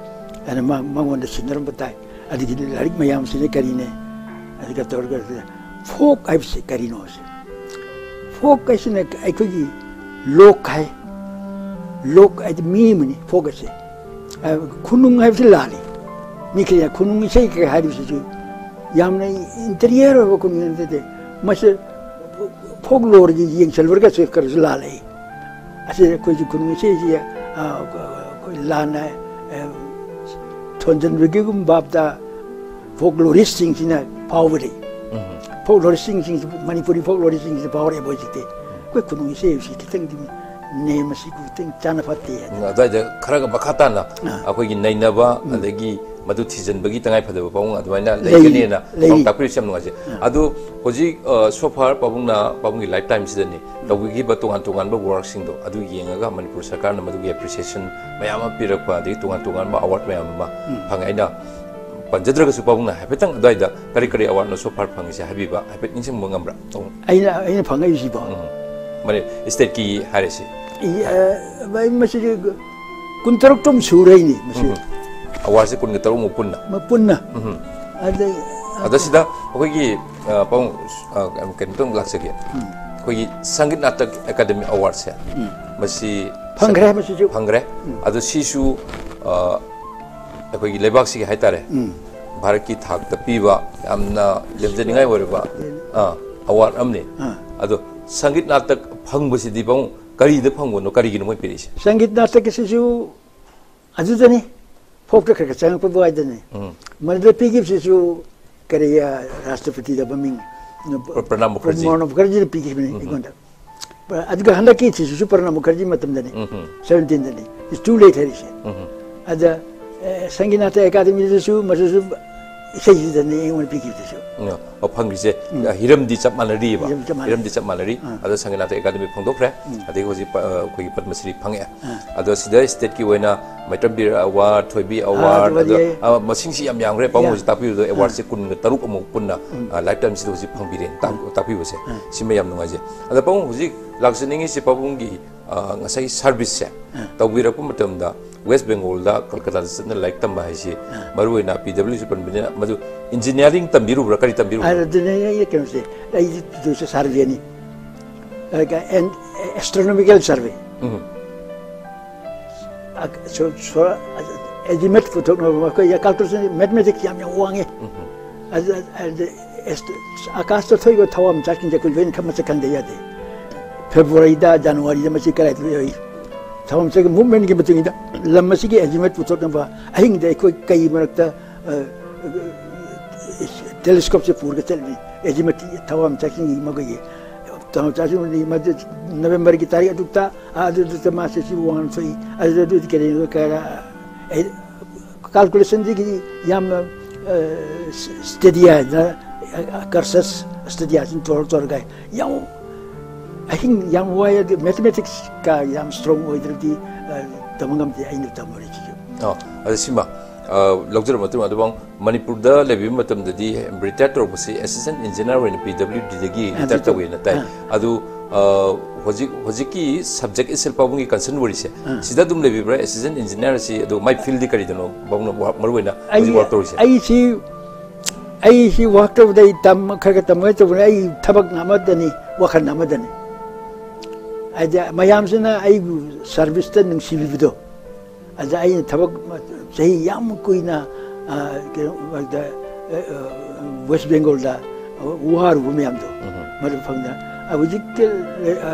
ꯍꯥꯏꯅ ꯃꯥ ꯃꯉꯣꯟꯗ ꯁꯤꯟꯅꯔꯝꯕ ꯇꯥꯏ꯫ ꯑꯗꯒꯤꯗꯤ ꯂꯥꯏꯔꯤꯛ ꯃꯌꯥꯝꯁꯤꯅ ꯀꯔꯤꯅꯦ? ꯑꯗꯨꯒ ꯇꯧꯔꯒ ꯐꯣꯛ ꯍꯥꯏꯕꯁꯤ ꯀꯔꯤꯅꯣ ꯍꯥꯏꯁꯦ? ꯐꯣꯛ ꯍꯥꯏꯁꯤꯅ ꯑꯩꯈꯣꯏꯒꯤ ꯂꯣꯛ ꯍꯥꯏ꯫ ꯂꯣꯛ ꯍꯥꯏꯗꯤ ꯃꯤ ꯑꯃꯅꯤ ꯐꯣꯛ ꯍꯥꯏꯁꯦ꯫ ꯑ, ꯈꯨꯅꯨꯡ ꯍꯥꯏꯕꯁꯤ ꯂꯥꯜꯂꯤ꯫ ꯃꯤ ꯈꯔ ꯈꯨꯅꯨꯡ ꯏꯁꯩ ꯀꯩ ꯍꯥꯏꯔꯤꯕꯁꯤꯁꯨ ꯌꯥꯝꯅ ꯏꯟꯇꯤꯔꯤꯌꯔ ꯑꯣꯏꯕ ꯈꯨꯅꯨꯡ ꯅꯠꯇꯦ꯫ ꯃꯁꯤ ꯐꯣꯛ ꯂꯣꯔꯒꯤ ꯌꯦꯡꯁꯜꯂꯨꯔꯒꯁꯨ ꯈꯔꯁꯨ ꯂꯥꯜꯂꯛꯏ꯫ ꯑꯁꯤ ꯑꯩꯈꯣꯏꯁꯨ ꯈꯨꯅꯨꯡ ꯏꯁꯩꯁꯤ, ꯑ, ꯑꯩꯈꯣꯏ ꯂꯥꯟꯅ, ꯑ, ꯊꯣꯟꯖꯟꯕꯒꯤꯒꯨꯝꯕ ꯚꯥꯞꯇ ꯐꯣꯛ ꯂꯣꯔꯤꯁꯁꯤꯡꯁꯤꯅ ꯐꯥꯎꯕꯗꯤ꯫ ꯎꯝ, ꯐꯣꯛ ꯂꯣꯔꯤꯁꯁꯤꯡꯁꯤ, ꯃꯅꯤꯄꯨꯔꯤ ꯐꯣꯛ ꯂꯣꯔꯤꯁꯁꯤꯡꯁꯤ ꯐꯥꯎꯔꯦꯕ ꯍꯧꯖꯤꯛꯇꯤ꯫ ꯑꯩꯈꯣꯏ ꯈꯨꯅꯨꯡ ꯏꯁꯩ ꯍꯥꯏꯕꯁꯤ ꯈꯤꯇꯪꯗꯤ ꯅꯦꯝ ꯑꯁꯤꯕꯨ ꯈꯤꯇꯪ ꯆꯥꯅ ꯐꯠꯇꯦ ꯍꯥꯏꯅ꯫ ꯑꯗꯨꯋꯥꯏꯗ ꯈꯔꯒ ꯃꯈꯥ ꯇꯥꯅ ꯑꯥ꯫ ꯑꯩꯈꯣꯏꯒꯤ ꯅꯩꯅꯕ, ꯑꯗꯒꯤ ꯃꯗꯨ ꯊꯤꯖꯤꯟꯕꯒꯤ ꯇꯉꯥꯏ ꯐꯗꯕ ꯄꯥꯕꯨꯡ ꯑꯗꯨꯃꯥꯏꯅ ꯂꯩꯒꯅꯦꯅ ꯄꯥꯕꯨꯡ ꯇꯥꯛꯄꯤꯔꯤꯁꯦ ꯌꯥꯝ ꯅꯨꯡꯉꯥꯏꯖꯩ꯫ ꯑꯗꯨ ꯍꯧꯖꯤꯛ, ꯑ, so far ꯄꯥꯕꯨꯡꯅ ꯄꯥꯕꯨꯡꯒꯤ life time ꯁꯤꯗꯅꯤ ꯇꯧꯕꯤꯈꯤꯕ ꯇꯣꯉꯥꯟ ꯇꯣꯉꯥꯟꯕ work ꯁꯤꯡꯗꯣ ꯑꯗꯨ ꯌꯦꯡꯉꯒ ꯃꯅꯤꯄꯨꯔ ꯁꯔꯀꯥꯔꯅ ꯃꯗꯨꯒꯤ appreciation ꯃꯌꯥꯝ ꯑꯃ ꯄꯤꯔꯛꯄ, ꯑꯗꯒꯤ ꯇꯣꯉꯥꯟ ꯇꯣꯉꯥꯟꯕ award ꯃꯌꯥꯝ ꯑꯃ ꯐꯪꯉꯦ꯫ ꯑꯩꯅ ꯄꯟꯖꯗ꯭ꯔꯒꯁꯨ ꯄꯥꯕꯨꯡꯅ ꯍꯥꯏꯐꯦꯠꯇꯪ ꯑꯗꯨꯋꯥꯏꯗ ꯀꯔꯤ ꯀꯔꯤ award ꯅꯣ so far ꯐꯪꯉꯤꯁꯦ ꯍꯥꯏꯕꯤꯕ, ꯍꯥꯏꯐꯦꯠ ꯅꯤꯡꯁꯤꯡꯕ ꯉꯝꯕ꯭ꯔꯥ, ꯄꯥꯕꯨꯡ? ꯑꯩꯅ, ꯑꯩꯅ ꯐꯪꯉꯛꯏꯁꯤꯕꯣ? ꯎꯝ꯫ ꯃꯅꯤ, state ꯀꯤ ꯍꯥꯏꯔꯁꯤ꯫ ꯏ, ꯑ, ꯃꯁꯤ ꯀꯨꯟꯇꯔꯨꯛ ꯇꯨꯝ ꯁꯨꯔꯦꯅꯤ, ꯃꯁꯤ꯫ ꯎꯝ꯫ Award ꯁꯦ ꯀꯨꯟꯒ ꯇꯔꯨꯛ ꯃꯨꯛ ꯄꯨꯟꯅ꯫ ꯃ-, ꯄꯨꯟꯅ꯫ ꯎꯝ꯫ ꯑꯗꯩ, ꯑꯗꯣ ꯁꯤꯗ ꯑꯩꯈꯣꯏꯒꯤ, ꯑ, ꯄꯥꯕꯨꯡ, ꯑ, ꯀꯩꯅꯣ, ꯀꯩꯅꯣꯝꯇꯪ ꯂꯥꯛꯆꯒꯦ꯫ ꯎꯝ꯫ ꯑꯩꯈꯣꯏꯒꯤ ꯁꯪꯒꯤꯠ ꯅꯥꯇꯛ ꯑꯦꯀꯥꯗꯦꯃꯤ award ꯁꯦ, ꯎꯝ꯫ ꯃꯁꯤ ꯐꯪꯈ꯭ꯔꯦ, ꯃꯁꯤꯁꯨ꯫ ꯐꯪꯈ꯭ꯔꯦ꯫ ꯎꯝ꯫ ꯑꯗꯣ ꯁꯤꯁꯨ, ꯑ, ꯑꯩꯈꯣꯏꯒꯤ ꯂꯩꯕꯥꯛꯁꯤꯒꯤ ꯍꯥꯏꯇꯥꯔꯦ, ꯎꯝ꯫ ꯚꯥꯔꯠꯀꯤ ꯊꯥꯛꯇ ꯄꯤꯕ ꯌꯥꯝꯅ ꯂꯦꯝꯖꯅꯤꯡꯉꯥꯏ ꯑꯣꯏꯔꯕ, ꯎꯝ꯫ ꯑ, award ꯑꯃꯅꯤ꯫ ꯑꯥ꯫ ꯑꯗꯣ ꯁꯪꯒꯤꯠ ꯅꯥꯇꯛ ꯐꯪꯕꯁꯤꯗꯤ ꯄꯥꯕꯨꯡ ꯀꯔꯤꯗ ꯐꯪꯕꯅꯣ, ꯀꯔꯤꯒꯤꯅꯣ ꯃꯣꯏ ꯄꯤꯔꯛꯏꯁꯦ? ꯁꯪꯒꯤꯠ ꯅꯥꯇꯛꯀꯤꯁꯤꯁꯨ ꯑꯗꯨꯗꯅꯤ, ꯐꯣꯛꯇ ꯈꯔ ꯈꯔ ꯆꯪꯉꯛꯄ ꯑꯗꯨꯋꯥꯏꯗꯅꯤ꯫ ꯎꯝ꯫ ꯃꯗꯨꯗ ꯄꯤꯈꯤꯕꯁꯤꯁꯨ ꯀꯔꯤ, ꯑ, ꯔꯥꯁꯇ꯭ꯔꯄꯇꯤꯗ ꯃꯃꯤꯡ, ꯄ꯭ꯔ-, ꯄ꯭ꯔꯅꯥꯕ ꯃꯨꯈꯔꯖꯤ꯫ ꯄ꯭ꯔꯅꯥꯕ ꯃꯨꯈꯔꯖꯤꯅ ꯄꯤꯈꯤꯕꯅꯤ ꯎꯝ꯫ ꯑꯩꯉꯣꯟꯗ꯫ ꯑꯗꯨꯒ ꯍꯟꯗꯛꯀꯤꯁꯤꯁꯨ ꯄ꯭ꯔꯅꯥꯕ ꯃꯨꯈꯔꯖꯤ ꯃꯇꯝꯗꯅꯤ, ꯎꯝ꯫ Seventeen ꯗꯅꯤ꯫ It's too late ꯍꯥꯏꯔꯤꯁꯦ꯫ ꯎꯝ꯫ ꯑꯗ, ꯑꯦ, ꯁꯪꯒꯤꯠ ꯅꯥꯇꯛ ꯑꯦꯀꯥꯗꯦꯃꯤꯗꯁꯨ ꯃꯁꯤꯁꯨ ꯏꯁꯩꯁꯤꯗꯅꯤ ꯑꯩꯉꯣꯟꯗ ꯄꯤꯈꯤꯕꯗꯨꯁꯨ꯫ ꯎꯝ꯫ ꯑꯣ, ꯐꯪꯈ꯭ꯔꯤꯁꯦ, ꯎꯝ꯫ ꯑ, ꯍꯤꯔꯝꯗꯤ ꯆꯞ ꯃꯥꯟꯅꯔꯤꯕ꯫ ꯍꯤꯔꯝ ꯆꯞ ꯃꯥꯟꯅꯔꯤ꯫ ꯍꯤꯔꯝꯗꯤ ꯆꯞ ꯃꯥꯟꯅꯔꯤ꯫ ꯑꯥ꯫ ꯑꯗꯣ ꯁꯪꯒꯤꯠ ꯅꯥꯇꯛ ꯑꯦꯀꯥꯗꯦꯃꯤ ꯐꯣꯡꯗꯣꯛꯈ꯭ꯔꯦ꯫ ꯎꯝ꯫ ꯑꯗꯒꯤ ꯍꯧꯖꯤꯛ ꯄ-, ꯑ, ꯑꯩꯈꯣꯏꯒꯤ ꯄꯗꯃꯁ꯭ꯔꯤ ꯐꯪꯉꯛꯑꯦ꯫ ꯑꯥ꯫ ꯑꯗꯣ ꯁꯤꯗ state ꯀꯤ ꯑꯣꯏꯅ ꯃꯩꯇ꯭ꯔꯝꯕꯤꯔ award, ꯊꯣꯏꯕꯤ ꯑꯥ, award, ꯑꯗꯨ ꯑꯗꯣ, ꯋꯥꯔꯤ꯫ ꯑ, ꯃꯁꯤꯡꯁꯤ ꯌꯥꯝ ꯌꯥꯝꯈ꯭ꯔꯦ꯫ ꯄꯥꯕꯨꯡ ꯌꯥꯝ꯫ ꯍꯧꯖꯤꯛ ꯇꯥꯛꯄꯤꯕꯗꯣ ꯑꯥ꯫ Award ꯁꯦ ꯀꯨꯟꯒ ꯇꯔꯨꯛ ꯑꯃꯨꯛ ꯄꯨꯟꯅ, ꯎꯝ꯫ ꯑ, life time ꯁꯤꯗ ꯍꯧꯖꯤꯛ ꯐꯪꯕꯤꯔꯦ, ꯇꯥꯛ-, ꯎꯝ꯫ ꯇꯥꯛꯄꯤꯕꯁꯦ꯫ ꯑꯥ꯫ ꯁꯤꯃ ꯌꯥꯝ ꯅꯨꯡꯉꯥꯏꯖꯩ꯫ ꯑꯗꯣ ꯄꯥꯕꯨꯡ ꯍꯧꯖꯤꯛ ꯂꯥꯛꯆꯅꯤꯡꯉꯤꯁꯦ ꯄꯥꯕꯨꯡꯒꯤ, ꯑ, ꯉꯁꯥꯏꯒꯤ service ꯁꯦ ꯑꯥ꯫ ꯇꯧꯕꯤꯔꯛꯄ ꯃꯇꯝꯗ West Bengal ꯗ ꯀꯜꯀꯇꯥꯗ ꯆꯠꯅ ꯂꯥꯏꯔꯤꯛ ꯇꯝꯕ ꯍꯥꯏꯁꯤ ꯑꯥ꯫ ꯃꯔꯨ ꯑꯣꯏꯅ P W C ꯄꯟꯕꯅꯤꯅ ꯃꯗꯨ engineering ꯇꯝꯕꯤꯔꯨꯕ꯭ꯔꯥ, ꯀꯔꯤ ꯇꯝꯕꯤꯔꯨꯕ꯭ꯔꯥ? ꯑꯗꯨꯅꯦ ꯑꯩꯅ ꯀꯩꯅꯣꯁꯦ, ꯑꯩ ꯇꯧꯔꯤꯁꯦ survey ꯅꯤ꯫ ꯑ, ꯑꯦꯟ-, astronomical survey꯫ ꯎꯝ꯫ ꯑ, ꯁꯣ-, ꯁꯣ-, azimuth ꯄꯨꯊꯣꯛꯅꯕ ꯃꯈꯣꯏ calculation mathematics ꯌꯥꯝ, ꯌꯥꯝ ꯋꯥꯡꯉꯦ꯫ ꯎꯝ꯫ ꯑꯗꯨ, ꯑꯗꯨ, ꯑꯦꯁ-, ꯑꯀꯥꯁꯇ ꯊꯣꯛꯏꯕ ꯊꯋꯥ ꯃꯆꯥꯁꯤꯡꯁꯦ ꯑꯩꯈꯣꯏ ꯂꯣꯏꯅ ꯈꯪ-, ꯃꯁꯛ ꯈꯪꯗ ꯌꯥꯗꯦ꯫ February ꯗ, January ꯗ ꯃꯁꯤ ꯀꯗꯥꯏꯗ ꯂꯩ? ꯊꯋꯥ ꯃꯆꯥꯒꯤ movement ꯀꯤ ꯃꯇꯨꯡ ꯏꯟꯅ ꯂꯝ ꯑꯁꯤꯒꯤ azimuth ꯄꯨꯊꯣꯛꯅꯕ ꯑꯍꯤꯡꯗ ꯑꯩꯈꯣꯏ ꯀꯩ ꯃꯔꯛꯇ, ꯑ, telescope ꯁꯦ ꯄꯨꯔꯒ ꯆꯠꯂꯤ꯫ Azimuth ꯊꯋꯥ ꯃꯆꯥꯁꯤꯡꯒꯤ ꯃꯈꯣꯏꯒꯤ ꯊꯋꯥ ꯃꯆꯥꯁꯤꯡ ꯃꯗꯨ November ꯒꯤ ꯇꯥꯔꯤꯛ ꯑꯗꯨꯛꯇ, ꯑꯗꯨꯗꯨꯗ ꯃꯥꯁꯦ ꯁꯤ ꯋꯥꯡꯅ ꯊꯣꯛꯏ꯫ ꯑꯗꯨꯗ ꯑꯗꯨꯗꯤ ꯀꯔꯤꯅꯣ ꯀꯔ-, ꯑꯩ ꯀꯥꯜꯀꯨꯂꯦꯁꯟꯁꯤꯒꯤ ꯌꯥꯝꯅ ꯁ꯭ꯇꯦꯗꯤ ꯍꯥꯏꯗꯅ, ꯀꯔꯁꯁ ꯁ꯭ꯇꯦꯗꯤ ꯍꯥꯏꯗꯅ ꯇꯧꯔ ꯇꯧꯔꯒ ꯌꯥꯝ ꯑꯍꯤꯡ ꯌꯥꯝ ꯋꯥꯏ꯫ ꯑꯗꯨ ꯃꯦꯊꯃꯦꯇꯤꯛꯁꯀ ꯌꯥꯝ ꯁ꯭ꯇꯔꯣꯡ ꯑꯣꯏꯗ꯭ꯔꯗꯤ ꯇꯝꯕ ꯉꯝꯗꯦ꯫ ꯑꯩꯅ ꯇꯝꯃꯨꯔꯤꯁꯤꯁꯨ꯫ ꯑꯣ, ꯑꯗꯨ ꯁꯤꯃ ꯂꯧꯖꯔꯕ ꯃꯇꯨꯡ, ꯑꯗꯨꯕꯨ ꯃꯅꯤꯄꯨꯔꯗ ꯂꯩꯕꯤꯕ ꯃꯇꯝꯗꯗꯤ ꯔꯤꯇꯥꯌꯔ ꯇꯧꯔꯛꯄꯁꯤ ꯑꯦꯁꯤꯁꯇꯦꯟ ꯏꯟꯖꯤꯅꯤꯌꯔ ꯑꯣꯏꯅ ꯄꯤ ꯗꯕ꯭ꯂꯤꯎ ꯗꯤꯗꯒꯤ ꯑꯥ, ꯔꯤꯇꯥꯌꯔ ꯇꯧꯋꯦꯅ ꯇꯥꯏ꯫ ꯑꯥ꯫ ꯑꯗꯨ, ꯑ, ꯍꯧꯖꯤꯛ, ꯍꯧꯖꯤꯛꯀꯤ ꯁꯕꯖꯦꯛ ꯑꯦꯁ ꯑꯦꯜ ꯄꯥꯎꯕꯨꯡꯒꯤ ꯀꯟꯁꯔꯟ ꯋꯥꯔꯤꯁꯦ, ꯑꯥ꯫ ꯁꯤꯗ ꯑꯗꯨꯝ ꯂꯩꯕꯤꯕ꯭ꯔꯥ? ꯑꯦꯁꯤꯁꯇꯦꯟ ꯏꯟꯖꯤꯅꯤꯌꯔ ꯑꯁꯤ, ꯑꯗꯨ ꯃꯥꯏ ꯐꯤꯜꯗꯤ ꯀꯔꯤꯗꯅꯣ ꯄꯥꯎꯕꯨꯡꯅ ꯋꯥ-, ꯃꯔꯨꯑꯣꯏꯅ ꯑꯩ, ꯍꯧꯖꯤꯛ ꯋꯥꯔꯛ ꯇꯧꯔꯤꯁꯦ? ꯑꯩꯁꯤ, ꯑꯩꯁꯤ ꯋꯥꯔꯛ ꯇꯧꯕꯗ ꯑꯩ ꯇꯝ-, ꯈꯔ ꯈꯔ ꯇꯝꯃꯒ ꯇꯧꯕꯅꯦ꯫ ꯑꯩ ꯊꯕꯛ ꯑꯃꯗꯅꯤ, ꯋꯥꯈꯜ ꯑꯃꯗꯅꯤ꯫ ꯍꯥꯏꯗꯤ ꯃꯌꯥꯝꯁꯤꯅ ꯑꯩꯕꯨ ꯁꯥꯔꯚꯤꯁꯇ ꯅꯨꯡꯁꯤꯕꯤꯕꯗꯣ, ꯑꯗ ꯑꯩꯅ ꯊꯕꯛ ꯆꯍꯤ ꯌꯥꯝ ꯀꯨꯏꯅ, ꯑ, ꯀꯩꯅꯣ, ꯑ, ꯑ, ꯋꯦꯁ ꯕꯦꯡꯒꯣꯜꯗ ꯋꯥꯔꯨꯕ ꯃꯌꯥꯝꯗꯣ, ꯎꯝ꯫ ꯃꯗꯨ ꯐꯪꯗ-, ꯑ, ꯍꯧꯖꯤꯛꯇꯤ, ꯑ,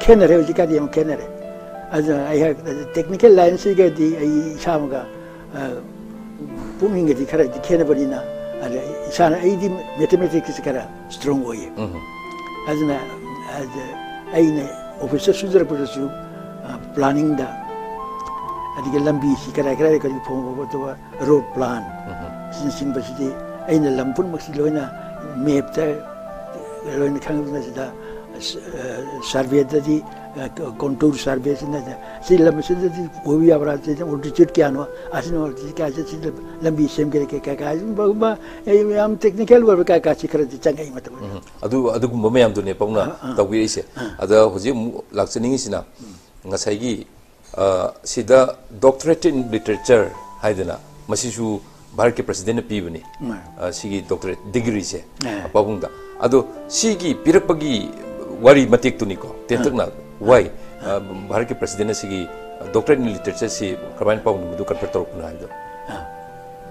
ꯈꯦꯠꯅꯔꯦ, ꯍꯧꯖꯤꯛꯀꯥꯟꯗꯤ ꯌꯥꯝ ꯈꯦꯠꯅꯔꯦ꯫ ꯑꯗꯨꯅ ꯑꯩꯍꯥꯛ ꯇꯦꯛꯅꯤꯀꯦꯜ ꯂꯥꯏꯟꯁꯤꯒꯗꯤ ꯑꯩ ꯏꯁꯥꯃꯛꯀ, ꯑ, ꯄꯨꯛꯅꯤꯡꯒꯗꯤ ꯈꯔꯗꯤ ꯈꯦꯠꯅꯕꯅꯤꯅ, ꯑꯗ ꯏꯁꯥꯅ, ꯑꯩꯗꯤ ꯃꯦꯊꯃꯦꯇꯤꯛꯁꯁꯤ ꯈꯔ ꯁ꯭ꯇꯔꯣꯡ ꯑꯣꯏꯌꯦ꯫ ꯎꯝ꯫ ꯑꯗꯨꯅ, ꯑꯗ ꯑꯩꯅ ꯑꯣꯐꯤꯁꯇ ꯁꯨꯖꯔꯛꯄꯗꯁꯨ, ꯑ, ꯄ꯭ꯂꯥꯅꯤꯡꯗ, ꯑꯗꯒꯤ ꯂꯝꯕꯤꯁꯤ ꯀꯗꯥꯏ ꯀꯗꯥꯏ ꯀꯔꯤ ꯐꯣꯡꯕ ꯈꯣꯠꯇꯕ, ꯔꯣꯗ ꯄ꯭ꯂꯥꯟ, ꯎꯝ꯫ ꯑꯁꯤꯅꯆꯤꯡꯕꯁꯤꯗꯤ ꯑꯩꯅ ꯂꯝ ꯄꯨꯝꯅꯃꯛꯁꯤ ꯂꯣꯏꯅ ꯃꯦꯞꯇ ꯂꯣꯏꯅ ꯈꯪꯕꯅ ꯁꯤꯗ, ꯑ, ꯁꯔꯚꯦꯗꯗꯤ, ꯑ, ꯀꯣꯟꯇꯨꯔ ꯁꯔꯚꯦꯁꯤꯅ ꯁꯤ ꯂꯝ ꯑꯁꯤꯗꯗꯤ ꯑꯣꯏꯕ ꯌꯥꯕ꯭ꯔꯥ, ꯁꯤꯗ ꯑꯣꯜꯇꯤꯆꯨꯠ ꯀꯌꯥꯅꯣ, ꯑꯁꯤꯅ ꯑꯣꯜꯇꯤꯆꯨꯠ ꯀꯌꯥꯁꯦ ꯁꯤꯗ ꯂꯝꯕꯤ ꯁꯦꯝꯒꯦꯔꯥ ꯀꯩ ꯀꯥ ꯀꯥ ꯑꯗꯨꯒꯨꯝꯕ, ꯑꯦ, ꯌꯥꯝ ꯇꯦꯛꯅꯤꯀꯦꯜ ꯑꯣꯏꯕ ꯀꯥ ꯀꯥꯁꯤ ꯈꯔꯗꯤ ꯆꯪꯉꯛꯏ ꯃꯇꯝ ꯑꯃꯗ꯫ ꯎꯝ꯫ ꯑꯗꯨ, ꯑꯗꯨꯒꯨꯝꯕ ꯃꯌꯥꯝꯗꯨꯅꯦ ꯄꯥꯎꯅ ꯑꯥ, ꯑꯥ꯫ ꯇꯧꯕꯤꯔꯛꯏꯁꯦ꯫ ꯑꯥ꯫ ꯑꯗ ꯍꯧꯖꯤꯛ ꯑꯃꯨꯛ ꯂꯥꯛꯆꯅꯤꯡꯉꯤꯁꯤꯅ ꯎꯝ꯫ ꯉꯁꯥꯏꯒꯤ, ꯑ, ꯁꯤꯗ Doctorate in Literature ꯍꯥꯏꯗꯅ ꯃꯁꯤꯁꯨ ꯚꯥꯔꯠꯀꯤ ꯄ꯭ꯔꯁꯤꯗꯦꯟꯅ ꯄꯤꯕꯅꯤ꯫ ꯎꯝ꯫ ꯑ, ꯁꯤꯒꯤ ꯗꯣꯛꯇꯔꯦꯠ ꯗꯤꯒ꯭ꯔꯤꯁꯦ ꯑꯥ꯫ ꯄꯥꯎꯕꯨꯡꯗ꯫ ꯑꯗꯣ ꯁꯤꯒꯤ ꯄꯤꯔꯛꯄꯒꯤ ꯋꯥꯔꯤ ꯃꯇꯦꯛꯇꯨꯅꯤꯀꯣ, ꯇꯦꯟꯇꯛꯅ ꯑꯥ꯫ ꯋꯥꯏ, ꯑꯥ꯫ ꯑ, ꯚꯥꯔꯠꯀꯤ ꯄ꯭ꯔꯁꯤꯗꯦꯟꯅ ꯁꯤꯒꯤ Doctorate in Literature ꯁꯤ ꯀꯔꯝꯍꯥꯏꯅ ꯄꯥꯎꯕꯨꯡꯗꯨ ꯀꯟꯐꯔ ꯇꯧꯔꯛꯄꯅꯣ ꯍꯥꯏꯕꯗꯣ꯫ ꯑꯥ꯫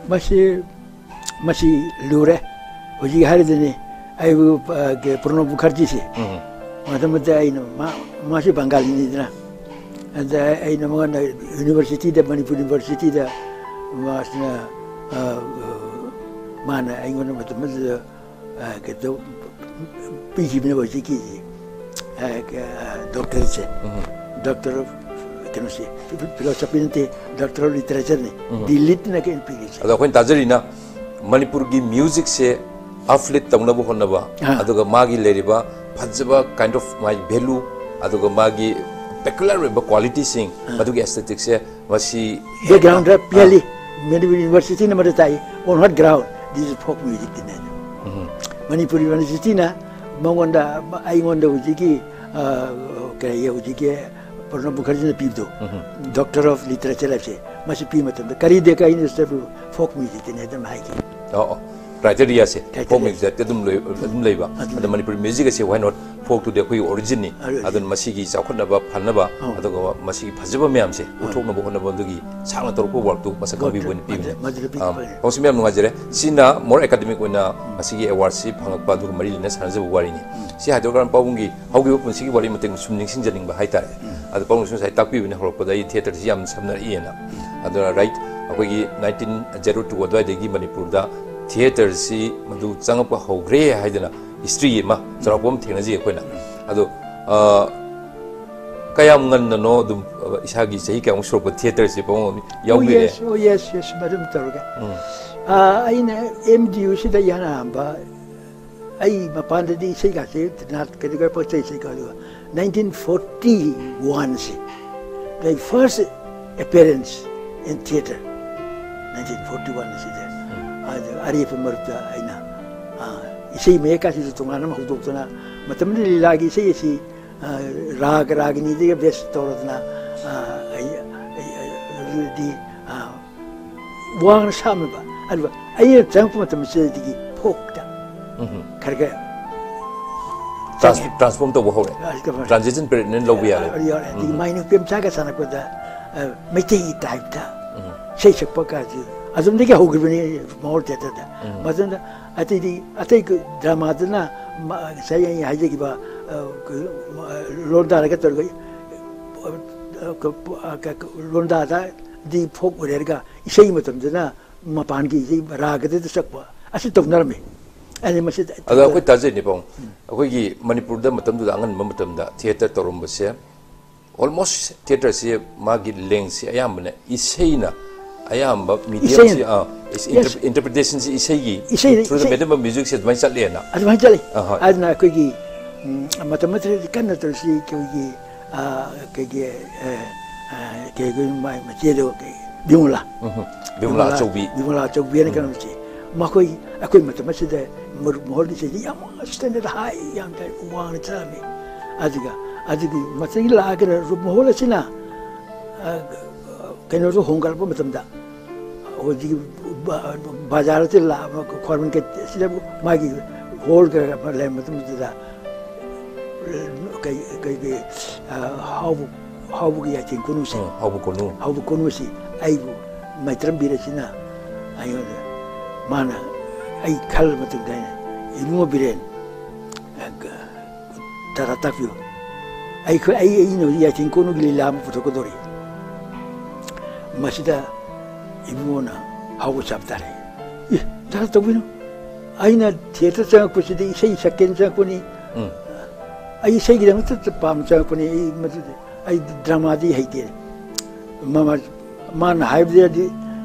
ꯃꯁꯤ ꯃꯁꯤ ꯂꯨꯔꯦ꯫ ꯍꯧꯖꯤꯛ ꯍꯥꯏꯔꯤꯗꯨꯅꯤ, ꯑꯩꯕꯨ, ꯑ, ꯀꯦ-, ꯄ꯭ꯔꯣꯅꯕ ꯃꯨꯈꯥꯔꯖꯤꯁꯦ꯫ ꯎꯝ꯫ ꯃꯇꯝꯗꯨꯗ ꯑꯩꯅ, ꯃꯥ-, ꯃꯥꯁꯤ ꯕꯪꯒꯥꯂꯤꯅꯤꯗꯅ꯫ ꯑꯗ ꯑꯩꯅ ꯃꯉꯣꯟꯗ ꯌꯨꯅꯤꯚꯔꯁꯤꯇꯤꯗ, ꯃꯅꯤꯄꯨꯔ ꯌꯨꯅꯤꯚꯔꯁꯤꯇꯤꯗ ꯃꯥꯁꯤꯅ, ꯑ, ꯃꯥꯅ ꯑꯩꯉꯣꯟꯗ ꯃꯇꯝ ꯑꯗꯨꯗ, ꯑ, ꯀꯩꯅꯣ ꯄꯤꯈꯤꯕꯅꯦ ꯍꯧꯖꯤꯛꯀꯤ, ꯑ, ꯀ-, ꯗꯣꯛꯇꯔꯁꯦ꯫ ꯎꯝ꯫ Doctor of ꯀꯩꯅꯣꯁꯦ, ꯐꯤꯂꯣꯁꯣꯐꯤ ꯅꯠꯇꯦ, ꯗꯣꯛꯇꯔ ꯑꯣꯐ ꯂꯤꯇꯔꯦꯆꯔꯅꯤ꯫ ꯎꯝ꯫ ꯗꯤ ꯂꯤꯠꯅ ꯀꯩꯅꯣ ꯄꯤꯔꯤꯁꯦ꯫ ꯑꯗꯣ ꯑꯩꯈꯣꯏꯅ ꯇꯥꯖꯔꯤꯅ ꯃꯅꯤꯄꯨꯔꯒꯤ ꯃ꯭ꯌꯨꯖꯤꯛꯁꯦ ꯑꯞꯂꯤꯐ ꯇꯧꯅꯕ ꯍꯣꯠꯅꯕ, ꯑꯥ꯫ ꯑꯗꯨꯒ ꯃꯥꯒꯤ ꯂꯩꯔꯤꯕ ꯐꯖꯕ ꯀꯥꯏꯟ ꯑꯣꯐ ꯃꯥꯒꯤ ꯚꯦꯂꯨ, ꯑꯗꯨꯒ ꯃꯥꯒꯤ ꯄꯦꯀꯨꯂꯔ ꯑꯣꯏꯕ ꯀ꯭ꯋꯥꯂꯤꯇꯤꯁꯤꯡ, ꯑꯥ꯫ ꯃꯗꯨꯒꯤ ꯑꯦꯁꯊꯦꯇꯤꯛꯁꯦ ꯃꯁꯤ ꯕꯦꯛꯒ꯭ꯔꯥꯎꯟꯗ ꯑꯥ, ꯄꯤꯍꯜꯂꯤ꯫ ꯃꯅꯤꯄꯨꯔ ꯌꯨꯅꯤꯚꯔꯁꯤꯇꯤꯅ ꯃꯗꯨ ꯇꯥꯛꯏ꯫ On what ground? This is folk music ꯅꯦ꯫ ꯎꯝ꯫ ꯃꯅꯤꯄꯨꯔ ꯌꯨꯅꯤꯚꯔꯁꯤꯇꯤꯅ ꯃꯉꯣꯟꯗ, ꯑꯩꯉꯣꯟꯗ ꯍꯧꯖꯤꯛꯀꯤ, ꯑ, ꯀꯔꯤ, ꯍꯧꯖꯤꯛꯀꯤ ꯄ꯭ꯔꯣꯅꯕ ꯃꯨꯈꯔꯖꯤꯅ ꯄꯤꯕꯗꯣ, ꯎꯝ꯫ ꯗꯣꯛꯇꯔ ꯑꯣꯐ ꯂꯤꯇꯔꯦꯆꯔ ꯍꯥꯏꯕꯁꯦ, ꯃꯁꯤ ꯄꯤ ꯃꯇꯝꯗ ꯀꯔꯤ ꯗꯦ ꯀꯥꯏꯅ ꯁꯤꯗꯕꯨ ꯐꯣꯛ ꯃ꯭ꯌꯨꯖꯤꯛꯇꯅꯦ ꯑꯗꯨꯝ ꯍꯥꯏꯈꯤ꯫ ꯑꯣ, ꯑꯣ꯫ ꯀ꯭ꯔꯥꯏꯇꯦꯔꯤꯌꯥꯁꯦ ꯐꯣꯛ ꯀ꯭ꯔꯥꯏꯇꯦꯔꯤꯌꯥ꯫ ꯃ꯭ꯌꯨꯖꯤꯛꯇ ꯑꯗꯨꯝ ꯂꯩ-, ꯑꯗꯨꯝ ꯂꯩꯕ꯫ ꯑꯗꯨꯝ ꯑꯗ ꯂꯩ꯫ ꯃꯅꯤꯄꯨꯔ ꯃ꯭ꯌꯨꯖꯤꯛ ꯑꯁꯦ why not ꯐꯣꯛꯇꯨꯗꯤ ꯑꯩꯈꯣꯏꯒꯤ ꯑꯣꯔꯤꯖꯤꯟꯅꯤ꯫ ꯑꯣꯔꯤꯖꯤꯟ꯫ ꯑꯗꯨꯅ ꯃꯁꯤꯒꯤ ꯆꯥꯎꯈꯠꯅꯕ, ꯐꯅꯕ, ꯑꯧ꯫ ꯑꯗꯨꯒ ꯃꯁꯤꯒꯤ ꯐꯖꯕ ꯃꯌꯥꯝꯁꯦ ꯑꯧ꯫ ꯎꯠꯊꯣꯛꯅꯕ ꯍꯣꯠꯅꯕ ꯑꯗꯨꯒꯤ ꯁꯥꯡꯅ ꯇꯧꯔꯛꯄ ꯋꯥꯔꯛꯇꯨ ꯃꯁꯛ ꯈꯪꯕꯤꯕ ꯑꯣꯏꯅ ꯄꯤꯕꯅꯦ꯫ ꯃꯗꯨ-, ꯃꯗꯨꯗ ꯄꯤ-, ꯑꯥ, ꯄꯤ-, ꯄꯥꯎꯁꯤ ꯃꯌꯥꯝ ꯅꯨꯡꯉꯥꯏꯖꯔꯦ꯫ ꯁꯤꯅ ꯃꯣꯔ ꯑꯦꯀꯥꯗꯃꯤꯛ ꯑꯣꯏꯅ ꯃꯁꯤꯒꯤ ꯑꯦꯋꯥꯔꯗꯁꯤ ꯐꯪꯉꯛꯄ ꯑꯗꯨꯒ ꯃꯔꯤ ꯂꯩꯅ ꯁꯥꯟꯅꯖꯕ ꯋꯥꯔꯤꯅꯤ꯫ ꯁꯤ ꯍꯥꯏꯗꯣꯛꯈ꯭ꯔꯀꯥꯟꯗ ꯄꯥꯕꯨꯡꯒꯤ ꯍꯧꯈꯤꯕ ꯄꯨꯟꯁꯤꯒꯤ ꯋꯥꯔꯤ ꯃꯇꯦꯛ ꯁꯨꯝ ꯅꯤꯡꯁꯤꯡꯖꯅꯤꯡꯕ ꯍꯥꯏꯇꯥꯔꯦ꯫ ꯑꯗ ꯄꯥꯕꯨꯡꯁꯨ ꯉꯁꯥꯏ ꯇꯥꯛꯄꯤꯕꯅꯦ ꯍꯧꯔꯛꯄꯗ ꯑꯩ ꯊꯤꯌꯦꯇꯔꯁꯤ ꯌꯥꯝ ꯁꯝꯅꯔꯛꯏꯅ꯫ ꯑꯗꯨꯅ ꯔꯥꯏꯠ ꯑꯩꯈꯣꯏꯒꯤ ꯅꯥꯏꯟꯇꯤꯟ ꯖꯦꯔꯣ ꯇꯨ ꯑꯗꯨꯋꯥꯏꯗꯒꯤ ꯃꯅꯤꯄꯨꯔꯗ ꯊꯤꯌꯦꯇꯔꯁꯤ ꯃꯗꯨ ꯆꯪꯉꯛꯄ ꯍꯧꯈ꯭ꯔꯦ ꯍꯥꯏꯗꯅ ꯍꯤꯁꯇ꯭ꯔꯤ ꯑꯃ ꯆꯥꯎꯔꯥꯛꯄ ꯑꯃ ꯊꯦꯡꯅꯖꯩ ꯑꯩꯈꯣꯏꯅ꯫ ꯑꯗꯣ, ꯑ, ꯀꯌꯥꯝ ꯉꯟꯅꯅꯣ ꯑꯗꯨꯝ, ꯑ, ꯏꯁꯥꯒꯤ ꯆꯍꯤ ꯀꯌꯥꯃꯨꯛ ꯁꯨꯔꯛꯄ ꯊꯤꯌꯦꯇꯔꯁꯤ ꯄꯥꯕꯨꯡ Oh, ꯌꯥꯎꯕꯤꯔꯦ? yes, oh, yes, yes, ꯃꯗꯨꯝ ꯇꯧꯔꯒꯦ꯫ ꯎꯝ꯫ ꯑꯥ, ꯑꯩꯅ ꯑꯦꯝ ꯗꯤ ꯌꯨ ꯁꯤꯗ ꯏꯍꯥꯟ ꯍꯥꯟꯕ, ꯑꯩ ꯃꯄꯥꯟꯗꯗꯤ ꯏꯁꯩꯒꯥꯁꯦ ꯅꯥꯠ ꯀꯔꯤ ꯀꯔꯤ ꯄꯣꯠ ꯆꯩ ꯏꯁꯩ ꯀꯥꯗꯨ, nineteen forty one, the first appearance in theatre, nineteen forty one ꯑꯁꯤꯗ꯫ ꯑꯗꯨ ꯑꯔꯦꯞꯄ ꯃꯔꯛꯇ ꯑꯩꯅ, ꯑꯥ, ꯏꯁꯩ ꯃꯌꯦꯛ ꯀꯥꯁꯤꯁꯨ ꯇꯣꯉꯥꯟꯅ ꯑꯃ ꯍꯧꯗꯣꯛꯇꯅ, ꯃꯇꯝꯗꯨꯗ ꯂꯤꯂꯥꯒꯤ ꯏꯁꯩ ꯑꯁꯤ, ꯑꯥ, ꯔꯥꯒ ꯔꯥꯒꯤꯅꯤꯗꯒꯤ ꯕꯦꯁ ꯇꯧꯔꯗꯅ, ꯑꯥ, ꯑꯩ, ꯑꯩ, ꯑꯩ, ꯑꯗꯨꯗꯤ, ꯑꯥ, ꯋꯥꯡꯅ ꯁꯥꯝꯃꯦꯕ꯫ ꯑꯗꯨꯒ ꯑꯩꯅ ꯆꯪꯉꯛꯄ ꯃꯇꯝꯁꯤꯗꯒꯤ ꯐꯣꯛꯇ ꯎꯝ꯫ ꯈꯔ ꯈꯔ ꯇ꯭ꯔꯥꯟꯁ-, ꯆꯪꯉꯦ꯫ ꯇ꯭ꯔꯥꯟꯁꯐꯣꯔꯝ ꯇꯧꯕ ꯍꯧꯔꯦ꯫ ꯇ꯭ꯔꯥꯟꯁꯐꯣꯔꯝ꯫ ꯇ꯭ꯔꯥꯟꯖꯤꯁꯟ ꯄꯤꯔꯤꯌꯗꯅ ꯂꯧꯕ ꯌꯥꯔꯦ꯫ ꯑ, ꯌꯥꯔꯦ꯫ ꯑꯗꯒꯤ ꯎꯝ꯫ ꯃꯥꯏ ꯅꯨꯄꯤ ꯃꯆꯥꯒ ꯁꯥꯟꯅꯔꯛꯄꯗ, ꯑ, ꯃꯩꯇꯩꯒꯤ ꯇꯥꯏꯞꯇ ꯎꯝ꯫ ꯏꯁꯩ ꯁꯛꯄ ꯀꯥꯁꯦ ꯑꯗꯨꯝꯗꯒꯤ ꯍꯧꯈꯤꯕꯅꯤ ꯃꯣꯍꯣꯔ ꯊꯤꯌꯦꯇꯔꯗ꯫ ꯎꯝ꯫ ꯃꯗꯨꯅ ꯑꯇꯩꯗꯤ ꯑꯇꯩ ꯗ꯭ꯔꯃꯥꯗꯨꯅ ꯃ-, ꯉꯁꯥꯏ ꯑꯩꯅ ꯍꯥꯏꯖꯈꯤꯕ, ꯑ, ꯀ-, ꯃ-, ꯂꯣꯟꯗꯥꯔꯒ ꯇꯧꯔꯒ, ꯑ, ꯀ-, ꯀ-, ꯂꯣꯟꯗꯥꯗꯗꯤ ꯐꯣꯛ ꯑꯣꯏꯔꯦ ꯍꯥꯏꯔꯒ ꯏꯁꯩ ꯃꯇꯝꯗꯅ ꯃꯄꯥꯟꯒꯤ ꯏꯁꯩ ꯔꯥꯒꯗꯨꯗ ꯁꯛꯄ ꯑꯁꯤ ꯇꯧꯅꯔꯝꯃꯤ꯫ ꯑꯩꯅ ꯃꯁꯤ ꯑꯗꯣ ꯑꯩꯈꯣꯏ ꯇꯥꯖꯩꯅꯦ ꯄꯥꯕꯨꯡ꯫ ꯑꯩꯈꯣꯏꯒꯤ ꯃꯅꯤꯄꯨꯔꯗ ꯃꯇꯝꯗꯨꯗ ꯑꯉꯟꯕ ꯃꯇꯝꯗ ꯊꯤꯌꯦꯇꯔ ꯇꯧꯔꯝꯕꯁꯦ Almost theaterꯁꯤ ꯃꯥꯒꯤ ꯂꯦꯡꯁꯤ ꯑꯌꯥꯝꯕꯅ ꯏꯁꯩꯅ ꯑꯌꯥꯝꯕ medium ꯏꯁꯩꯅ꯫ ꯁꯤ ꯑꯥ, is- Yes. interpretation ꯁꯤ ꯏꯁꯩꯒꯤ ꯏꯁꯩꯅ- through the ꯏꯁꯩ- medium of music ꯁꯤ ꯑꯗꯨꯃꯥꯏꯅ ꯆꯠꯂꯦꯅ꯫ ꯑꯗꯨꯃꯥꯏꯅ ꯆꯠꯂꯤ꯫ ꯑꯍꯣꯏ꯫ ꯑꯗꯨꯅ ꯑꯩꯈꯣꯏꯒꯤ ꯎꯝ, ꯃꯇꯝ ꯑꯃꯗꯗꯤ ꯀꯟꯅ ꯇꯧꯔꯁꯤ ꯑꯩꯈꯣꯏꯒꯤ ꯑꯥ, ꯑꯩꯈꯣꯏꯒꯤ ꯑꯦ, ꯑꯥ, ꯀꯩꯒꯤ ꯃꯥꯏ ꯃꯆꯦꯗꯣ ꯀꯩ ꯕꯤꯃꯣꯂꯥ꯫ ꯎꯝ, ꯕꯤꯃꯣꯂꯥ ꯑꯆꯧꯕꯤ꯫ ꯕꯤꯃꯣꯂꯥ ꯑꯆꯧꯕꯤ ꯍꯥꯏꯅ ꯀꯩꯅꯣꯁꯤ ꯃꯈꯣꯏ ꯑꯩꯈꯣꯏ ꯃꯇꯝ ꯑꯁꯤꯗ ꯃꯔꯨꯞ ꯃꯍꯣꯜꯒꯤꯁꯤꯗꯤ ꯌꯥꯝ standard high ꯌꯥꯝ ꯋꯥꯡꯅ ꯆꯠꯂꯝꯃꯤ꯫ ꯑꯗꯨꯒ ꯑꯗꯨꯒꯤ ꯃꯊꯪꯒꯤ ꯂꯥꯛꯑꯒꯅ ꯃꯔꯨꯞ ꯃꯍꯣꯜ ꯑꯁꯤꯅ ꯑ, ꯀꯩꯅꯣꯗꯣ ꯍꯣꯡꯒꯠꯂꯛꯄ ꯃꯇꯝꯗ ꯍꯧꯖꯤꯛꯀꯤ ꯕ- ꯕꯖꯥꯔ ꯑꯁꯤ ꯂꯥꯛꯑꯕ ꯈ꯭ꯋꯥꯏꯔꯝꯕꯟ ꯒꯦꯠ ꯑꯁꯤꯗ ꯃꯥꯒꯤ ꯍꯣꯜ ꯀꯩꯀꯥ ꯂꯩꯔꯝꯕ ꯃꯇꯝꯗꯨꯗ ꯀꯩ ꯀꯩꯒꯤ ꯑ, ꯍꯥꯎꯕ ꯍꯥꯎꯕꯒꯤ ꯌꯥꯏꯊꯦꯡ ꯀꯣꯅꯨꯁꯦ ꯎꯝ, ꯍꯥꯎꯕ ꯀꯣꯅꯨ꯫ ꯍꯥꯎꯕ ꯀꯣꯅꯨꯁꯤ ꯑꯩꯕꯨ ꯃꯩꯇ꯭ꯔꯝ ꯕꯤꯔꯦꯟꯁꯤꯅ ꯑꯩꯉꯣꯟꯗ ꯃꯥꯅ ꯑꯩ ꯈꯜꯂ ꯃꯇꯨꯡꯗ ꯑꯩꯅ ꯏꯕꯨꯡꯉꯣ ꯕꯤꯔꯦꯟ ꯇꯔꯥ ꯇꯥꯛꯄꯤꯌꯨ꯫ ꯑꯩꯈꯣꯏ ꯑꯩ ꯑꯩꯅ ꯍꯧꯖꯤꯛ ꯌꯥꯏꯊꯦꯡ ꯀꯣꯅꯨꯒꯤ ꯂꯤꯂꯥ ꯑꯃ ꯄꯨꯊꯣꯛꯀꯗꯧꯔꯤ꯫ ꯃꯁꯤꯗ ꯏꯕꯨꯡꯉꯣꯅ ꯍꯥꯎꯕ ꯆꯥꯕ ꯇꯥꯔꯦ꯫ ꯑꯦ ꯇꯔꯥ ꯇꯧꯕꯤꯅꯨ꯫ ꯑꯩꯅ ꯊꯤꯌꯦꯇꯔ ꯆꯪꯉꯛꯄꯁꯤꯗꯤ ꯏꯁꯩ ꯁꯛꯀꯦꯅ ꯆꯪꯉꯛꯄꯅꯤ꯫ ꯎꯝ꯫ ꯑꯩ ꯏꯁꯩꯒꯤꯗꯃꯛꯇ ꯄꯥꯝꯅ ꯆꯪꯉꯛꯄꯅꯤ꯫ ꯑꯩ ꯃꯗꯨꯗꯤ ꯑꯩ ꯗ꯭ꯔꯃꯥꯗꯤ ꯍꯩꯇꯦ꯫ ꯃꯃ ꯃꯥꯅ ꯍꯥꯏꯕꯗꯗꯤ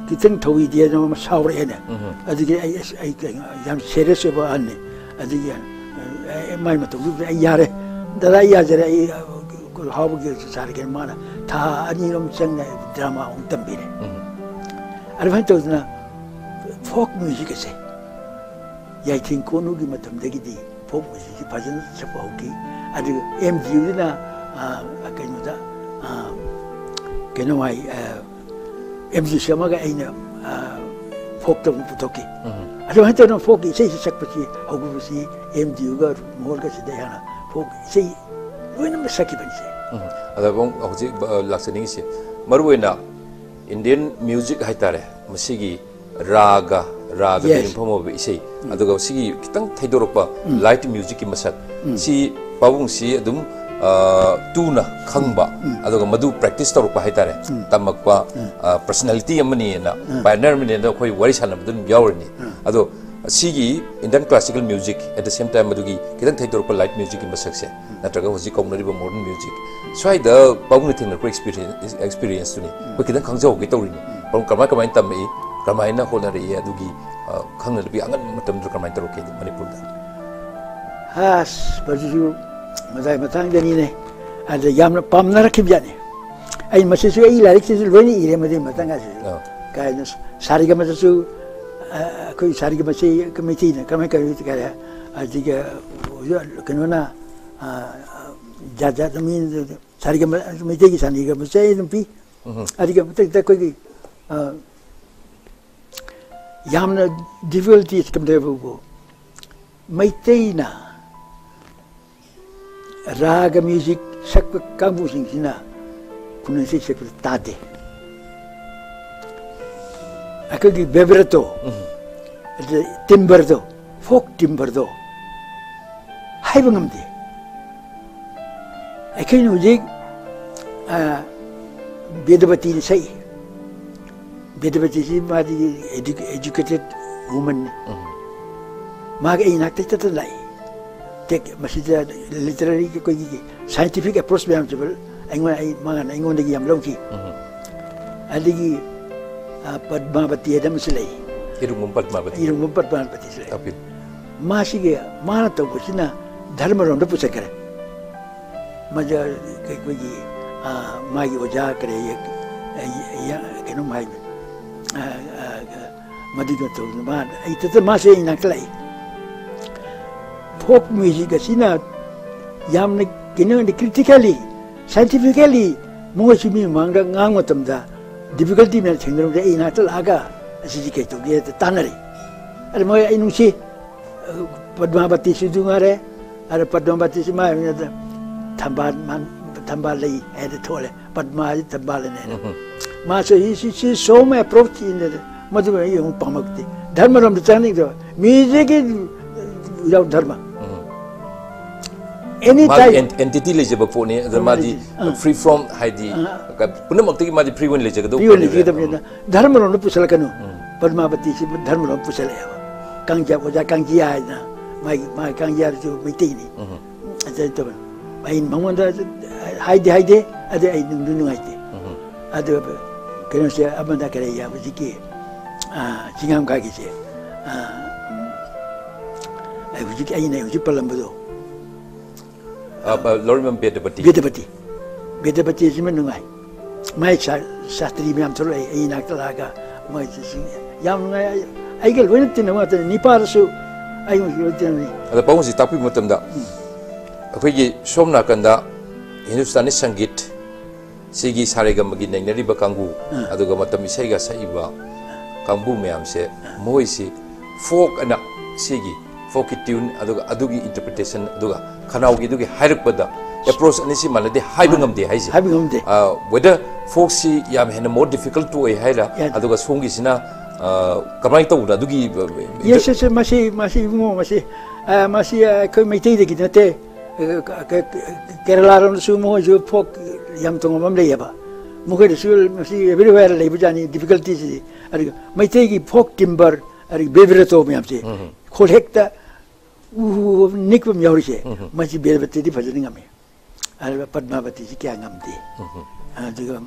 ꯈꯤꯇꯪ ꯊꯧꯏꯗꯦꯅ ꯑꯃ ꯁꯥꯎꯔꯛꯑꯦꯅꯦ꯫ ꯎꯝ꯫ ꯑꯗꯨꯒꯤ ꯑꯩ ꯑꯁ ꯑꯩ ꯀꯩꯅꯣ ꯌꯥꯝ serious ꯑꯣꯏꯕ ꯑꯍꯟꯅꯤ꯫ ꯑꯗꯨꯒꯤ ꯑꯦ, ꯃꯥꯏ ꯃꯇꯧꯗꯨꯗ ꯑꯩ ꯌꯥꯔꯦ꯫ ꯗꯗꯥ ꯑꯩ ꯌꯥꯖꯔꯦ꯫ ꯑꯩ ꯑ, ꯍꯥꯎꯕꯒꯤ ꯁꯥꯔꯒꯦ꯫ ꯃꯥꯅ ꯊꯥ ꯑꯅꯤꯔꯣꯝ ꯆꯪꯅ ꯗ꯭ꯔꯃꯥ ꯑꯃꯨꯛ ꯇꯝꯕꯤꯔꯦ꯫ ꯎꯝ꯫ ꯑꯗꯨꯃꯥꯏꯅ ꯇꯧꯗꯅ ꯐꯣꯛ ꯃ꯭ꯌꯨꯖꯤꯛ ꯑꯁꯦ ꯌꯥꯏꯊꯦꯡ ꯀꯣꯅꯨꯒꯤ ꯃꯇꯝꯗꯒꯤꯗꯤ ꯐꯣꯛ ꯃ꯭ꯌꯨꯖꯤꯛꯁꯤ ꯐꯖꯅ ꯁꯛꯄ ꯍꯧꯈꯤ꯫ ꯑꯗꯨꯒ ꯑꯦꯝ ꯖꯤ ꯌꯨꯗꯨꯅ ꯀꯩꯅꯣꯗ ꯀꯩꯅꯣ ꯍꯥꯏ ꯑꯦꯝ ꯖꯤ ꯁꯦꯝꯃꯒ ꯑꯩꯅ ꯐꯣꯛꯇ ꯑꯃꯨꯛ ꯄꯨꯊꯣꯛꯈꯤ꯫ ꯑꯗꯨꯃꯥꯏꯅ ꯇꯧꯗꯅ ꯐꯣꯛꯀꯤ ꯏꯁꯩꯁꯤ ꯁꯛꯄꯁꯤ ꯍꯧꯈꯤꯕꯁꯤ ꯑꯦꯝ ꯖꯤ ꯌꯨꯒ ꯃꯣꯍꯣꯜꯒꯁꯤꯗ ꯑꯩꯍꯥꯛꯅ ꯐꯣꯛ ꯏꯁꯩ ꯂꯣꯏꯅꯃꯛ ꯁꯛꯈꯤꯕꯅꯤꯁꯦ꯫ ꯎꯝ꯫ ꯑꯗ ꯑꯃꯨꯛ ꯍꯧꯖꯤꯛ ꯑ, ꯂꯥꯛꯆꯅꯤꯡꯉꯤꯁꯦ ꯃꯔꯨꯑꯣꯏꯅ Indian music ꯍꯥꯏꯇꯥꯔꯦ, ꯃꯁꯤꯒꯤ ꯔꯥꯒ ꯔꯥꯒꯗ Yes. ꯌꯨꯝꯐꯝ ꯑꯣꯏꯕ ꯏꯁꯩ, ꯑꯗꯨꯒ ꯁꯤꯒꯤ ꯈꯤꯇꯪ ꯊꯩꯗꯣꯔꯛꯄ light musicꯀꯤ ꯃꯁꯛ ꯁꯤ ꯄꯥꯕꯨꯡꯁꯤ ꯑꯗꯨꯝ ꯑ, ꯇꯨꯅ ꯈꯪꯕ, ꯑꯗꯨꯒ ꯃꯗꯨ practice ꯇꯧꯔꯛꯄ ꯍꯥꯏꯇꯥꯔꯦ, ꯇꯝꯃꯛꯄ ꯑ, personality ꯑꯃꯅꯤꯅ, pioneer ꯑꯃꯅꯤꯅ ꯑꯩꯈꯣꯏ ꯋꯥꯔꯤ ꯁꯥꯟꯅꯕꯗ ꯑꯗꯨꯝ ꯌꯥꯎꯔꯤꯅꯤ꯫ ꯑꯗꯣ ꯑꯁꯤꯒꯤ Indian classical music, at the same time ꯑꯗꯨꯒꯤ ꯈꯤꯇꯪ ꯊꯩꯗꯣꯔꯛꯄ light musicꯀꯤ ꯃꯁꯛꯁꯦ, ꯅꯠꯇ꯭ꯔꯒ ꯍꯧꯖꯤꯛ ꯀꯧꯅꯔꯤꯕ modern music, ꯁ꯭ꯋꯥꯏꯗ ꯄꯥꯕꯨꯡꯅ ꯊꯦꯡꯅꯔꯛꯄ experience, experienceꯇꯨꯅꯤ ꯑꯩꯈꯣꯏ ꯈꯤꯇꯪ ꯈꯪꯖꯍꯧꯒꯦ ꯇꯧꯔꯤꯅꯤ꯫ ꯄꯥꯕꯨꯡ ꯀꯃꯥꯏ ꯀꯃꯥꯏꯅ ꯇꯝꯃꯛꯏ, ꯀꯃꯥꯏꯅ ꯍꯣꯠꯅꯔꯛꯏ, ꯑꯗꯨꯒꯤ ꯑ, ꯈꯪꯅꯅꯕꯒꯤ ꯑꯉꯟꯕ ꯃꯇꯝꯗꯨꯗ ꯀꯃꯥꯏꯅ ꯇꯧꯔꯛꯀꯦ ꯃꯅꯤꯄꯨꯔꯗ? ꯑꯁ, ꯃꯗꯨꯁꯨ ꯃꯇꯥꯡ ꯃꯇꯥꯡꯗꯅꯤꯅꯦ꯫ ꯑꯗ ꯌꯥꯝꯅ ꯄꯥꯝꯅꯔꯛꯈꯤꯕ ꯖꯥꯠꯅꯤ꯫ ꯑꯩ ꯃꯁꯤꯁꯨ ꯑꯩ ꯂꯥꯏꯔꯤꯛꯁꯤꯁꯨ ꯂꯣꯏꯅ ꯏꯔꯦ ꯃꯗꯨꯒꯤ ꯃꯇꯥꯡ ꯑꯁꯤꯁꯨ꯫ ꯑꯥ꯫ ꯀꯥꯏꯅ ꯁꯥꯔꯤꯒꯃꯗꯁꯨ, ꯑ, ꯑꯩꯈꯣꯏ ꯁꯥꯔꯤꯒꯃꯁꯤ ꯃꯩꯇꯩꯅ ꯀꯃꯥꯏ ꯀꯃꯥꯏ ꯀꯔꯤ, ꯑꯗꯨꯒ ꯀꯩꯅꯣꯅ, ꯑ, ꯖꯥꯠ ꯖꯥꯠ ꯃꯤ ꯁꯥꯔꯤꯒꯃ, ꯃꯩꯇꯩꯒꯤ ꯁꯥꯔꯤꯒꯃꯁꯦ ꯑꯩ ꯑꯗꯨꯝ ꯄꯤ꯫ ꯎꯝ꯫ ꯑꯗꯨꯒ ꯃꯊꯛꯇ ꯑꯩꯈꯣꯏꯒꯤ, ꯑ, ꯌꯥꯝꯅ difficulties ꯀꯝꯗꯧꯕꯕꯨ ꯃꯩꯇꯩꯅ ꯔꯥꯒ music ꯁꯛꯄ ꯀꯥꯡꯕꯨꯁꯤꯡꯁꯤꯅ ꯈꯨꯅꯨꯡ ꯏꯁꯩ ꯁꯛꯄꯗ ꯇꯥꯗꯦ꯫ ꯑꯩꯈꯣꯏꯒꯤ vibrato, ꯎꯝ꯫ ꯑꯗ timbre ꯗꯣ, folk timbre ꯗꯣ ꯍꯥꯏꯕ ꯉꯝꯗꯦ꯫ ꯑꯩꯈꯣꯏꯅ ꯍꯧꯖꯤꯛ, ꯑ, ꯕꯦꯗꯕꯇꯤꯅ ꯁꯛꯏ꯫ ꯕꯦꯗꯕꯇꯤꯁꯤ ꯃꯥꯗꯤ edu-, educated woman ꯅꯤ꯫ ꯎꯝ꯫ ꯃꯥꯒ ꯑꯩ ꯅꯥꯛꯇ ꯆꯠꯇꯅ ꯂꯥꯛꯏ꯫ ꯇꯦꯛ-, ꯃꯁꯤꯗ literary ꯑꯩꯈꯣꯏꯒꯤ scientific approach ꯃꯌꯥꯝꯁꯤꯕꯨ ꯑꯩꯉꯣꯟꯗ, ꯑꯩ, ꯃꯥꯅ ꯑꯩꯉꯣꯟꯗꯒꯤ ꯌꯥꯝ ꯂꯧꯈꯤ꯫ ꯎꯝ꯫ ꯑꯗꯒꯤ, ꯑ, ꯄꯗꯃꯥꯕꯇꯤ ꯍꯥꯏꯗꯅ ꯑꯃꯁꯨ ꯂꯩ꯫ ꯏꯔꯨꯡꯕꯝ ꯄꯗꯃꯥꯕꯇꯤ꯫ ꯏꯔꯨꯡꯕꯝ ꯄꯗꯃꯥꯕꯇꯤꯁꯨ ꯂꯩ꯫ ꯇꯥꯛꯄꯤꯌꯨ꯫ ꯃꯥꯁꯤꯒꯤ, ꯃꯥꯅ ꯇꯧꯕꯁꯤꯅ ꯙꯔꯃꯔꯣꯝꯗ ꯄꯨꯁꯟꯈ꯭ꯔꯦ꯫ ꯃꯗ ꯑꯩꯈꯣꯏꯒꯤ, ꯑ, ꯃꯥꯒꯤ ꯑꯣꯖꯥ ꯀꯔꯤ, ꯑ, ꯑ, ꯀꯩꯅꯣꯝ ꯍꯥꯏꯕ, ꯑ, ꯑ, ꯃꯗꯨꯒꯤ ꯃꯇꯧꯗꯨꯅ ꯃꯥ, ꯑꯩ ꯇꯇ ꯃꯥꯁꯦ ꯑꯩ ꯅꯥꯛꯇ ꯂꯥꯛꯏ꯫ Folk music ꯑꯁꯤꯅ ꯌꯥꯝꯅ ꯀꯩꯅꯣ ꯑꯣꯏꯅ critically, scientifically ꯃꯣꯏꯁꯨ ꯃꯤ ꯃꯃꯥꯡꯗ ꯉꯥꯡꯕ ꯃꯇꯝꯗ difficulty ꯃꯌꯥꯝ ꯊꯦꯡꯅꯔꯝꯕꯗ ꯑꯩ ꯅꯥꯛꯇ ꯂꯥꯛꯑꯒ ꯑꯁꯤꯁꯤ ꯀꯩ ꯇꯧꯒꯦ ꯍꯥꯏꯗ ꯇꯥꯟꯅꯔꯦ꯫ ꯑꯗ ꯃꯣꯏ ꯑꯩ ꯅꯨꯡꯁꯤ, ꯄꯗꯃꯥꯕꯇꯤꯁꯨ ꯑꯗꯨ ꯉꯥꯏꯔꯦ꯫ ꯑꯗ ꯄꯗꯃꯥꯕꯇꯤꯁꯤ ꯃꯥ ꯊꯝꯕꯥꯜ, ꯊꯝꯕꯥꯜ ꯂꯩ ꯍꯥꯏꯗ ꯊꯣꯛꯂꯦ꯫ ꯄꯗꯃꯥ ꯍꯥꯏꯗꯤ ꯊꯝꯕꯥꯜ ꯂꯩꯅꯦ ꯍꯥꯏꯅ꯫ ꯎꯝ꯫ ꯃꯥꯁꯨ he, she, she saw my approach in the, ꯃꯗꯨ ꯑꯩ ꯑꯃꯨꯛ ꯄꯥꯝꯃꯛꯇꯦ꯫ ꯙꯔꯃꯔꯣꯝꯗ ꯆꯪꯅꯤꯡꯗꯕ꯫ Music is without ꯙꯔꯃ꯫ ꯎꯝ꯫ Any ꯃꯥꯒꯤ type꯫ ꯑꯦꯟ-, entity ꯂꯩꯖꯕ ꯄꯣꯠꯅꯤ꯫ ꯑꯗ ꯎꯝ, ꯃꯥꯗꯤ ꯂꯩꯖꯩ꯫ ꯑꯥ꯫ Free from ꯍꯥꯏꯗꯤ ꯑꯥ꯫ ꯄꯨꯝꯅꯃꯛꯇꯒꯤ ꯃꯥꯗꯤ free ꯑꯣꯏꯅ ꯂꯩꯖꯒꯗꯧꯕ free ꯑꯣꯏꯅ ꯄꯣꯠꯅꯦꯕ꯫ ꯂꯩꯖꯒꯗꯕꯅꯤꯅ ꯎꯝ꯫ ꯙꯔꯃꯔꯣꯝꯗ ꯄꯨꯁꯜꯂꯛꯀꯅꯨ꯫ ꯎꯝ꯫ ꯄꯗꯃꯥꯕꯇꯤꯁꯤ ꯙꯔꯃꯔꯣꯝꯗ ꯄꯨꯁꯜꯂꯛꯑꯦꯕ꯫ ꯀꯥꯡꯖꯤꯌꯥ, ꯑꯣꯖꯥ ꯀꯥꯡꯖꯤꯌꯥ ꯍꯥꯏꯗꯅ, ꯃꯥꯒꯤ, ꯃꯥ ꯀꯥꯡꯖꯤꯌꯥꯁꯨ ꯃꯩꯇꯩꯅꯤ꯫ ꯎꯝ꯫ ꯑꯗꯨꯃꯥꯏꯅ ꯇꯧꯕ꯫ ꯑꯩꯅ ꯃꯉꯣꯟꯗ ꯍꯥꯏꯗꯤ ꯍꯥꯏꯗꯦ, ꯑꯗꯨ ꯑꯩ ꯅꯨꯡꯗꯤ ꯅꯨꯡꯉꯥꯏꯇꯦ꯫ ꯎꯝ꯫ ꯑꯗꯨ ꯀꯩꯅꯣꯁꯦ ꯑꯃꯅ ꯀꯔꯤ ꯍꯧꯖꯤꯛꯀꯤ, ꯑ, ꯆꯤꯡꯉꯥꯝꯀꯥꯒꯤꯁꯦ, ꯑ, ꯑꯩ ꯍꯧꯖꯤꯛ, ꯑꯩꯅ ꯍꯧꯖꯤꯛ ꯄꯜꯂꯝꯕꯗꯣ꯫ ꯑ, ꯑ, ꯂꯧꯔꯤꯃꯝ ꯕꯦꯗꯄꯇꯤ꯫ ꯕꯦꯗꯄꯇꯤ꯫ ꯕꯦꯗꯄꯇꯤꯁꯤꯃ ꯅꯨꯡꯉꯥꯏ꯫ ꯃꯥꯏ ꯁꯥ-, ꯁꯥꯇ꯭ꯔꯤ ꯃꯌꯥꯝ ꯊꯣꯛꯂꯛꯑꯦ ꯑꯩ ꯏꯅꯥꯛꯇ ꯂꯥꯛꯑꯒ꯫ ꯃꯣꯏꯁꯤꯁꯨ ꯌꯥꯝ ꯅꯨꯡꯉꯥꯏ꯫ ꯑꯩ-, ꯑꯩꯒ ꯂꯣꯏꯅ ꯇꯤꯟꯅꯕ ꯉꯥꯛꯇꯅꯤ꯫ ꯅꯤꯄꯥꯗꯁꯨ ꯑꯩ ꯂꯣꯏꯅ ꯇꯤꯟꯅꯕꯅꯤ꯫ ꯑꯗ ꯄꯥꯕꯨꯡꯁꯤ ꯇꯥꯛꯄꯤꯕ ꯃꯇꯝꯗ ꯎꯝ꯫ ꯑꯩꯈꯣꯏꯒꯤ ꯁꯣꯝ ꯅꯥꯀꯟꯗ ꯍꯤꯟꯗꯨꯁꯇꯥꯅꯤ ꯁꯪꯒꯤꯠ ꯁꯤꯒꯤ ꯁꯥꯔꯦꯒꯝꯕꯒꯤ ꯅꯩꯅꯔꯤꯕ ꯀꯥꯡꯕꯨ, ꯑꯥ꯫ ꯑꯗꯨꯒ ꯃꯇꯝ ꯏꯁꯩꯒ ꯁꯛꯏꯕ ꯀꯥꯡꯕꯨ ꯃꯌꯥꯝꯁꯦ, ꯃꯣꯏꯁꯤ ꯐꯣꯛ ꯑꯅ ꯁꯤꯒꯤ ꯐꯣꯛꯀꯤ ꯇ꯭ꯌꯨꯟ, ꯑꯗꯨꯒ ꯑꯗꯨꯒꯤ ꯏꯟꯇꯔꯄ꯭ꯔꯤꯇꯦꯁꯟ, ꯑꯗꯨꯒ ꯈꯅꯥꯎꯒꯤ ꯑꯗꯨꯒꯤ ꯍꯥꯏꯔꯛꯄꯗ ꯑꯦꯄ꯭ꯔꯣꯆ ꯑꯅꯤꯁꯤ ꯃꯥꯟꯅꯗꯦ, ꯍꯥꯏꯕ ꯑꯥ꯫ ꯉꯝꯗꯦ ꯍꯥꯏꯁꯦ꯫ ꯍꯥꯏꯕ ꯉꯝꯗꯦ꯫ ꯑꯥ, whether ꯐꯣꯛꯁꯤ ꯌꯥꯝ ꯍꯦꯟꯅ more difficult ꯑꯣꯏ ꯍꯥꯏꯔ, ꯌꯥꯗꯦ꯫ ꯑꯗꯨꯒ ꯁꯣꯝꯒꯤꯁꯤꯅ, ꯑꯥ, ꯀꯃꯥꯏꯅ ꯇꯧꯕꯅꯣ ꯑꯗꯨꯒꯤ, Yes, yes, yes, ꯃꯁꯤ, ꯃꯁꯤ ꯏꯕꯨꯡꯉꯣ, ꯃꯁꯤ, ꯑꯥ, ꯃꯁꯤ ꯑꯩꯈꯣꯏ ꯃꯩꯇꯩꯗꯒꯤ ꯅꯠꯇꯦ꯫ ꯑ, ꯀ-, ꯀ-, ꯀꯦꯔꯂꯥꯔꯣꯝꯗꯁꯨ ꯃꯣꯏꯁꯨ ꯐꯣꯛ ꯌꯥꯝ ꯇꯣꯡꯉꯝꯕ ꯑꯃ ꯂꯩꯌꯦꯕ꯫ ꯃꯈꯣꯏꯗꯁꯨ ꯃꯁꯤ everywhere ꯂꯩꯕꯖꯥꯠꯅꯤ, ꯗꯤꯐꯤꯀꯜꯇꯤꯁꯤꯗꯤ꯫ ꯑꯗꯨꯒ ꯃꯩꯇꯩꯒꯤ ꯐꯣꯛ ꯇꯤꯝꯕꯔ, ꯑꯗꯒꯤ ꯕꯦꯕ꯭ꯔꯦꯇꯣ ꯃꯌꯥꯝꯁꯦ, ꯎꯝ꯫ ꯈꯣꯜꯍꯦꯛꯇ ꯎ-, ꯎ-, ꯎ-, ꯅꯤꯛꯄ ꯑꯃ ꯌꯥꯎꯔꯤꯁꯦ, ꯎꯝ꯫ ꯃꯁꯤ ꯕꯦꯕ꯭ꯔꯦꯇꯣꯗꯤ ꯐꯖꯅ ꯉꯝꯃꯤ꯫ ꯑꯗꯨꯒ ꯄꯗꯃꯥꯕꯇꯤꯁꯤ ꯀꯌꯥ ꯉꯝꯗꯦ꯫ ꯎꯝ꯫ ꯑꯗꯨꯒ,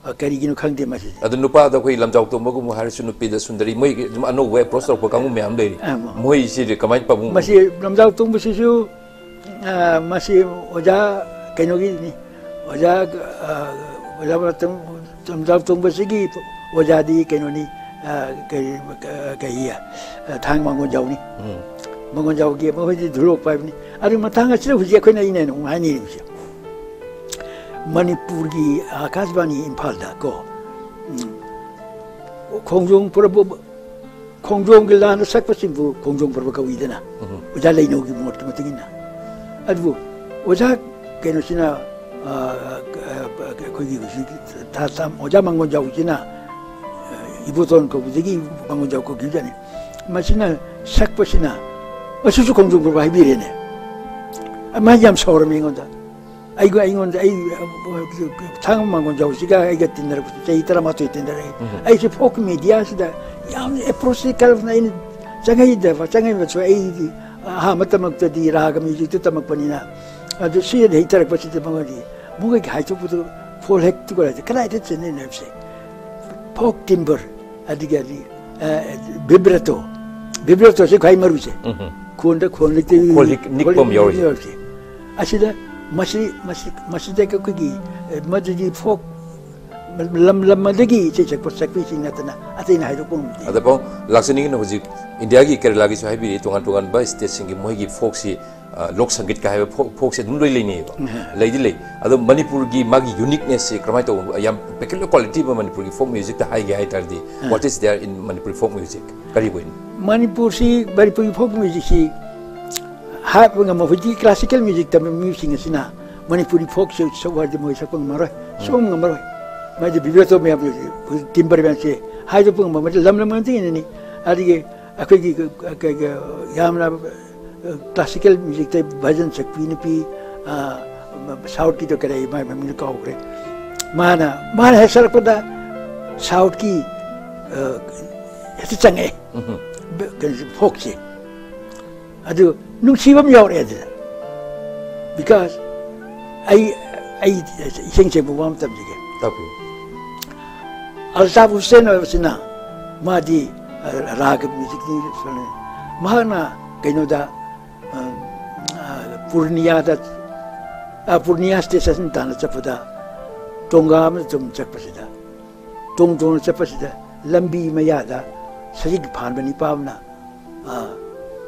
ꯑ, ꯀꯔꯤꯒꯤꯅꯣ ꯈꯪꯗꯦ ꯃꯁꯤꯁꯦ꯫ ꯑꯗꯨ ꯅꯨꯄꯥꯗ ꯑꯩꯈꯣꯏ ꯂꯝꯖꯥꯎ ꯇꯣꯡꯕꯒꯨꯝꯕ ꯍꯥꯏꯔꯁꯨ, ꯅꯨꯄꯤꯗ ꯁꯨꯟꯗꯔꯤ, ꯃꯣꯏꯒꯤ ꯑꯗꯨꯝ ꯑꯅꯧꯕ ꯑꯦꯄ꯭ꯔꯣꯆ ꯇꯧꯔꯛꯄ ꯀꯥꯡꯕꯨ ꯃꯌꯥꯝ ꯂꯩꯔꯤ꯫ ꯑ, ꯃꯣꯏꯁꯤꯗꯤ ꯀꯃꯥꯏꯅ ꯄꯥꯕꯨꯡ? ꯃꯁꯤ ꯂꯝꯖꯥꯎ ꯇꯣꯡꯕꯁꯤꯁꯨ ꯑ, ꯃꯁꯤ ꯑꯣꯖꯥ ꯀꯩꯅꯣꯒꯤꯅꯤ꯫ ꯑꯣꯖꯥ, ꯑ, ꯑꯣꯖꯥ ꯃꯇꯝ, ꯂꯝꯖꯥꯎ ꯇꯣꯡꯕꯁꯤꯒꯤ ꯑꯣꯖꯥꯗꯤ ꯀꯩꯅꯣꯅꯤ, ꯑ, ꯀꯩ, ꯑ, ꯀꯩ, ꯑ, ꯊꯥꯡ ꯃꯥꯡꯒꯣꯟꯖꯥꯎꯅꯤ꯫ ꯎꯝ꯫ ꯃꯥꯡꯒꯣꯟꯖꯥꯎꯒꯤ ꯃꯈꯣꯏꯗꯤ ꯙꯨꯂꯣꯛ ꯄꯥꯏꯕꯅꯤ꯫ ꯑꯗꯨ ꯃꯇꯥꯡ ꯑꯁꯤꯗ ꯍꯧꯖꯤꯛ ꯑꯩꯈꯣꯏꯅ, ꯑꯩꯅ ꯑꯃꯨꯛ ꯍꯥꯏꯅꯤꯡꯉꯤꯕꯁꯦ, ꯃꯅꯤꯄꯨꯔꯒꯤ ꯑꯥꯀꯥꯁꯕꯥꯅꯤ ꯏꯝꯐꯥꯜꯗ ꯀꯣ, ꯎꯝ, ꯈꯣꯡꯖꯣꯝ ꯄꯔꯕ ꯈꯣꯡꯖꯣꯝꯒꯤ ꯂꯥꯟꯗ ꯁꯛꯄꯁꯤꯡꯕꯨ ꯈꯣꯡꯖꯣꯝ ꯄꯔꯕ ꯀꯧꯏꯗꯅ, ꯎꯝ꯫ ꯑꯣꯖꯥ ꯂꯩꯅꯧꯒꯤ ꯃꯣꯠꯀꯤ ꯃꯇꯨꯡ ꯏꯟꯅ꯫ ꯑꯗꯨꯕꯨ ꯑꯣꯖꯥ ꯀꯩꯅꯣꯁꯤꯅ, ꯑ, ꯑ, ꯑꯩꯈꯣꯏꯒꯤ ꯍꯧꯖꯤꯛ ꯊꯥ-, ꯊꯥ-, ꯑꯣꯖꯥ ꯃꯥꯡꯒꯣꯟꯖꯥꯎꯁꯤꯅ, ꯑ, ꯏꯕꯣꯇꯣꯟ ꯀꯧꯕꯗꯒꯤ ꯃꯥꯡꯒꯣꯟꯖꯥꯎ ꯀꯧꯈꯤꯕꯖꯥꯠꯅꯤ꯫ ꯃꯁꯤꯅ ꯁꯛꯄꯁꯤꯅ, ꯃꯁꯤꯁꯨ ꯈꯣꯡꯖꯣꯝ ꯄꯔꯕ ꯍꯥꯏꯕꯤꯔꯦꯅꯦ꯫ ꯃꯥ ꯌꯥꯝ ꯁꯥꯎꯔꯝꯃꯤ ꯑꯩꯉꯣꯟꯗ꯫ ꯑꯩꯒ-, ꯑꯩꯉꯣꯟꯗ, ꯑꯩ, ꯊꯥꯡ ꯃꯥꯡꯒꯣꯟꯖꯥꯎꯁꯤꯒ ꯑꯩꯒ ꯇꯤꯟꯅꯔꯛꯄꯁꯤ ꯆꯍꯤ ꯇꯔꯥꯃꯥꯊꯣꯏ ꯇꯤꯟꯅꯔꯛꯏ꯫ ꯎꯝ꯫ ꯑꯩꯁꯦ ꯐꯣꯛ ꯃꯦꯗꯤꯌꯥꯁꯤꯗ ꯌꯥꯝꯅ ꯑꯦꯄ꯭ꯔꯣꯆꯁꯤ ꯀꯔꯝꯅ ꯑꯩꯅ ꯆꯪꯉꯛꯏꯗꯕ, ꯆꯪꯉꯛꯏꯕꯁꯨ ꯑꯩꯗꯤ ꯑꯍꯥꯟꯕ ꯇꯝꯃꯛꯇꯗꯤ ꯔꯥꯒ ꯃ꯭ꯌꯨꯖꯤꯛꯇꯨ ꯇꯝꯃꯛꯄꯅꯤꯅ, ꯑꯗꯨ ꯁꯤ ꯍꯩꯊꯔꯛꯄꯁꯤꯗ ꯃꯉꯣꯟꯗꯤ ꯃꯈꯣꯏꯒꯤ ꯍꯥꯏꯗꯣꯛꯄꯗꯨ ꯐꯣꯜ ꯍꯦꯛ ꯇꯨꯒ ꯀꯗꯥꯏꯗ ꯆꯦꯟꯅꯩꯅꯣ ꯍꯥꯏꯕꯁꯦ, ꯐꯣꯛ ꯇꯤꯝꯕꯔ, ꯑꯗꯒꯤ ꯑꯗꯒꯤ, ꯑ, ꯚꯤꯕ꯭ꯔꯦꯇꯣ, ꯚꯤꯕ꯭ꯔꯦꯇꯣꯁꯦ ꯈ꯭ꯋꯥꯏ ꯃꯔꯨꯁꯦ꯫ ꯎꯝ꯫ ꯈꯣꯟꯗ, ꯈꯣꯟ ꯂꯤꯛꯇ ꯈꯣꯜ ꯂꯤꯛ ꯅꯤꯛꯄ ꯑꯃ ꯌꯥꯎꯔꯤꯁꯦ꯫ ꯌꯥꯎꯔꯤꯁꯦ꯫ ꯑꯁꯤꯗ ꯃꯁꯤ, ꯃꯁꯤ, ꯃꯁꯤꯗ ꯑꯩꯈꯣꯏꯒꯤ, ꯑ, ꯃꯗꯨꯗꯤ ꯐꯣꯛ ꯂꯝ ꯂꯝ ꯑꯗꯒꯤ ꯏꯁꯩ ꯁꯛꯄ ꯁꯛꯄꯤꯁꯤꯡ ꯅꯠꯇꯅ ꯑꯇꯩꯅ ꯍꯥꯏꯗꯣꯛꯄ ꯉꯝꯗꯦ꯫ ꯑꯗ ꯄꯥꯎ ꯂꯥꯛꯆꯅꯤꯡꯉꯤꯅ ꯍꯧꯖꯤꯛ ꯏꯟꯗꯤꯌꯥꯒꯤ ꯀꯦꯔꯂꯥꯒꯤꯁꯨ ꯍꯥꯏꯕꯤꯔꯤ, ꯇꯣꯉꯥꯟ ꯇꯣꯉꯥꯟꯕ ꯁ꯭ꯇꯦꯠꯁꯤꯡꯒꯤ ꯃꯣꯏꯒꯤ ꯐꯣꯛꯁꯤ, ꯑ, ꯂꯣꯛ ꯁꯪꯒꯤꯠꯀ ꯍꯥꯏꯕ ꯐꯣꯛ, ꯐꯣꯛꯁꯦ ꯑꯗꯨꯝ ꯂꯣꯏ ꯂꯩꯅꯩꯌꯦꯕ꯫ ꯎꯝ꯫ ꯂꯩꯗꯤ ꯂꯩ꯫ ꯑꯗꯣ ꯃꯅꯤꯄꯨꯔꯒꯤ ꯃꯥꯒꯤ ꯌꯨꯅꯤꯛꯅꯦꯁꯁꯤ ꯀꯔꯝꯍꯥꯏꯅ ꯇꯧꯕ? ꯌꯥꯝ ꯄꯦꯀꯨꯂꯔ ꯀ꯭ꯋꯥꯂꯤꯇꯤ ꯑꯃ ꯃꯅꯤꯄꯨꯔꯒꯤ ꯐꯣꯛ ꯃ꯭ꯌꯨꯖꯤꯛꯇ ꯍꯥꯏꯒꯦ ꯍꯥꯏ ꯇꯥꯔꯗꯤ, ꯎꯝ꯫ What is there in Manipuri folk music? ꯀꯔꯤ ꯑꯣꯏꯅꯤ? ꯃꯅꯤꯄꯨꯔꯁꯤ, ꯃꯅꯤꯄꯨꯔꯒꯤ ꯐꯣꯛ ꯃ꯭ꯌꯨꯖꯤꯛꯁꯤ ꯍꯥꯏꯕ ꯉꯝꯃꯣꯏ꯫ ꯍꯧꯖꯤꯛꯇꯤ ꯀ꯭ꯂꯥꯁꯤꯀꯦꯜ ꯃ꯭ꯌꯨꯖꯤꯛ ꯇꯝꯕ ꯃꯤꯁꯤꯡ ꯑꯁꯤꯅ ꯃꯅꯤꯄꯨꯔꯤ ꯐꯣꯛꯁꯦ ꯁꯛꯎ ꯍꯥꯏꯔꯗꯤ ꯃꯣꯏ ꯁꯛꯄ ꯉꯝꯃꯔꯣꯏ, ꯎꯝ꯫ ꯁꯨꯡꯉꯝ ꯉꯝꯃꯔꯣꯏ꯫ ꯃꯣꯏꯗꯤ ꯚꯤꯕ꯭ꯔꯦꯇꯣ ꯃꯌꯥꯝ, ꯇꯤꯝꯕꯔ ꯃꯌꯥꯝꯁꯦ ꯍꯥꯏꯗꯣꯛꯄ ꯉꯝꯕ ꯅꯠꯇꯦ, ꯂꯝ ꯂꯝ ꯑꯃꯗꯒꯤꯅꯅꯤ꯫ ꯑꯗꯒꯤ ꯑꯩꯈꯣꯏꯒꯤ ꯀ-, ꯀ-, ꯀ-, ꯌꯥꯝꯅ, ꯑ, ꯀ꯭ꯂꯥꯁꯤꯀꯦꯜ ꯃ꯭ꯌꯨꯖꯤꯛꯇ ꯚꯖꯟ ꯁꯛꯄꯤ ꯅꯨꯄꯤ, ꯑ, ꯁꯥꯎꯠꯀꯤꯗꯣ ꯀꯔꯤ ꯃꯥꯏ ꯃꯃꯤꯡꯗꯣ ꯀꯥꯎꯈ꯭ꯔꯦ꯫ ꯃꯥꯅ, ꯃꯥꯅ ꯍꯦꯛ ꯁꯛꯂꯛꯄꯗ ꯁꯥꯎꯠꯀꯤ, ꯑ, ꯍꯦꯛꯇ ꯆꯪꯉꯛꯑꯦ꯫ ꯎꯝ꯫ ꯕ-, ꯀꯩꯅꯣꯁꯦ, ꯐꯣꯛꯁꯦ꯫ ꯑꯗꯨ ꯅꯨꯡꯁꯤꯕ ꯑꯃ ꯌꯥꯎꯔꯛꯑꯦ ꯑꯗꯨꯗ꯫ Because ꯑꯩ, ꯑꯩ ꯏꯁꯩ ꯁꯦꯡꯕ ꯋꯥ ꯑꯃ ꯇꯝꯖꯒꯦ꯫ ꯇꯥꯛꯄꯤꯌꯨ꯫ ꯑꯜꯇꯥꯐ ꯍꯨꯁꯦꯟ ꯍꯥꯏꯕꯁꯤꯅ ꯃꯥꯗꯤ, ꯑ, ꯔꯥꯒ ꯃ꯭ꯌꯨꯖꯤꯛꯀꯤ ꯐꯤꯜꯝꯅꯤ꯫ ꯃꯍꯥꯛꯅ ꯀꯩꯅꯣꯗ, ꯑ, ꯑ, ꯄꯨꯔꯅꯤꯌꯥꯗ, ꯑ, ꯄꯨꯔꯅꯤꯌꯥ ꯁ꯭ꯇꯦꯁꯟ ꯇꯥꯟꯅ ꯆꯠꯄꯗ ꯇꯣꯡꯒꯥ ꯑꯃꯗ ꯁꯨꯝ ꯆꯠꯄꯁꯤꯗ, ꯇꯣꯡ ꯇꯣꯡꯅ ꯆꯠꯄꯁꯤꯗ ꯂꯝꯕꯤ ꯃꯌꯥꯗ ꯁꯖꯤꯛ ꯐꯥꯟꯕ ꯅꯤꯄꯥ ꯑꯃꯅ, ꯑ,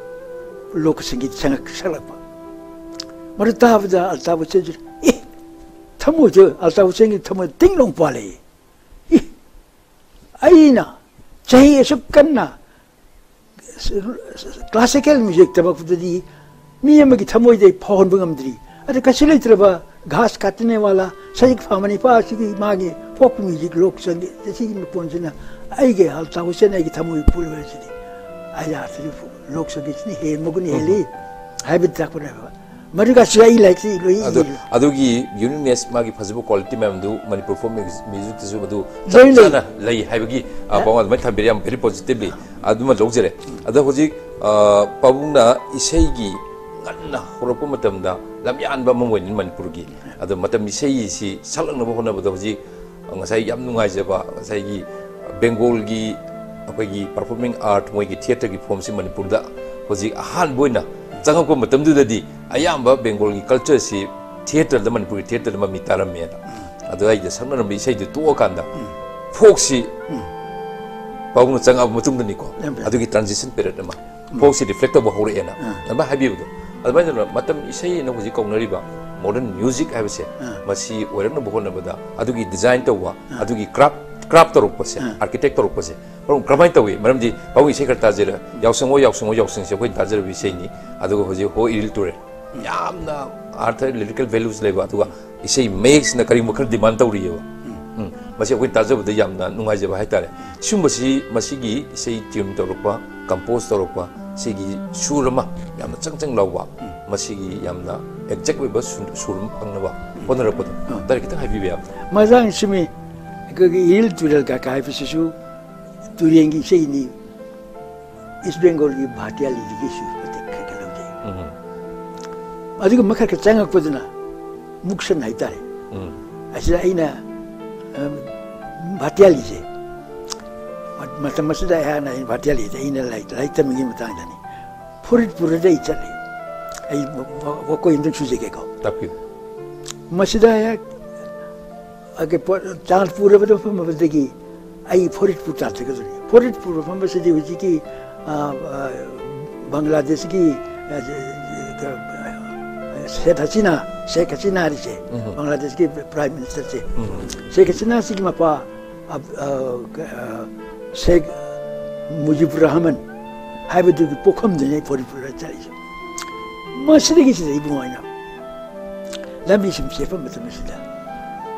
ꯂꯣꯛ ꯁꯪꯒꯤꯠ ꯁꯪꯉꯛ-, ꯁꯛꯂꯛꯄ꯫ ꯃꯗꯨ ꯇꯥꯕꯗ ꯑꯜꯇꯥꯐ ꯍꯨꯁꯦꯟꯁꯤ, "ꯑꯦ, ꯊꯃꯣꯏꯗ, ꯑꯜꯇꯥꯐ ꯍꯨꯁꯦꯟꯒꯤ ꯊꯃꯣꯏꯗ ꯇꯤꯡ ꯂꯥꯎ ꯄꯥꯜꯂꯛꯏ꯫ ꯑꯦ, ꯑꯩꯅ ꯆꯍꯤ ꯑꯁꯨꯛ ꯀꯟꯅ ꯀ꯭ꯂꯥꯁꯤꯀꯦꯜ ꯃ꯭ꯌꯨꯖꯤꯛ ꯇꯝꯃꯛꯄꯗꯗꯤ ꯃꯤ ꯑꯃꯒꯤ ꯊꯃꯣꯏꯗ ꯑꯩ ꯐꯥꯎꯍꯟꯕ ꯉꯝꯗ꯭ꯔꯤ꯫ ꯑꯗ ꯀꯩꯁꯨ ꯂꯩꯇ꯭ꯔꯕ ꯘꯥꯁ ꯀꯥꯇꯅꯦ ꯋꯥꯂꯥ, ꯁꯖꯤꯛ ꯐꯥꯟꯕ ꯅꯤꯄꯥ ꯑꯁꯤꯒꯤ ꯃꯥꯒꯤ ꯐꯣꯛ ꯃ꯭ꯌꯨꯖꯤꯛ ꯂꯣꯛ ꯁꯪꯒꯤꯠ ꯑꯁꯤꯒꯤ ꯃꯈꯣꯟꯁꯤꯅ ꯑꯩꯒꯤ ꯑꯜꯇꯥꯐ ꯍꯨꯁꯦꯟ ꯑꯩꯒꯤ ꯊꯃꯣꯏ ꯄꯨꯔꯕ ꯑꯁꯤꯗꯤ ꯑꯩ ꯑꯥꯔꯊꯗꯤ ꯂꯣꯛ ꯁꯪꯒꯤꯠꯁꯤꯅ ꯍꯦꯟꯕꯒꯨꯝ ꯍꯦꯜꯂꯤ" ꯍꯥꯏꯕꯗꯤ ꯇꯥꯛꯄꯅꯦꯕ꯫ ꯃꯗꯨꯒꯁꯨ ꯑꯩ ꯂꯥꯏꯔꯤꯛꯁꯤ ꯂꯣꯏ ꯑꯗꯣ ꯏꯔꯤ꯫ ꯑꯗꯨꯒꯤ ꯌꯨꯅꯤꯛꯅꯦꯁ, ꯃꯥꯒꯤ ꯐꯖꯕ ꯀ꯭ꯋꯥꯂꯤꯇꯤ ꯃꯌꯥꯝꯗꯨ ꯃꯅꯤꯄꯨꯔ ꯐꯣꯛ ꯃ꯭ꯌꯨꯖꯤꯛꯇꯁꯨ ꯑꯗꯨ ꯂꯣꯏ ꯆꯞ ꯂꯩ꯫ ꯆꯥꯅ ꯂꯩ ꯍꯥꯏꯕꯒꯤ ꯑ, ꯄꯥꯎ ꯑꯗꯨꯃꯥꯏꯅ ꯊꯝꯕꯤꯔꯦ, ꯌꯥꯝ ꯚꯦꯔꯤ ꯄꯣꯖꯤꯇꯤꯚꯂꯤ꯫ ꯑꯗꯨꯃ ꯂꯧꯖꯔꯦ꯫ ꯑꯗꯣ ꯍꯧꯖꯤꯛ ꯑ, ꯄꯥꯕꯨꯡꯅ ꯏꯁꯩꯒꯤ ꯉꯟꯅ ꯍꯧꯔꯛꯄ ꯃꯇꯝꯗ ꯂꯝꯌꯥꯟꯕ ꯑꯃ ꯑꯣꯏꯅꯤ ꯃꯅꯤꯄꯨꯔꯒꯤ꯫ ꯑꯗꯣ ꯃꯇꯝ ꯏꯁꯩꯁꯤ ꯁꯛꯂꯛꯅꯕ ꯍꯣꯠꯅꯕꯗ ꯍꯧꯖꯤꯛ ꯉꯁꯥꯏ ꯌꯥꯝ ꯅꯨꯡꯉꯥꯏꯖꯕ ꯉꯁꯥꯏꯒꯤ ꯕꯦꯡꯒꯣꯜꯒꯤ ꯑꯩꯈꯣꯏꯒꯤ ꯄꯔꯐꯣꯔꯃꯤꯡ ꯑꯥꯔꯠ, ꯃꯣꯏꯒꯤ ꯊꯤꯌꯦꯇꯔꯒꯤ ꯐꯣꯝꯁꯤ ꯃꯅꯤꯄꯨꯔꯗ ꯍꯧꯖꯤꯛ ꯑꯍꯥꯟꯕ ꯑꯣꯏꯅ ꯆꯪꯉꯛꯄ ꯃꯇꯝꯗꯨꯗꯗꯤ ꯑꯌꯥꯝꯕ ꯕꯦꯡꯒꯣꯜꯒꯤ ꯀꯜꯆꯔꯁꯤ ꯊꯤꯌꯦꯇꯔꯗ, ꯃꯅꯤꯄꯨꯔꯒꯤ ꯊꯤꯌꯦꯇꯔꯗ ꯃꯃꯤ ꯇꯥꯔꯝꯃꯦꯅ꯫ ꯑꯗꯨꯋꯥꯏꯗ ꯁꯛꯅꯔꯝꯕ ꯏꯁꯩꯗꯨ ꯇꯣꯛꯑꯀꯥꯟꯗ ꯐꯣꯛꯁꯤ ꯄꯥꯕꯨꯡꯅ ꯆꯪꯉꯛꯑꯕ ꯃꯇꯨꯡꯗꯅꯤꯀꯣ, ꯌꯥꯝ ꯐꯩ꯫ ꯑꯗꯨꯒꯤ ꯇ꯭ꯔꯥꯟꯖꯤꯁꯟ ꯄꯤꯔꯤꯌꯗ ꯑꯃ ꯐꯣꯛꯁꯤ ꯔꯤꯐ꯭ꯂꯦꯛ ꯇꯧꯕ ꯍꯧꯔꯛꯑꯦꯅ ꯑꯗꯨꯃꯥꯏꯅ ꯍꯥꯏꯕꯤꯕꯗꯣ꯫ ꯑꯗꯨꯃꯥꯏꯅ ꯇꯧꯗꯅ ꯃꯇꯝ ꯏꯁꯩ ꯑꯅ ꯍꯧꯖꯤꯛ ꯀꯧꯅꯔꯤꯕ ꯃꯣꯗꯔꯟ ꯃ꯭ꯌꯨꯖꯤꯛ ꯍꯥꯏꯕꯁꯦ, ꯃꯁꯤ ꯑꯣꯏꯔꯛꯅꯕ ꯍꯣꯠꯅꯕꯗ ꯑꯗꯨꯒꯤ ꯗꯤꯖꯥꯏꯟ ꯇꯧꯕ, ꯑꯗꯨꯒꯤ ꯀ꯭ꯔꯥꯐ ꯀ꯭ꯔꯥꯐ ꯇꯧꯔꯛꯄꯁꯦ, ꯑꯥꯔꯀꯤꯇꯦꯛ ꯇꯧꯔꯛꯄꯁꯦ ꯃꯔꯝ ꯀꯔꯝꯍꯥꯏꯅ ꯇꯧꯏ? ꯃꯔꯝꯗꯤ ꯄꯥꯕꯨꯡ ꯏꯁꯩ ꯈꯔ ꯇꯥꯖꯔ, ꯌꯥꯎꯁꯪꯉꯣ ꯌꯥꯎꯁꯪꯉꯣ ꯌꯥꯎꯁꯪꯁꯦ ꯑꯩꯈꯣꯏꯅ ꯇꯥꯖꯔꯕ ꯏꯁꯩꯅꯤ꯫ ꯑꯗꯨꯒ ꯍꯧꯖꯤꯛ ꯍꯣ ꯏꯔꯤꯜ ꯇꯨꯔꯦꯜ, ꯌꯥꯝꯅ ꯑꯥꯔꯊ, ꯂꯤꯔꯤꯀꯦꯜ ꯚꯦꯂꯨꯁ ꯂꯩꯕ, ꯑꯗꯨꯒ ꯏꯁꯩ ꯃꯌꯦꯛꯁꯤꯅ ꯀꯔꯤꯒꯨꯝꯕ ꯈꯔ ꯗꯤꯃꯥꯟ ꯇꯧꯔꯤꯑꯕ꯫ ꯎꯝ, ꯃꯁꯤ ꯑꯩꯈꯣꯏꯅ ꯇꯥꯖꯕꯗ ꯌꯥꯝꯅ ꯅꯨꯡꯉꯥꯏꯖꯕ ꯍꯥꯏꯇꯥꯔꯦ꯫ ꯁꯤꯒꯨꯝꯕꯁꯤ, ꯃꯁꯤꯒꯤ ꯏꯁꯩ ꯇ꯭ꯌꯨꯟ ꯇꯧꯔꯛꯄ, ꯀꯝꯄꯣꯖ ꯇꯧꯔꯛꯄ, ꯁꯤꯒꯤ ꯁꯨꯔ ꯑꯃ ꯌꯥꯝꯅ ꯆꯪ ꯆꯪ ꯂꯥꯎꯕ, ꯃꯁꯤꯒꯤ ꯌꯥꯝꯅ ꯑꯦꯛꯖꯦꯛ ꯑꯣꯏꯕ ꯁꯨ-, ꯁꯨꯔ ꯑꯃ ꯐꯪꯅꯕ ꯍꯣꯠꯅꯔꯛꯄꯗꯣ, ꯗꯥꯏꯔꯦꯛ ꯈꯤꯇꯪ ꯍꯥꯏꯕꯤꯕ ꯌꯥꯕ꯭ꯔꯥ? ꯃꯖꯥꯡ ꯁꯤꯃꯤ ꯑꯩꯈꯣꯏꯒꯤ ꯏꯔꯤꯜ ꯇꯨꯔꯦꯜ ꯀꯥꯀꯥ ꯍꯥꯏꯕꯁꯤꯁꯨ ꯇꯨꯔꯦꯟꯒꯤ ꯏꯁꯩꯅꯤ꯫ ꯏꯁ ꯕꯦꯡꯒꯣꯜꯒꯤ ꯚꯥꯇꯤꯌꯥꯂꯤꯗꯒꯤꯁꯨ ꯃꯇꯦꯛ ꯈꯔ ꯈꯔ ꯂꯧꯖꯩ꯫ ꯎꯝ꯫ ꯑꯗꯨꯒ ꯃꯈꯔ ꯈꯔ ꯆꯪꯉꯛꯄꯗꯨꯅ ꯃꯨꯛꯁꯟ ꯍꯥꯏꯇꯥꯔꯦ꯫ ꯎꯝ꯫ ꯑꯁꯤꯗ ꯑꯩꯅ, ꯑꯝ, ꯚꯥꯇꯤꯌꯥꯂꯤꯁꯦ, ꯃ-, ꯃꯇꯝ ꯑꯁꯤꯗ ꯑꯩꯍꯥꯛꯅ ꯑꯩꯅ ꯚꯥꯇꯤꯌꯥꯂꯤꯁꯦ ꯑꯩꯅ ꯂꯥꯏꯔꯤꯛ, ꯂꯥꯏꯔꯤꯛ ꯇꯝꯃꯤꯉꯩ ꯃꯇꯥꯡꯗꯅꯤ꯫ ꯐꯨꯔꯤꯠꯄꯨꯔꯗ ꯑꯩ ꯆꯠꯂꯤ꯫ ꯑꯩ ꯋ-, ꯋ-, ꯋꯥꯀꯣꯏ ꯑꯝꯇꯪ ꯁꯨꯖꯒꯦꯀꯣ꯫ ꯇꯥꯛꯄꯤꯌꯨ꯫ ꯃꯁꯤꯗ ꯑꯩꯍꯥꯛ, ꯑ, ꯀ-, ꯄꯣ-, ꯇꯥꯟꯄꯨꯔ ꯍꯥꯏꯕꯗ ꯃꯐꯝ ꯑꯃꯗꯒꯤ ꯑꯩ ꯐꯣꯔꯤꯠꯄꯨꯔ ꯇꯥꯟꯖꯒꯗꯣꯏꯅꯤ꯫ ꯐꯣꯔꯤꯠꯄꯨꯔ ꯃꯐꯝ ꯑꯁꯤꯗꯤ ꯍꯧꯖꯤꯛꯀꯤ, ꯑ, ꯑ, ꯕꯪꯒ꯭ꯂꯥꯗꯦꯁꯀꯤ, ꯑ, ꯁꯦꯠ ꯍꯁꯤꯅꯥ, ꯁꯦꯈ ꯍꯁꯤꯅꯥ ꯍꯥꯏꯔꯤꯁꯦ, ꯎꯝ꯫ ꯕꯪꯒ꯭ꯂꯥꯗꯦꯁꯀꯤ ꯄ꯭ꯔꯥꯏꯝ ꯃꯤꯅꯤꯁꯇꯔꯁꯦ꯫ ꯎꯝ꯫ ꯁꯦꯈ ꯍꯁꯤꯅꯥꯁꯤꯒꯤ ꯃꯄꯥ, ꯑ, ꯑ, ꯑ, ꯁꯦꯈ ꯃꯨꯖꯤꯕꯨꯔ ꯔꯍꯃꯟ ꯍꯥꯏꯕꯗꯨꯒꯤ ꯄꯣꯛꯐꯝꯗꯨꯅꯤ ꯑꯩ ꯐꯣꯔꯤꯠꯄꯨꯔ ꯆꯠꯂꯤꯁꯦ꯫ ꯃꯁꯤꯗꯒꯤ ꯁꯤꯗ ꯏꯕꯨꯡꯉꯣ ꯑꯩꯅ ꯂꯝꯕꯤ ꯁꯨꯝ ꯆꯦꯞꯄ ꯃꯇꯝ ꯑꯁꯤꯗ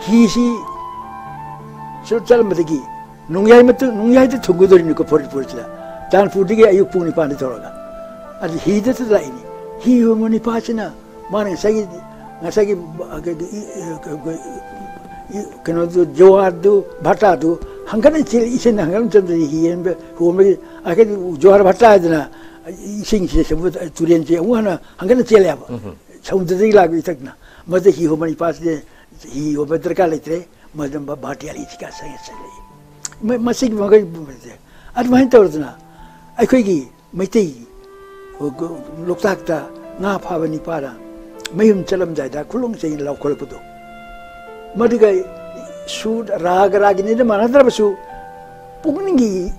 ꯍꯤꯁꯤ ꯁꯨꯝ ꯆꯠꯂꯝꯕꯗꯒꯤ ꯅꯣꯡꯌꯥꯏ ꯃꯇꯨꯡ, ꯅꯣꯡꯌꯥꯏꯗ ꯊꯨꯡꯒꯗꯧꯔꯤꯅꯤꯀꯣ ꯐꯣꯔꯤꯠꯄꯨꯔꯁꯤꯗ꯫ ꯇꯥꯟꯄꯨꯔꯗꯒꯤ ꯑꯌꯨꯛ ꯄꯨꯡ ꯅꯤꯄꯥꯟꯗ ꯊꯧꯔꯒ꯫ ꯑꯗꯨ ꯍꯤꯗ ꯂꯥꯛꯏꯅꯤ꯫ ꯍꯤ ꯍꯣꯟꯕ ꯅꯤꯄꯥꯁꯤꯅ ꯃꯥꯅ ꯉꯁꯥꯏꯒꯤ, ꯉꯁꯥꯏꯒꯤ, ꯑ, ꯀ-, ꯀ-, ꯏ-, ꯑ, ꯀ-, ꯀ-, ꯏ-, ꯀꯩꯅꯣꯗꯨ, ꯖꯣꯍꯥꯔꯗꯨ, ꯚꯥꯇꯥꯗꯨ ꯍꯪꯒꯠꯅ ꯆꯦꯜꯂꯤ, ꯏꯁꯤꯡ ꯍꯪꯒꯠꯅ ꯆꯦꯟꯕꯗ ꯍꯤ ꯍꯣꯟꯕ, ꯍꯣꯟꯕꯒꯤ, ꯑ, ꯀꯩꯅꯣ, ꯖꯣꯍꯥꯔ ꯚꯥꯇꯥ ꯍꯥꯏꯗꯅ ꯏꯁꯤꯡꯁꯦ ꯁꯃꯨꯗ꯭ꯔ, ꯇꯨꯔꯦꯟꯁꯦ ꯑꯃꯨꯛ ꯍꯟꯅ ꯍꯪꯒꯠꯅ ꯆꯦꯜꯂꯦꯕ꯫ ꯎꯝ꯫ ꯁꯃꯨꯗ꯭ꯔꯗꯒꯤ ꯂꯥꯛꯄ ꯏꯊꯛꯅ꯫ ꯃꯗꯨꯗ ꯍꯤ ꯍꯣꯟꯕ ꯅꯤꯄꯥꯁꯤꯗꯤ ꯍꯤ ꯍꯣꯟꯕ ꯗꯔꯀꯥꯔ ꯂꯩꯇ꯭ꯔꯦ, ꯃꯗꯨ ꯚꯥꯇꯤꯌꯥꯂꯤ ꯆꯤꯀꯥ ꯆꯪꯉꯦ ꯆꯠꯂꯛꯏ꯫ ꯃ-, ꯃꯁꯤꯒꯤ ꯃꯈꯩ ꯑꯗꯨꯃꯥꯏꯅ ꯇꯧꯗꯅ ꯑꯩꯈꯣꯏꯒꯤ ꯃꯩꯇꯩ ꯂꯣꯛꯇꯥꯛꯇ ꯉꯥ ꯐꯥꯕ ꯅꯤꯄꯥꯅ ꯃꯌꯨꯝ ꯆꯠꯂꯝꯗꯥꯏꯗ ꯈꯨꯂꯪ ꯆꯩꯅ ꯂꯧꯈꯠꯂꯛꯄꯗꯣ, ꯃꯗꯨꯒ ꯁꯨꯔ ꯔꯥꯒ ꯔꯥꯒꯤꯅꯤꯗ ꯃꯥꯟꯅꯗ꯭ꯔꯕꯁꯨ ꯄꯨꯛꯅꯤꯡꯒꯤ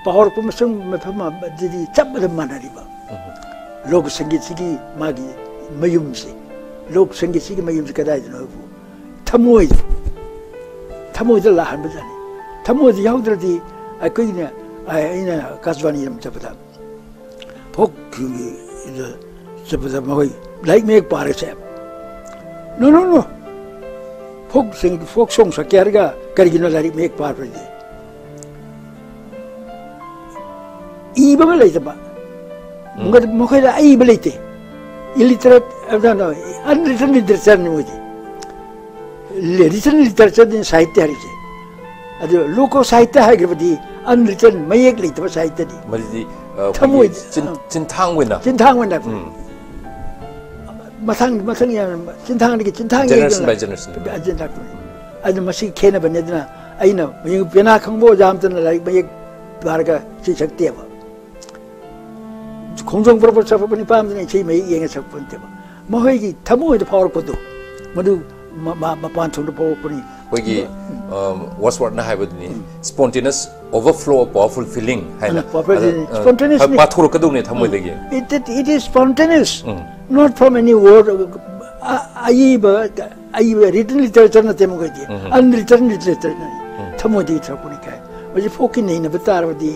ꯄꯥꯎꯔꯛꯄ ꯃꯁꯨꯝ ꯃꯐꯝ ꯑꯗꯨꯗꯤ ꯆꯞ ꯃꯥꯟꯅ ꯃꯥꯟꯅꯔꯤꯕ꯫ ꯎꯝ꯫ ꯂꯣꯛ ꯁꯪꯒꯤꯠꯁꯤꯒꯤ ꯃꯥꯒꯤ ꯃꯌꯨꯝꯁꯦ, ꯂꯣꯛ ꯁꯪꯒꯤꯠꯁꯤꯒꯤ ꯃꯌꯨꯝꯁꯦ ꯀꯗꯥꯏꯗꯅꯣ ꯍꯥꯏꯕꯨ ꯊꯃꯣꯏꯗ, ꯊꯃꯣꯏꯗ ꯂꯥꯛꯍꯟꯕꯖꯥꯠꯅꯤ꯫ ꯊꯃꯣꯏꯗ ꯌꯥꯎꯗ꯭ꯔꯗꯤ ꯑꯩꯈꯣꯏꯅ, ꯑꯩꯅ ꯑꯀꯥꯁꯕꯥꯅꯤ ꯌꯥꯝ ꯆꯠꯄꯗ ꯐꯣꯛ ꯆꯠꯄꯗ ꯃꯈꯣꯏ ꯂꯥꯏꯔꯤꯛ ꯃꯌꯦꯛ ꯄꯥꯔꯁꯦ꯫ "No, no, no꯫ ꯐꯣꯛ ꯁꯤꯡ-, ꯐꯣꯛ ꯁꯣꯡ ꯁꯛꯀꯦ ꯍꯥꯏꯔꯒ ꯀꯔꯤꯒꯤꯅꯣ ꯂꯥꯏꯔꯤꯛ ꯃꯌꯦꯛ ꯄꯥꯔꯣꯏꯗꯤ?" ꯏꯕ ꯑꯃ ꯂꯩꯇꯕ꯫ ꯎꯝ꯫ ꯃꯈꯣꯏꯗ ꯑꯏꯕ ꯂꯩꯇꯦ꯫ Illiterate, ꯑ, no, no, unwritten literature ꯅꯤ ꯃꯣꯏꯗꯤ꯫ Written literature ꯅꯤ ꯁꯥꯍꯤꯇ꯭ꯌ ꯍꯥꯏꯔꯤꯁꯦ꯫ ꯑꯗꯨ ꯂꯣꯀꯣ ꯁꯥꯍꯤꯇ꯭ꯌ ꯍꯥꯏꯈ꯭ꯔꯕꯗꯤ unwritten, ꯃꯌꯦꯛ ꯂꯩꯇꯕ ꯁꯥꯍꯤꯇ꯭ꯌꯅꯤ꯫ ꯃꯗꯨꯗꯤ, ꯑ, ꯑꯩꯈꯣꯏꯒꯤ ꯊꯃꯣꯏ-, ꯆꯤꯟ-, ꯑ꯫ ꯆꯤꯟꯊꯥꯡ ꯑꯣꯏꯅ꯫ ꯆꯤꯟꯊꯥꯡ ꯑꯣꯏꯅ꯫ ꯎꯝ꯫ ꯃꯊꯪ, ꯃꯊꯪ ꯌꯥꯝ-, ꯆꯤꯟꯊꯥꯡꯗꯒꯤ ꯆꯤꯟꯊꯥꯡ generation ꯌꯦꯡꯗꯅ by generation꯫ ꯑꯗꯨꯅ ꯃꯁꯤ ꯈꯦꯠꯅꯕꯅꯤ꯫ ꯑꯗꯨꯅ ꯑꯩꯅ ꯃꯌꯦꯛ ꯄꯦꯅꯥ ꯈꯪꯕ ꯑꯣꯖꯥ ꯑꯃꯇꯅ ꯂꯥꯏꯔꯤꯛ ꯃꯌꯦꯛ ꯄꯥꯔꯒ ꯁꯤ ꯁꯛꯇꯦꯕ꯫ ꯈꯣꯡꯖꯣꯝ ꯄꯣꯔꯛꯄ ꯁꯛꯄ ꯅꯤꯄꯥ ꯑꯃꯗꯨꯅ ꯏꯁꯩ ꯃꯌꯦꯛ ꯌꯦꯡꯉ ꯁꯛꯄ ꯅꯠꯇꯦꯕ꯫ ꯃꯈꯣꯏꯒꯤ ꯊꯃꯣꯏꯗ ꯐꯥꯎꯔꯛꯄꯗꯣ, ꯃꯗꯨ ꯃ-, ꯃ-, ꯃꯄꯥꯟ ꯊꯣꯡꯗ ꯐꯥꯎꯔꯛꯄꯅꯤ꯫ ꯑꯩꯈꯣꯏꯒꯤ, ꯎꯝ꯫ ꯑ, ꯋꯥꯔꯗꯁꯋꯔꯊꯅ ꯍꯥꯏꯕꯗꯨꯅꯤ, ꯎꯝ꯫ "Spontaneous overflow of powerful feeling" ꯍꯥꯏꯅ꯫ ꯑ, powerful ꯑꯗ, feeling, ꯑ, spontaneous ꯅꯤ꯫ ꯄꯥꯊꯣꯔꯛꯀꯗꯧꯅꯤ ꯊꯃꯣꯏꯗꯒꯤ꯫ ꯎꯝ꯫ It, it, it is spontaneous, um. Not from any word, ꯑ-, ꯑꯏꯕ, ꯑꯏꯕ written literature ꯅꯠꯇꯦ ꯃꯈꯣꯏꯗꯤ꯫ ꯎꯝ꯫ Unwritten literature ꯅꯤ꯫ ꯎꯝ꯫ ꯊꯃꯣꯏꯗꯒꯤ ꯊꯣꯔꯛꯄꯅꯤ ꯀꯥꯏ꯫ ꯍꯧꯖꯤꯛ ꯐꯣꯛꯀꯤ ꯅꯩꯅꯕ ꯇꯥꯔꯕꯗꯤ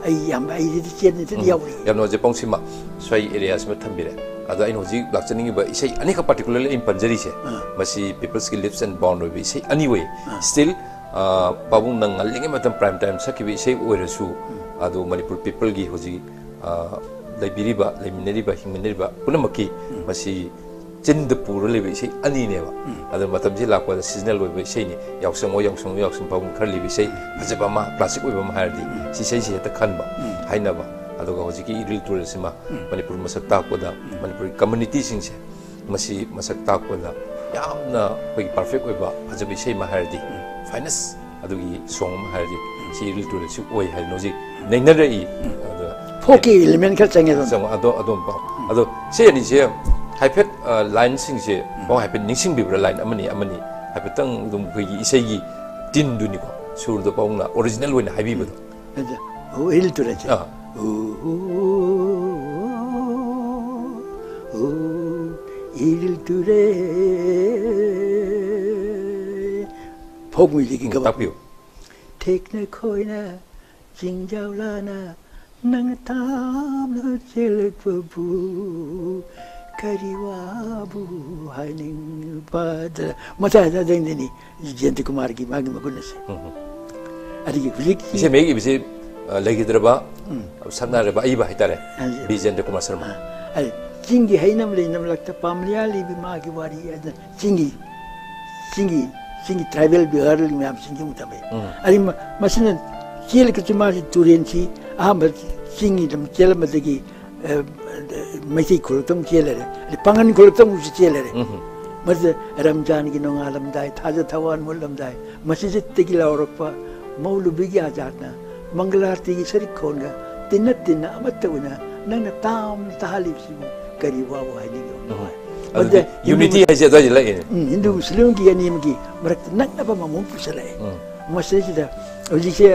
ꯑꯩ ꯌꯥꯝ, ꯑꯩꯗꯤ ꯆꯦꯟ-, ꯎꯝ꯫ ꯌꯥꯎꯔꯤ꯫ ꯌꯥꯝ ꯅꯨꯡꯉꯥꯏꯖꯩ, ꯄꯥꯎꯁꯤꯃ ꯁ꯭ꯋꯥꯏ area ꯁꯤꯃ ꯊꯝꯕꯤꯔꯦ꯫ ꯑꯗꯣ ꯑꯩꯅ ꯍꯧꯖꯤꯛ ꯂꯥꯛꯆꯅꯤꯡꯉꯤꯕ ꯏꯁꯩ ꯑꯅꯤꯈꯛ particularly ꯑꯩꯅ ꯄꯟꯖꯔꯤꯁꯦ, ꯑꯥ꯫ ꯃꯁꯤ People's ꯒꯤ Lips and Bounds ꯑꯣꯏꯕ ꯏꯁꯩ ꯑꯅꯤ ꯑꯣꯏ꯫ ꯑꯥ꯫ Still, ꯑꯥ, ꯄꯥꯕꯨꯡꯅ ꯉꯜꯂꯤꯉꯩ ꯃꯇꯝ prime time ꯁꯛꯈꯤꯕ ꯏꯁꯩ ꯑꯣꯏꯔꯁꯨ, ꯎꯝ꯫ ꯑꯗꯣ ꯃꯅꯤꯄꯨꯔ people ꯒꯤ ꯍꯧꯖꯤꯛ, ꯑꯥ, ꯂꯩꯕꯤꯔꯤꯕ, ꯂꯩꯃꯤꯟꯅꯔꯤꯕ, ꯍꯤꯡꯃꯤꯟꯅꯔꯤꯕ ꯄꯨꯝꯅꯃꯛꯀꯤ ꯃꯁꯤ ꯆꯤꯟꯗ ꯄꯨꯔ ꯂꯩꯕ ꯏꯁꯩ ꯑꯅꯤꯅꯦꯕ꯫ ꯑꯗꯣ ꯃꯇꯝꯁꯤ ꯂꯥꯛꯄꯗ seasonal ꯑꯣꯏꯕ ꯏꯁꯩꯅꯤ꯫ "ꯌꯥꯎꯁꯪꯉꯣ ꯌꯥꯎꯁꯪꯉꯣ ꯌꯥꯎꯁꯪ ꯄꯥꯕꯨꯡ" ꯈꯔ ꯂꯩꯕ ꯏꯁꯩ ꯐꯖꯕ ꯑꯃ, classic ꯑꯣꯏꯕ ꯑꯃ ꯍꯥꯏꯔꯗꯤ ꯁꯤ ꯏꯁꯩꯁꯦ ꯍꯦꯛꯇ ꯈꯟꯕ, ꯍꯥꯏꯅꯕ꯫ ꯑꯗꯨꯒ ꯍꯧꯖꯤꯛꯀꯤ ꯏꯔꯤꯜ ꯇꯨꯔꯦꯜꯁꯤꯃ ꯃꯅꯤꯄꯨꯔ ꯃꯁꯛ ꯇꯥꯛꯄꯗ, ꯃꯅꯤꯄꯨꯔꯒꯤ community ꯁꯤꯡꯁꯦ ꯃꯁꯤ ꯃꯁꯛ ꯇꯥꯛꯄꯗ ꯌꯥꯝꯅ ꯑꯩꯈꯣꯏꯒꯤ perfect ꯑꯣꯏꯕ ꯐꯖꯕ ꯏꯁꯩ ꯑꯃ ꯍꯥꯏꯔꯗꯤ, finest ꯑꯗꯨꯒꯤ song ꯑꯃ ꯍꯥꯏꯔꯗꯤ ꯁꯤ ꯏꯔꯤꯜ ꯇꯨꯔꯦꯜꯁꯤ ꯑꯣꯏ ꯍꯥꯏꯅ ꯍꯧꯖꯤꯛ ꯅꯩꯅꯔꯛꯏ꯫ ꯑꯗꯣ Folk ꯀꯤ element ꯈꯔ ꯆꯪꯉꯦ ꯑꯗꯨꯝ꯫ ꯆꯪꯉꯣ, ꯑꯗꯣ, ꯑꯗꯣ ꯑꯃꯨꯛ ꯄꯥꯎ꯫ ꯑꯗꯣ ꯁꯤ ꯑꯅꯤꯁꯦ ꯍꯥꯏꯐꯦꯠ, ꯑ, line ꯁꯤꯡꯁꯦ ꯄꯥꯎ ꯍꯥꯏꯐꯦꯠ ꯅꯤꯡꯁꯤꯡꯕꯤꯕ꯭ꯔꯥ? Line ꯑꯃꯅꯤ, ꯑꯃꯅꯤ ꯍꯥꯏꯐꯦꯠꯇꯪ ꯑꯗꯨꯝ ꯑꯩꯈꯣꯏꯒꯤ ꯏꯁꯩꯒꯤ tune ꯗꯨꯅꯤꯀꯣ, ꯁꯨꯔꯗꯣ ꯄꯥꯕꯨꯡꯅ original ꯑꯣꯏꯅ ꯍꯥꯏꯕꯤꯕꯗꯣ꯫ ꯑꯗ, ꯑꯣ, ꯏꯔꯤꯜ ꯇꯨꯔꯦꯜꯁꯦ꯫ ꯑꯥ꯫ ꯑꯣ, ꯑꯣ, ꯑꯣ, ꯏꯔꯤꯜ ꯇꯨꯔꯦꯜ꯫ Folk music ꯀꯤ ꯎꯝ, ꯀꯕꯛ꯫ ꯇꯥꯛꯄꯤꯌꯨ꯫ ꯊꯦꯛꯅ ꯈꯣꯏꯅ ꯆꯤꯡꯖꯥꯎ ꯂꯥꯅ ꯅꯪ ꯇꯥꯝꯅ ꯆꯦꯜꯂꯛꯄꯕꯨ ꯀꯔꯤ ꯋꯥꯕꯨ ꯍꯥꯏꯅꯤꯡꯕꯗ ꯃꯆꯥ ꯃꯆꯥꯗꯩꯅꯤ ꯖꯌꯟꯇ ꯀꯨꯃꯥꯔꯒꯤ ꯃꯥꯒꯤ ꯃꯒꯨꯟ ꯑꯁꯦ꯫ ꯎꯝ, ꯎꯝ꯫ ꯑꯗꯒꯤ ꯍꯧꯖꯤꯛ ꯏꯁꯩ ꯃꯌꯦꯛ ꯏꯕꯁꯤ, ꯑ, ꯂꯩꯈꯤꯗ꯭ꯔꯕ, ꯁꯛꯅꯔꯕ ꯑꯏꯕ ꯍꯥꯏꯇꯥꯔꯦ, ꯑꯗꯨ ꯕꯤꯖꯦꯟꯗ꯭ꯔ ꯀꯨꯃꯥꯔ ꯁꯔꯃ꯫ ꯑꯩ ꯆꯤꯡꯒꯤ ꯍꯩꯅꯝ ꯂꯩꯅꯝꯂꯛꯇ ꯄꯥꯝꯂꯤꯌꯥ ꯂꯤꯕꯤ ꯃꯥꯒꯤ ꯋꯥꯔꯤ ꯍꯥꯏꯗꯅ ꯆꯤꯡꯒꯤ ꯆꯤꯡꯒꯤ ꯆꯤꯡꯒꯤ tribal ꯕꯤꯍꯥꯔꯤ ꯃꯌꯥꯝꯁꯤꯡꯒꯤ ꯑꯃꯨꯛ ꯇꯝꯃꯦ꯫ ꯎꯝ꯫ ꯑꯗꯩ ꯃ-, ꯃꯁꯤꯅ ꯆꯦꯜꯂꯛꯄꯁꯤ ꯃꯥꯁꯤ ꯇꯨꯔꯦꯟꯁꯤ ꯑꯍꯥꯟꯕ ꯆꯤꯡꯒꯤ ꯂꯝ ꯆꯦꯜꯂꯝꯕꯗꯒꯤ, ꯑ, ꯃꯩꯇꯩ ꯈꯨꯜꯂꯛꯇ ꯑꯃꯨꯛ ꯆꯦꯜꯂꯔꯦ, ꯑꯗꯩ ꯄꯥꯡꯒꯟ ꯈꯨꯜꯂꯛꯇ ꯑꯃꯨꯛꯁꯨ ꯆꯦꯜꯂꯔꯦ꯫ ꯎꯝ꯫ ꯃꯁꯤꯗ ꯔꯝꯖꯥꯟꯒꯤ ꯅꯣꯡꯉꯥꯜꯂꯝꯗꯥꯏ, ꯊꯥꯖ ꯊꯋꯥꯟ ꯃꯨꯠꯂꯝꯗꯥꯏ, ꯃꯁꯤꯗꯒꯤ ꯂꯥꯎꯔꯛꯄ ꯃꯧꯂꯨꯕꯤꯒꯤ ꯑꯖꯥꯠꯅ ꯃꯪꯒꯂꯥꯔꯇꯤꯒꯤ ꯁꯔꯤꯛ ꯈꯣꯟꯒ ꯇꯤꯟꯅ ꯇꯤꯟꯅ ꯑꯃꯠꯇ ꯑꯣꯏꯅ ꯅꯪꯅ ꯇꯥꯝ ꯇꯥꯍꯜꯂꯤꯕꯁꯤꯕꯨ ꯀꯔꯤ ꯋꯥꯕꯨ ꯍꯥꯏꯅꯤꯡꯉꯤ? ꯎꯝ꯫ ꯃꯗꯨꯗ ꯑꯗꯨꯗꯤ unity ꯍꯥꯏꯁꯦ ꯑꯗꯨꯋꯥꯏꯗ ꯂꯥꯛꯑꯦꯅꯦ꯫ ꯎꯝ, ꯍꯤꯟꯗꯨ ꯃꯨꯁꯂꯤꯝꯒꯤ ꯑꯅꯤꯃꯛꯀꯤ ꯃꯔꯛꯇ ꯅꯛꯅꯕ ꯑꯃꯃꯨꯛ ꯄꯨꯁꯜꯂꯛꯑꯦ꯫ ꯎꯝ꯫ ꯃꯁꯤꯗꯩꯁꯤꯗ ꯍꯧꯖꯤꯛꯁꯦ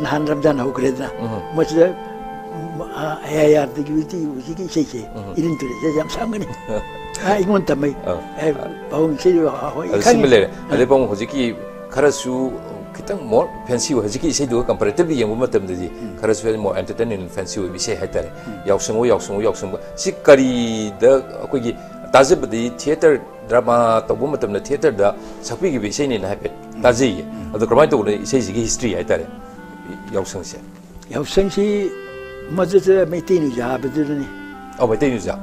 ꯅꯍꯥꯟ ꯔꯝꯖꯥꯟ ꯍꯧꯈ꯭ꯔꯦꯗꯅ, ꯎꯝ꯫ ꯃꯁꯤꯗ, ꯎꯝ, ꯑ, ꯑꯦ ꯑꯥꯏ ꯑꯥꯔꯗꯒꯤ ꯍꯧꯖꯤꯛꯀꯤ, ꯍꯧꯖꯤꯛꯀꯤ ꯏꯁꯩꯁꯦ, ꯎꯝ꯫ ꯏꯔꯤꯜ ꯇꯨꯔꯦꯜꯁꯦ ꯌꯥꯝ ꯁꯛꯑꯝꯒꯅꯤ꯫ ꯑ, ꯑꯩꯉꯣꯟꯗ ꯇꯝꯃꯩ꯫ ꯑ꯫ ꯑꯦ, ꯄꯥꯕꯨꯡ ꯏꯁꯩ ꯍꯣꯏ, ꯑꯗꯨ ꯈꯪꯉꯤ꯫ ꯁꯤꯃ ꯂꯩꯔꯦ꯫ ꯑꯗꯩ ꯄꯥꯕꯨꯡ ꯍꯧꯖꯤꯛꯀꯤ ꯈꯔꯁꯨ ꯈꯤꯇꯪ more fancy ꯑꯣꯏ, ꯍꯧꯖꯤꯛꯀꯤ ꯏꯁꯩꯗꯨꯒ comparatively ꯌꯦꯡꯕ ꯃꯇꯝꯗꯗꯤ ꯈꯔꯁꯨ ꯍꯦꯟꯅ more entertaining, fancy ꯑꯣꯏꯕ ꯏꯁꯩ ꯍꯥꯏꯇꯥꯔꯦ꯫ ꯌꯥꯎꯁꯪꯉꯣ ꯌꯥꯎꯁꯪꯉꯣ ꯌꯥꯎꯁꯪꯉꯣ꯫ ꯁꯤ ꯀꯔꯤꯗ ꯑꯩꯈꯣꯏꯒꯤ ꯇꯥꯖꯕꯗꯤ theatre drama ꯇꯧꯕ ꯃꯇꯝꯗ theatreꯗ ꯁꯛꯄꯤꯈꯤꯕ ꯏꯁꯩꯅꯦꯅ ꯍꯥꯏꯐꯦꯠ ꯇꯥꯖꯩꯌꯦ꯫ ꯑꯗꯣ ꯀꯃꯥꯏꯅ ꯇꯧꯕꯅꯣ ꯏꯁꯩꯁꯤꯒꯤ history ꯍꯥꯏꯇꯥꯔꯦ, ꯌꯥꯎꯁꯪꯁꯦ? ꯌꯥꯎꯁꯪꯁꯤ ꯃꯗꯨꯗ ꯃꯩꯇꯩ ꯅꯨꯡꯖꯥ ꯍꯥꯏꯕꯗꯨꯗꯅꯤ꯫ ꯑꯧ, ꯃꯩꯇꯩ ꯅꯨꯡꯖꯥ꯫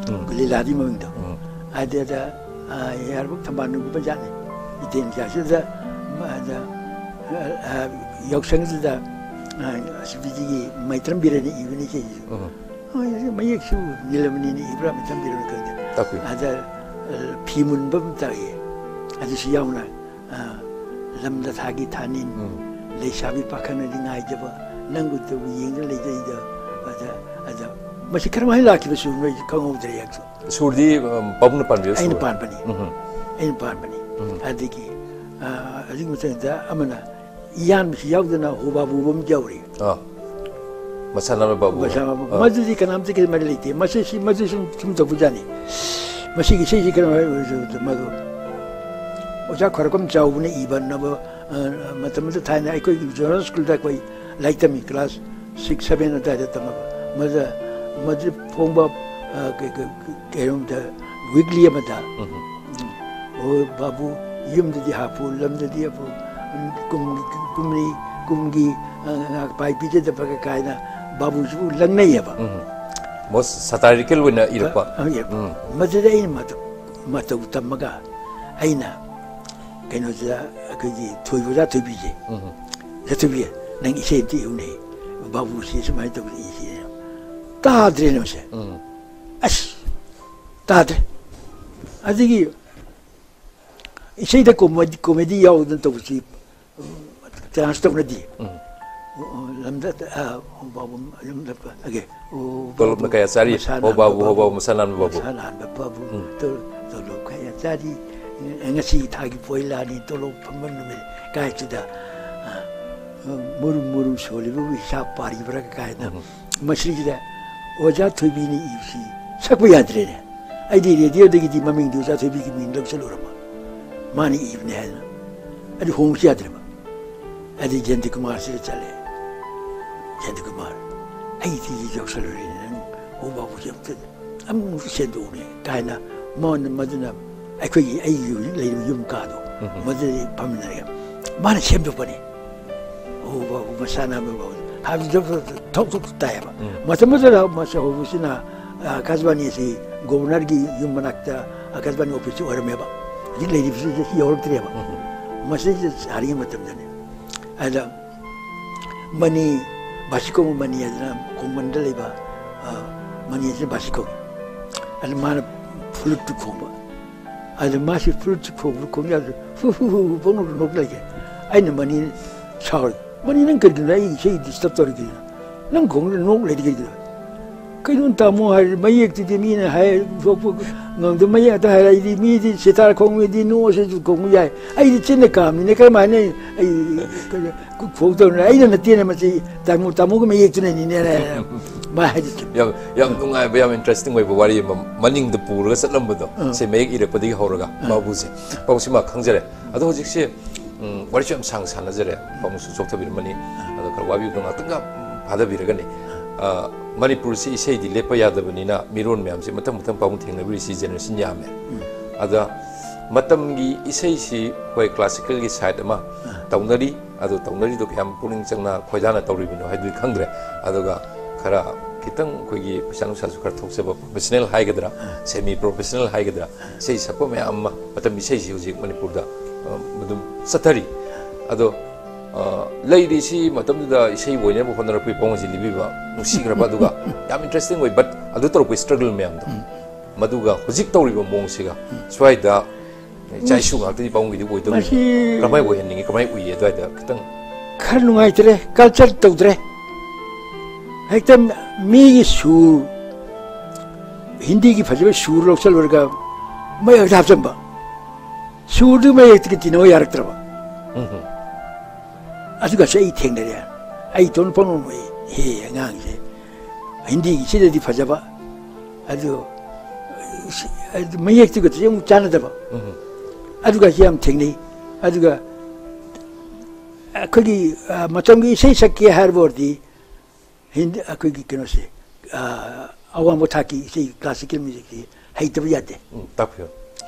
ꯎꯝ, ꯂꯤꯂꯥꯗꯤ ꯃꯃꯤꯡꯗꯣ꯫ ꯎꯝ꯫ ꯑꯗꯨꯗ, ꯑ, ꯌꯥꯔꯕꯣꯛ ꯊꯝꯕꯥꯜ ꯅꯨꯡꯒꯤ ꯕꯖꯥꯔꯅꯤ꯫ ꯃꯩꯇꯩ ꯅꯨꯡꯖꯥꯁꯤꯗ, ꯃ-, ꯑꯗ, ꯑ, ꯑ, ꯌꯥꯎꯁꯪꯁꯤꯗ, ꯑ, ꯑꯁꯤꯒꯤ ꯃꯩꯇ꯭ꯔꯝ ꯕꯤꯔꯦꯟꯅ ꯏꯕꯅꯤ ꯏꯁꯩꯁꯤꯁꯨ꯫ ꯎꯝ꯫ ꯍꯣꯏ, ꯃꯌꯦꯛꯁꯨ ꯅꯤꯂꯃꯅꯤꯅ ꯏꯕ꯭ꯔꯥ ꯃꯩꯇ꯭ꯔꯝ ꯕꯤꯔꯦꯟꯅ ꯈꯪꯗꯦ꯫ ꯇꯥꯛꯄꯤꯌꯨ꯫ ꯑꯗ, ꯑ, ꯐꯤ ꯃꯨꯟꯕ ꯑꯃ ꯇꯥꯛꯑꯦ꯫ ꯑꯗꯨꯁꯨ ꯌꯥꯎꯅ, ꯑ, ꯂꯝꯗ ꯊꯥꯒꯤ ꯊꯥꯅꯤꯟ, ꯎꯝ꯫ ꯂꯩꯁꯥꯕꯤ ꯄꯥꯈꯪꯅꯗꯤ ꯉꯥꯏꯖꯕ, ꯅꯪꯕꯨꯇꯕꯨ ꯌꯦꯡꯗꯨꯅ ꯂꯩꯖꯩꯗꯣ꯫ ꯑꯗ, ꯑꯗ, ꯃꯁꯤ ꯀꯔꯝꯍꯥꯏꯅ ꯂꯥꯛꯈꯤꯕ ꯁꯨꯔꯅꯣ ꯑꯩꯁꯨ ꯈꯪꯍꯧꯗ꯭ꯔꯦ ꯑꯩꯁꯨ꯫ ꯁꯨꯔꯗꯤ, ꯑ, ꯄꯥꯕꯨꯡꯅ ꯄꯥꯟꯕꯤꯕ ꯑꯩꯅ ꯁꯨꯔ꯫ ꯄꯥꯟꯕꯅꯤ꯫ ꯎꯝ꯫ ꯑꯩꯅ ꯄꯥꯟꯕꯅꯤ꯫ ꯎꯝ꯫ ꯑꯗꯒꯤ, ꯑ, ꯑꯗꯨꯒꯤ ꯃꯊꯪꯗ ꯑꯃꯅ ꯏꯌꯥꯟꯕꯁꯨ ꯌꯥꯎꯗꯅ ꯍꯣ ꯕꯥꯕꯨ ꯑꯃ ꯌꯥꯎꯔꯤ꯫ ꯑꯥ꯫ ꯃꯁꯥ ꯅꯥꯟꯕ ꯕꯥꯕꯨ꯫ ꯃꯁꯥ ꯅꯥꯟꯕ꯫ ꯑꯥ꯫ ꯃꯗꯨꯗꯤ ꯀꯅꯥꯝꯇꯒꯤ ꯃꯔꯤ ꯂꯩꯇꯦ꯫ ꯃꯁꯤ, ꯁꯤ, ꯃꯗꯨ ꯁꯨꯝ, ꯁꯨꯝ ꯇꯧꯕꯖꯥꯠꯅꯤ꯫ ꯃꯁꯤꯒꯤ ꯏꯁꯩꯁꯤ ꯀꯩꯅꯣ ꯍꯥꯏ-, ꯃꯗꯨ ꯑꯣꯖꯥ ꯈ꯭ꯋꯥꯏꯔꯥꯛꯄꯝ ꯆꯥꯎꯕꯅ ꯏꯕ ꯅꯕ-, ꯑ, ꯃꯇꯝꯗꯨꯗ ꯊꯥꯏꯅ ꯑꯩꯈꯣꯏꯒꯤ ꯖꯣꯅꯦꯜ ꯁ꯭ꯀꯨꯜꯗ ꯑꯩꯈꯣꯏ ꯂꯥꯏꯔꯤꯛ ꯇꯝꯃꯤ, ꯀ꯭ꯂꯥꯁ ꯁꯤꯛꯁ, ꯁꯚꯦꯟ ꯑꯗꯨꯋꯥꯏꯗ ꯇꯝꯃꯕ꯫ ꯃꯗꯨꯗ, ꯃꯗꯨ ꯐꯣꯡꯕ, ꯑ, ꯀ-, ꯀ-, ꯀ-, ꯀꯩꯅꯣꯝꯗ, ꯋꯤꯛꯂꯤ ꯑꯃꯗ, ꯎꯝ꯫ "ꯑꯣ ꯕꯥꯕꯨ, ꯌꯨꯝꯗꯗꯤ ꯍꯥꯞꯄꯨ, ꯂꯝꯗꯗꯤ ꯍꯥꯞꯄꯨ, ꯀꯨꯝ-, ꯀꯨꯝꯅꯤ, ꯀꯨꯝꯒꯤ, ꯑ, ꯉꯥꯛꯄꯥꯏ ꯄꯤꯖꯗꯕꯒ" ꯀꯥꯏꯅ ꯕꯥꯕꯨꯁꯤꯕꯨ ꯂꯪꯅꯩꯌꯦꯕ꯫ ꯎꯝ꯫ ꯃꯣ ꯁꯥꯇꯥꯏꯔꯤꯀꯦꯜ ꯑꯣꯏꯅ ꯏꯔꯛꯄ꯫ ꯑ, ꯑ, ꯏꯔꯛꯄ꯫ ꯎꯝ꯫ ꯃꯗꯨꯗ ꯑꯩꯅ ꯃꯇꯧ, ꯃꯇꯧ ꯇꯝꯃꯒ ꯑꯩꯅ ꯀꯩꯅꯣꯁꯤꯗ ꯑꯩꯈꯣꯏꯒꯤ ꯊꯣꯏꯕ ꯑꯣꯖꯥ ꯊꯣꯏꯕꯤꯁꯦ, ꯎꯝ꯫ "ꯑꯣꯖꯥ ꯊꯣꯏꯕꯤ, ꯅꯪ ꯏꯁꯩ ꯑꯝꯇ ꯏꯌꯨꯅꯦ, ꯕꯥꯕꯨꯁꯤ ꯁꯨꯃꯥꯏꯅ ꯇꯧꯕꯅꯤ" ꯏꯁꯩ꯫ ꯇꯥꯗ꯭ꯔꯦꯅꯦ ꯃꯁꯦ꯫ ꯎꯝ꯫ ꯑꯁ, ꯇꯥꯗ꯭ꯔꯦ꯫ ꯑꯗꯒꯤ ꯏꯁꯩꯗ ꯀꯣꯃꯦꯗꯤ, ꯀꯣꯃꯦꯗꯤ ꯌꯥꯎꯗꯅ ꯇꯧꯕꯁꯤ, ꯗꯥꯟꯁ ꯇꯧꯅꯗꯦ꯫ ꯎꯝ꯫ ꯑꯣ, ꯑꯣ, ꯂꯝꯗ, ꯑ, ꯑꯣ, ꯕꯥꯕꯨ, ꯂꯝꯗ, ꯑꯒꯦ, ꯑꯣ, ꯇꯣꯂꯣꯞꯅ ꯕꯥꯕꯨ, ꯀꯌꯥ ꯆꯥꯔꯤ? ꯃꯁꯥ ꯑꯣ, ꯅꯥꯟꯕ ꯕꯥꯕꯨ, ꯑꯣ, ꯕꯥꯕꯨ, ꯕꯥꯕꯨ, ꯃꯁꯥ ꯅꯥꯟꯕ ꯕꯥꯕꯨ꯫ ꯃꯁꯥ ꯅꯥꯟꯕ ꯕꯥꯕꯨ, ꯎꯝ꯫ ꯇꯣ-, ꯇꯣꯂꯣꯞ ꯀꯌꯥ ꯆꯥꯔꯤ? ꯉꯁꯤ ꯊꯥꯒꯤ ꯄꯣꯏꯂꯥꯅꯤ, ꯇꯣꯂꯣꯞ ꯐꯪꯕ ꯅꯨꯃꯤꯠ ꯀꯥꯏꯁꯤꯗ, ꯑ, ꯃꯨꯔꯨꯝ ꯃꯨꯔꯨꯝ ꯁꯣꯜꯂꯤꯕꯕꯨ ꯍꯤꯁꯥꯞ ꯄꯥꯔꯤꯕ꯭ꯔꯥ ꯀꯥꯏꯅ ꯎꯝ꯫ ꯃꯁꯤꯁꯤꯗ ꯑꯣꯖꯥ ꯊꯣꯏꯕꯤꯅ ꯏꯕꯁꯤ ꯁꯛꯄ ꯌꯥꯗ꯭ꯔꯦꯅꯦ꯫ ꯑꯩꯗꯤ ꯔꯦꯗꯤꯑꯣꯗꯒꯤꯗꯤ ꯃꯃꯤꯡꯗꯤ ꯑꯣꯖꯥ ꯊꯣꯏꯕꯤꯒꯤ ꯃꯤꯡ ꯂꯧꯁꯜꯂꯨꯔꯕ, ꯃꯥꯅ ꯏꯕꯅꯦ ꯍꯥꯏꯅ꯫ ꯑꯗꯨ ꯍꯣꯡꯕꯁꯨ ꯌꯥꯗ꯭ꯔꯦꯕ꯫ ꯑꯗꯩ ꯖꯌꯟꯇ ꯀꯨꯃꯥꯔꯁꯤꯗ ꯆꯠꯂꯦ꯫ "ꯖꯌꯟꯇ ꯀꯨꯃꯥꯔ, ꯑꯩꯗꯤ ꯌꯥꯎꯁꯜꯂꯨꯔꯦꯅꯦ, ꯅꯪ ꯍꯣ ꯕꯥꯕꯨꯁꯦ ꯑꯝꯇ, ꯑꯃꯨꯛꯇ ꯁꯦꯡꯗꯣꯛꯎꯅꯦ" ꯀꯥꯏꯅ ꯃꯉꯣꯟꯗ, ꯃꯗꯨꯅ ꯑꯩꯈꯣꯏꯒꯤ, ꯑꯩꯒꯤ ꯍꯧꯖꯤꯛ ꯂꯩꯔꯤꯕ ꯌꯨꯝ ꯀꯥꯗꯣ, ꯎꯝ꯫ ꯃꯗꯨꯗꯒꯤ ꯐꯝꯃꯤꯟꯅꯔꯒ ꯃꯥꯅ ꯁꯦꯝꯗꯣꯛꯄꯅꯤ꯫ "ꯍꯣ ꯕꯥꯕꯨ, ꯃꯁꯥ ꯅꯥꯟꯕ ꯕꯥꯕꯨ, ꯍꯥꯏꯕꯗꯨ ꯊꯣꯛ ꯊꯣꯛ ꯇꯥꯏꯌꯦꯕ꯫ ꯎꯝ꯫ ꯃꯇꯝ ꯑꯗꯨꯗ ꯃꯁꯤ ꯍꯧꯕꯁꯤꯅ, ꯑ, ꯑꯀꯥꯁꯕꯥꯅꯤ ꯑꯁꯤ ꯒꯣꯕꯔꯅꯔꯒꯤ ꯌꯨꯝ ꯃꯅꯥꯛꯇ ꯑꯀꯥꯁꯕꯥꯅꯤ ꯑꯣꯐꯤꯁꯁꯨ ꯑꯣꯏꯔꯝꯃꯦꯕ꯫ ꯍꯧꯖꯤꯛ ꯂꯩꯔꯤꯕꯁꯤꯗ ꯌꯧꯔꯛꯇ꯭ꯔꯦꯕ꯫ ꯎꯝ꯫ ꯃꯁꯤꯗ ꯁꯥꯔꯤꯉꯩ ꯃꯇꯝꯗꯅꯤ꯫ ꯑꯗ ꯃꯅꯤ, ꯕꯥꯁꯤꯈꯣꯡꯕ ꯃꯅꯤ ꯍꯥꯏꯗꯅ ꯈꯣꯡꯕꯟꯗ ꯂꯩꯕ, ꯑ, ꯃꯅꯤ ꯑꯁꯤꯅ ꯕꯥꯁꯤꯈꯣꯡ꯫ ꯑꯗ ꯃꯥꯅ ꯐ꯭ꯂꯨꯠꯇꯨ ꯈꯣꯡꯕ꯫ ꯑꯗ ꯃꯥꯁꯤ ꯐ꯭ꯂꯨꯠꯁꯤ ꯈꯣꯡꯕ ꯈꯣꯡ ꯌꯥꯗ꯭ꯔꯦ꯫ ꯍꯨ ꯍꯨ ꯍꯨ ꯍꯨ ꯄꯪꯅꯣꯛ ꯅꯣꯛ ꯂꯩꯔꯦ꯫ ꯑꯩꯅ ꯃꯅꯤ ꯁꯥꯎꯔꯦ꯫ "ꯃꯅꯤ, ꯅꯪ ꯀꯔꯤꯒꯤꯅꯣ ꯑꯩ ꯏꯁꯩ ꯗꯤꯁꯇꯔꯕ ꯇꯧꯔꯤꯗꯨꯅ? ꯅꯪ ꯈꯣꯡꯗ ꯅꯣꯛ ꯂꯩꯔꯤ ꯀꯔꯤꯒꯤꯅꯣ?" "ꯀꯩꯅꯣ ꯇꯥꯃꯣ ꯍꯥꯏꯔꯦ, ꯃꯌꯦꯛꯇꯨꯗꯤ ꯃꯤꯅ ꯍꯥꯏ ꯊꯣꯛꯄ ꯉꯝꯗ ꯃꯌꯦꯛ ꯑꯇ ꯍꯥꯏꯔꯛꯏꯗꯤ ꯃꯤꯗꯤ ꯁꯤꯇꯥꯔ ꯈꯣꯡꯕꯗꯤ ꯅꯣꯛꯑꯁꯨ ꯈꯣꯡꯕ ꯌꯥꯏ꯫ ꯑꯩꯗꯤ ꯆꯤꯟꯅ ꯀꯥꯝꯃꯤꯅꯦ, ꯀꯔꯝꯍꯥꯏꯅ ꯑꯩ ꯀꯩꯅꯣ ꯈꯣꯡ ꯇꯧꯔꯤꯅꯣ? ꯑꯩꯅ ꯅꯠꯇꯦꯅꯦ ꯃꯁꯤ ꯇꯥꯃꯣ, ꯇꯥꯃꯣꯒꯤ ꯃꯌꯦꯛꯇꯨꯅꯅꯤꯅꯦ" ꯃꯥ ꯍꯥꯏꯗꯤ ꯌꯥꯝ, ꯌꯥꯝ ꯅꯨꯡꯉꯥꯏꯕ, ꯌꯥꯝ ꯏꯟꯇꯔꯦꯁꯇꯤꯡ ꯑꯣꯏꯕ ꯋꯥꯔꯤ ꯑꯃ ꯃꯅꯤꯡꯗ ꯄꯨꯔꯒ ꯆꯠꯂꯝꯕꯗꯣ, ꯑꯥ꯫ ꯁꯦ ꯃꯌꯦꯛ ꯏꯔꯛꯄꯗꯒꯤ ꯍꯧꯔꯒ ꯑꯥ꯫ ꯄꯥꯎꯕꯨꯁꯦ, ꯄꯥꯎꯁꯤ ꯃꯥ ꯈꯪꯖꯔꯦ꯫ ꯑꯗꯣ ꯍꯧꯖꯤꯛꯁꯦ, ꯎꯝ, ꯋꯥꯔꯤꯁꯨ ꯌꯥꯝ ꯁꯥꯡ ꯁꯥꯟꯅꯖꯔꯦ, ꯄꯥꯎꯁꯨ ꯆꯣꯛꯊꯕꯤꯔꯝꯃꯅꯤ꯫ ꯑꯗꯣ ꯈꯔ ꯋꯥꯕꯤꯕꯗꯣ ꯉꯥꯛꯇꯪꯒ ꯐꯥꯗꯕꯤꯔꯒꯅꯤ꯫ ꯑꯥ, ꯃꯅꯤꯄꯨꯔꯁꯤ ꯏꯁꯩꯗꯤ ꯂꯦꯞꯄ ꯌꯥꯗꯕꯅꯤꯅ ꯃꯤꯔꯣꯟ ꯃꯌꯥꯝꯁꯤ ꯃꯊꯪ ꯃꯊꯪ ꯄꯥꯎ ꯊꯦꯡꯅꯕꯤꯔꯤꯁꯤ ꯖꯦꯅꯦꯔꯦꯁꯟ ꯌꯥꯝꯃꯦ꯫ ꯎꯝ꯫ ꯑꯗ ꯃꯇꯝꯒꯤ ꯏꯁꯩꯁꯤ ꯑꯩꯈꯣꯏ ꯀ꯭ꯂꯥꯁꯤꯀꯦꯜꯒꯤ ꯁꯥꯏꯠ ꯑꯃ ꯑꯥ꯫ ꯇꯧꯅꯔꯤ, ꯑꯗꯨ ꯇꯧꯅꯔꯤꯗꯣ ꯀꯌꯥꯝ ꯄꯨꯛꯅꯤꯡ ꯆꯪꯅ ꯈꯣꯏꯗꯥꯅ ꯇꯧꯔꯤꯕꯅꯣ ꯍꯥꯏꯗꯨꯗꯤ ꯈꯪꯗ꯭ꯔꯦ꯫ ꯑꯗꯨꯒ ꯈꯔ ꯈꯤꯇꯪ ꯑꯩꯈꯣꯏꯒꯤ ꯄꯩꯁꯥ ꯅꯨꯡꯁꯥꯁꯨ ꯈꯔ ꯊꯣꯛꯆꯕ ꯄ꯭ꯔꯣꯐꯦꯁꯅꯦꯜ ꯍꯥꯏꯒꯗ꯭ꯔꯥ, ꯑꯥ꯫ ꯁꯦꯃꯤ ꯄ꯭ꯔꯣꯐꯦꯁꯅꯦꯜ ꯍꯥꯏꯒꯗ꯭ꯔꯥ, ꯏꯁꯩ ꯁꯛꯄ ꯃꯌꯥꯝ ꯑꯃ ꯃꯇꯝ ꯏꯁꯩꯁꯤ ꯍꯧꯖꯤꯛ ꯃꯅꯤꯄꯨꯔꯗ, ꯑ, ꯑꯗꯨꯝ ꯆꯠꯊꯔꯤ꯫ ꯑꯗꯣ, ꯑ, ꯂꯩꯔꯤꯁꯤ ꯃꯇꯝꯗꯨꯗ ꯏꯁꯩ ꯑꯣꯏꯅꯕ ꯍꯣꯠꯅꯔꯛꯄꯒꯤ ꯄꯥꯎꯡꯁꯤ ꯂꯤꯕꯤꯕ ꯅꯨꯡꯁꯤꯈ꯭ꯔꯕ, ꯑꯗꯨꯒ ꯌꯥꯝ ꯏꯟꯇꯔꯦꯁꯇꯤꯡ ꯑꯣꯏ, ꯕꯠ ꯑꯗꯨ ꯇꯧꯔꯛꯄꯒꯤ ꯁ꯭ꯇ꯭ꯔꯒꯜ ꯃꯌꯥꯝꯗꯣ, ꯎꯝ꯫ ꯃꯗꯨꯒ ꯍꯧꯖꯤꯛ ꯇꯧꯔꯤꯕ ꯃꯑꯣꯡꯁꯤꯒ, ꯎꯝ꯫ ꯁ꯭ꯋꯥꯏꯗ ꯏꯆꯥ ꯏꯁꯨ ꯉꯥꯛꯇꯗꯤ ꯄꯥꯕꯨꯡꯒꯤꯗꯤ ꯑꯣꯏꯗꯧꯔꯤꯕꯅꯤ꯫ ꯃꯁꯤ ꯀꯔꯝꯍꯥꯏꯅ ꯑꯣꯏꯍꯟꯅꯤꯡꯉꯤ, ꯀꯃꯥꯏꯅ ꯎꯏ ꯑꯗꯨꯋꯥꯏꯗ ꯈꯤꯇꯪ? ꯈꯔ ꯅꯨꯡꯉꯥꯏꯇ꯭ꯔꯦ, ꯀꯜꯆꯔ ꯇꯧꯗ꯭ꯔꯦ꯫ ꯍꯦꯛꯇ ꯃꯤꯒꯤ ꯁꯨꯔ, ꯍꯤꯟꯗꯤꯒꯤ ꯐꯖꯕ ꯁꯨꯔ ꯂꯧꯁꯜꯂꯨꯔꯒ ꯃꯌꯦꯛꯇ ꯍꯥꯞꯆꯟꯕ꯫ ꯁꯨꯔꯗꯨ ꯃꯌꯦꯛꯇꯒꯤ ꯇꯤꯟꯅꯧ ꯌꯥꯔꯛꯇ꯭ꯔꯕ꯫ ꯎꯝ꯫ ꯑꯗꯨꯒꯁꯨ ꯑꯩ ꯊꯦꯡꯅꯔꯦ꯫ ꯑꯩ ꯏꯇꯣꯝ ꯄꯪꯅꯣꯛ ꯅꯣꯛꯏ꯫ ꯍꯦ, ꯑꯉꯥꯡꯁꯦ ꯍꯤꯟꯗꯤꯒꯤꯁꯤꯗꯗꯤ ꯐꯖꯕ, ꯑꯗꯨ, ꯑꯗꯨ ꯃꯌꯦꯛꯇꯨꯒꯗꯤ ꯑꯃꯨꯛ ꯆꯥꯟꯅꯗꯕ꯫ ꯎꯝ꯫ ꯑꯗꯨꯒꯁꯨ ꯌꯥꯝ ꯊꯦꯡꯅꯩ꯫ ꯑꯗꯨꯒ ꯑꯩꯈꯣꯏꯒꯤ, ꯑ, ꯃꯇꯝꯒꯤ ꯏꯁꯩ ꯁꯛꯀꯦ ꯍꯥꯏꯔꯕ ꯑꯣꯏꯔꯗꯤ ꯍꯤꯟꯗꯤ, ꯑꯩꯈꯣꯏꯒꯤ ꯀꯩꯅꯣꯁꯦ, ꯑ, ꯑꯋꯥꯡꯕ ꯊꯥꯛꯀꯤ ꯏꯁꯩ, ꯀ꯭ꯂꯥꯁꯤꯀꯦꯜ ꯃ꯭ꯌꯨꯖꯤꯛꯁꯤ ꯍꯩꯇꯕ ꯌꯥꯗꯦ꯫ ꯎꯝ, ꯇꯥꯛꯄꯤꯌꯨ꯫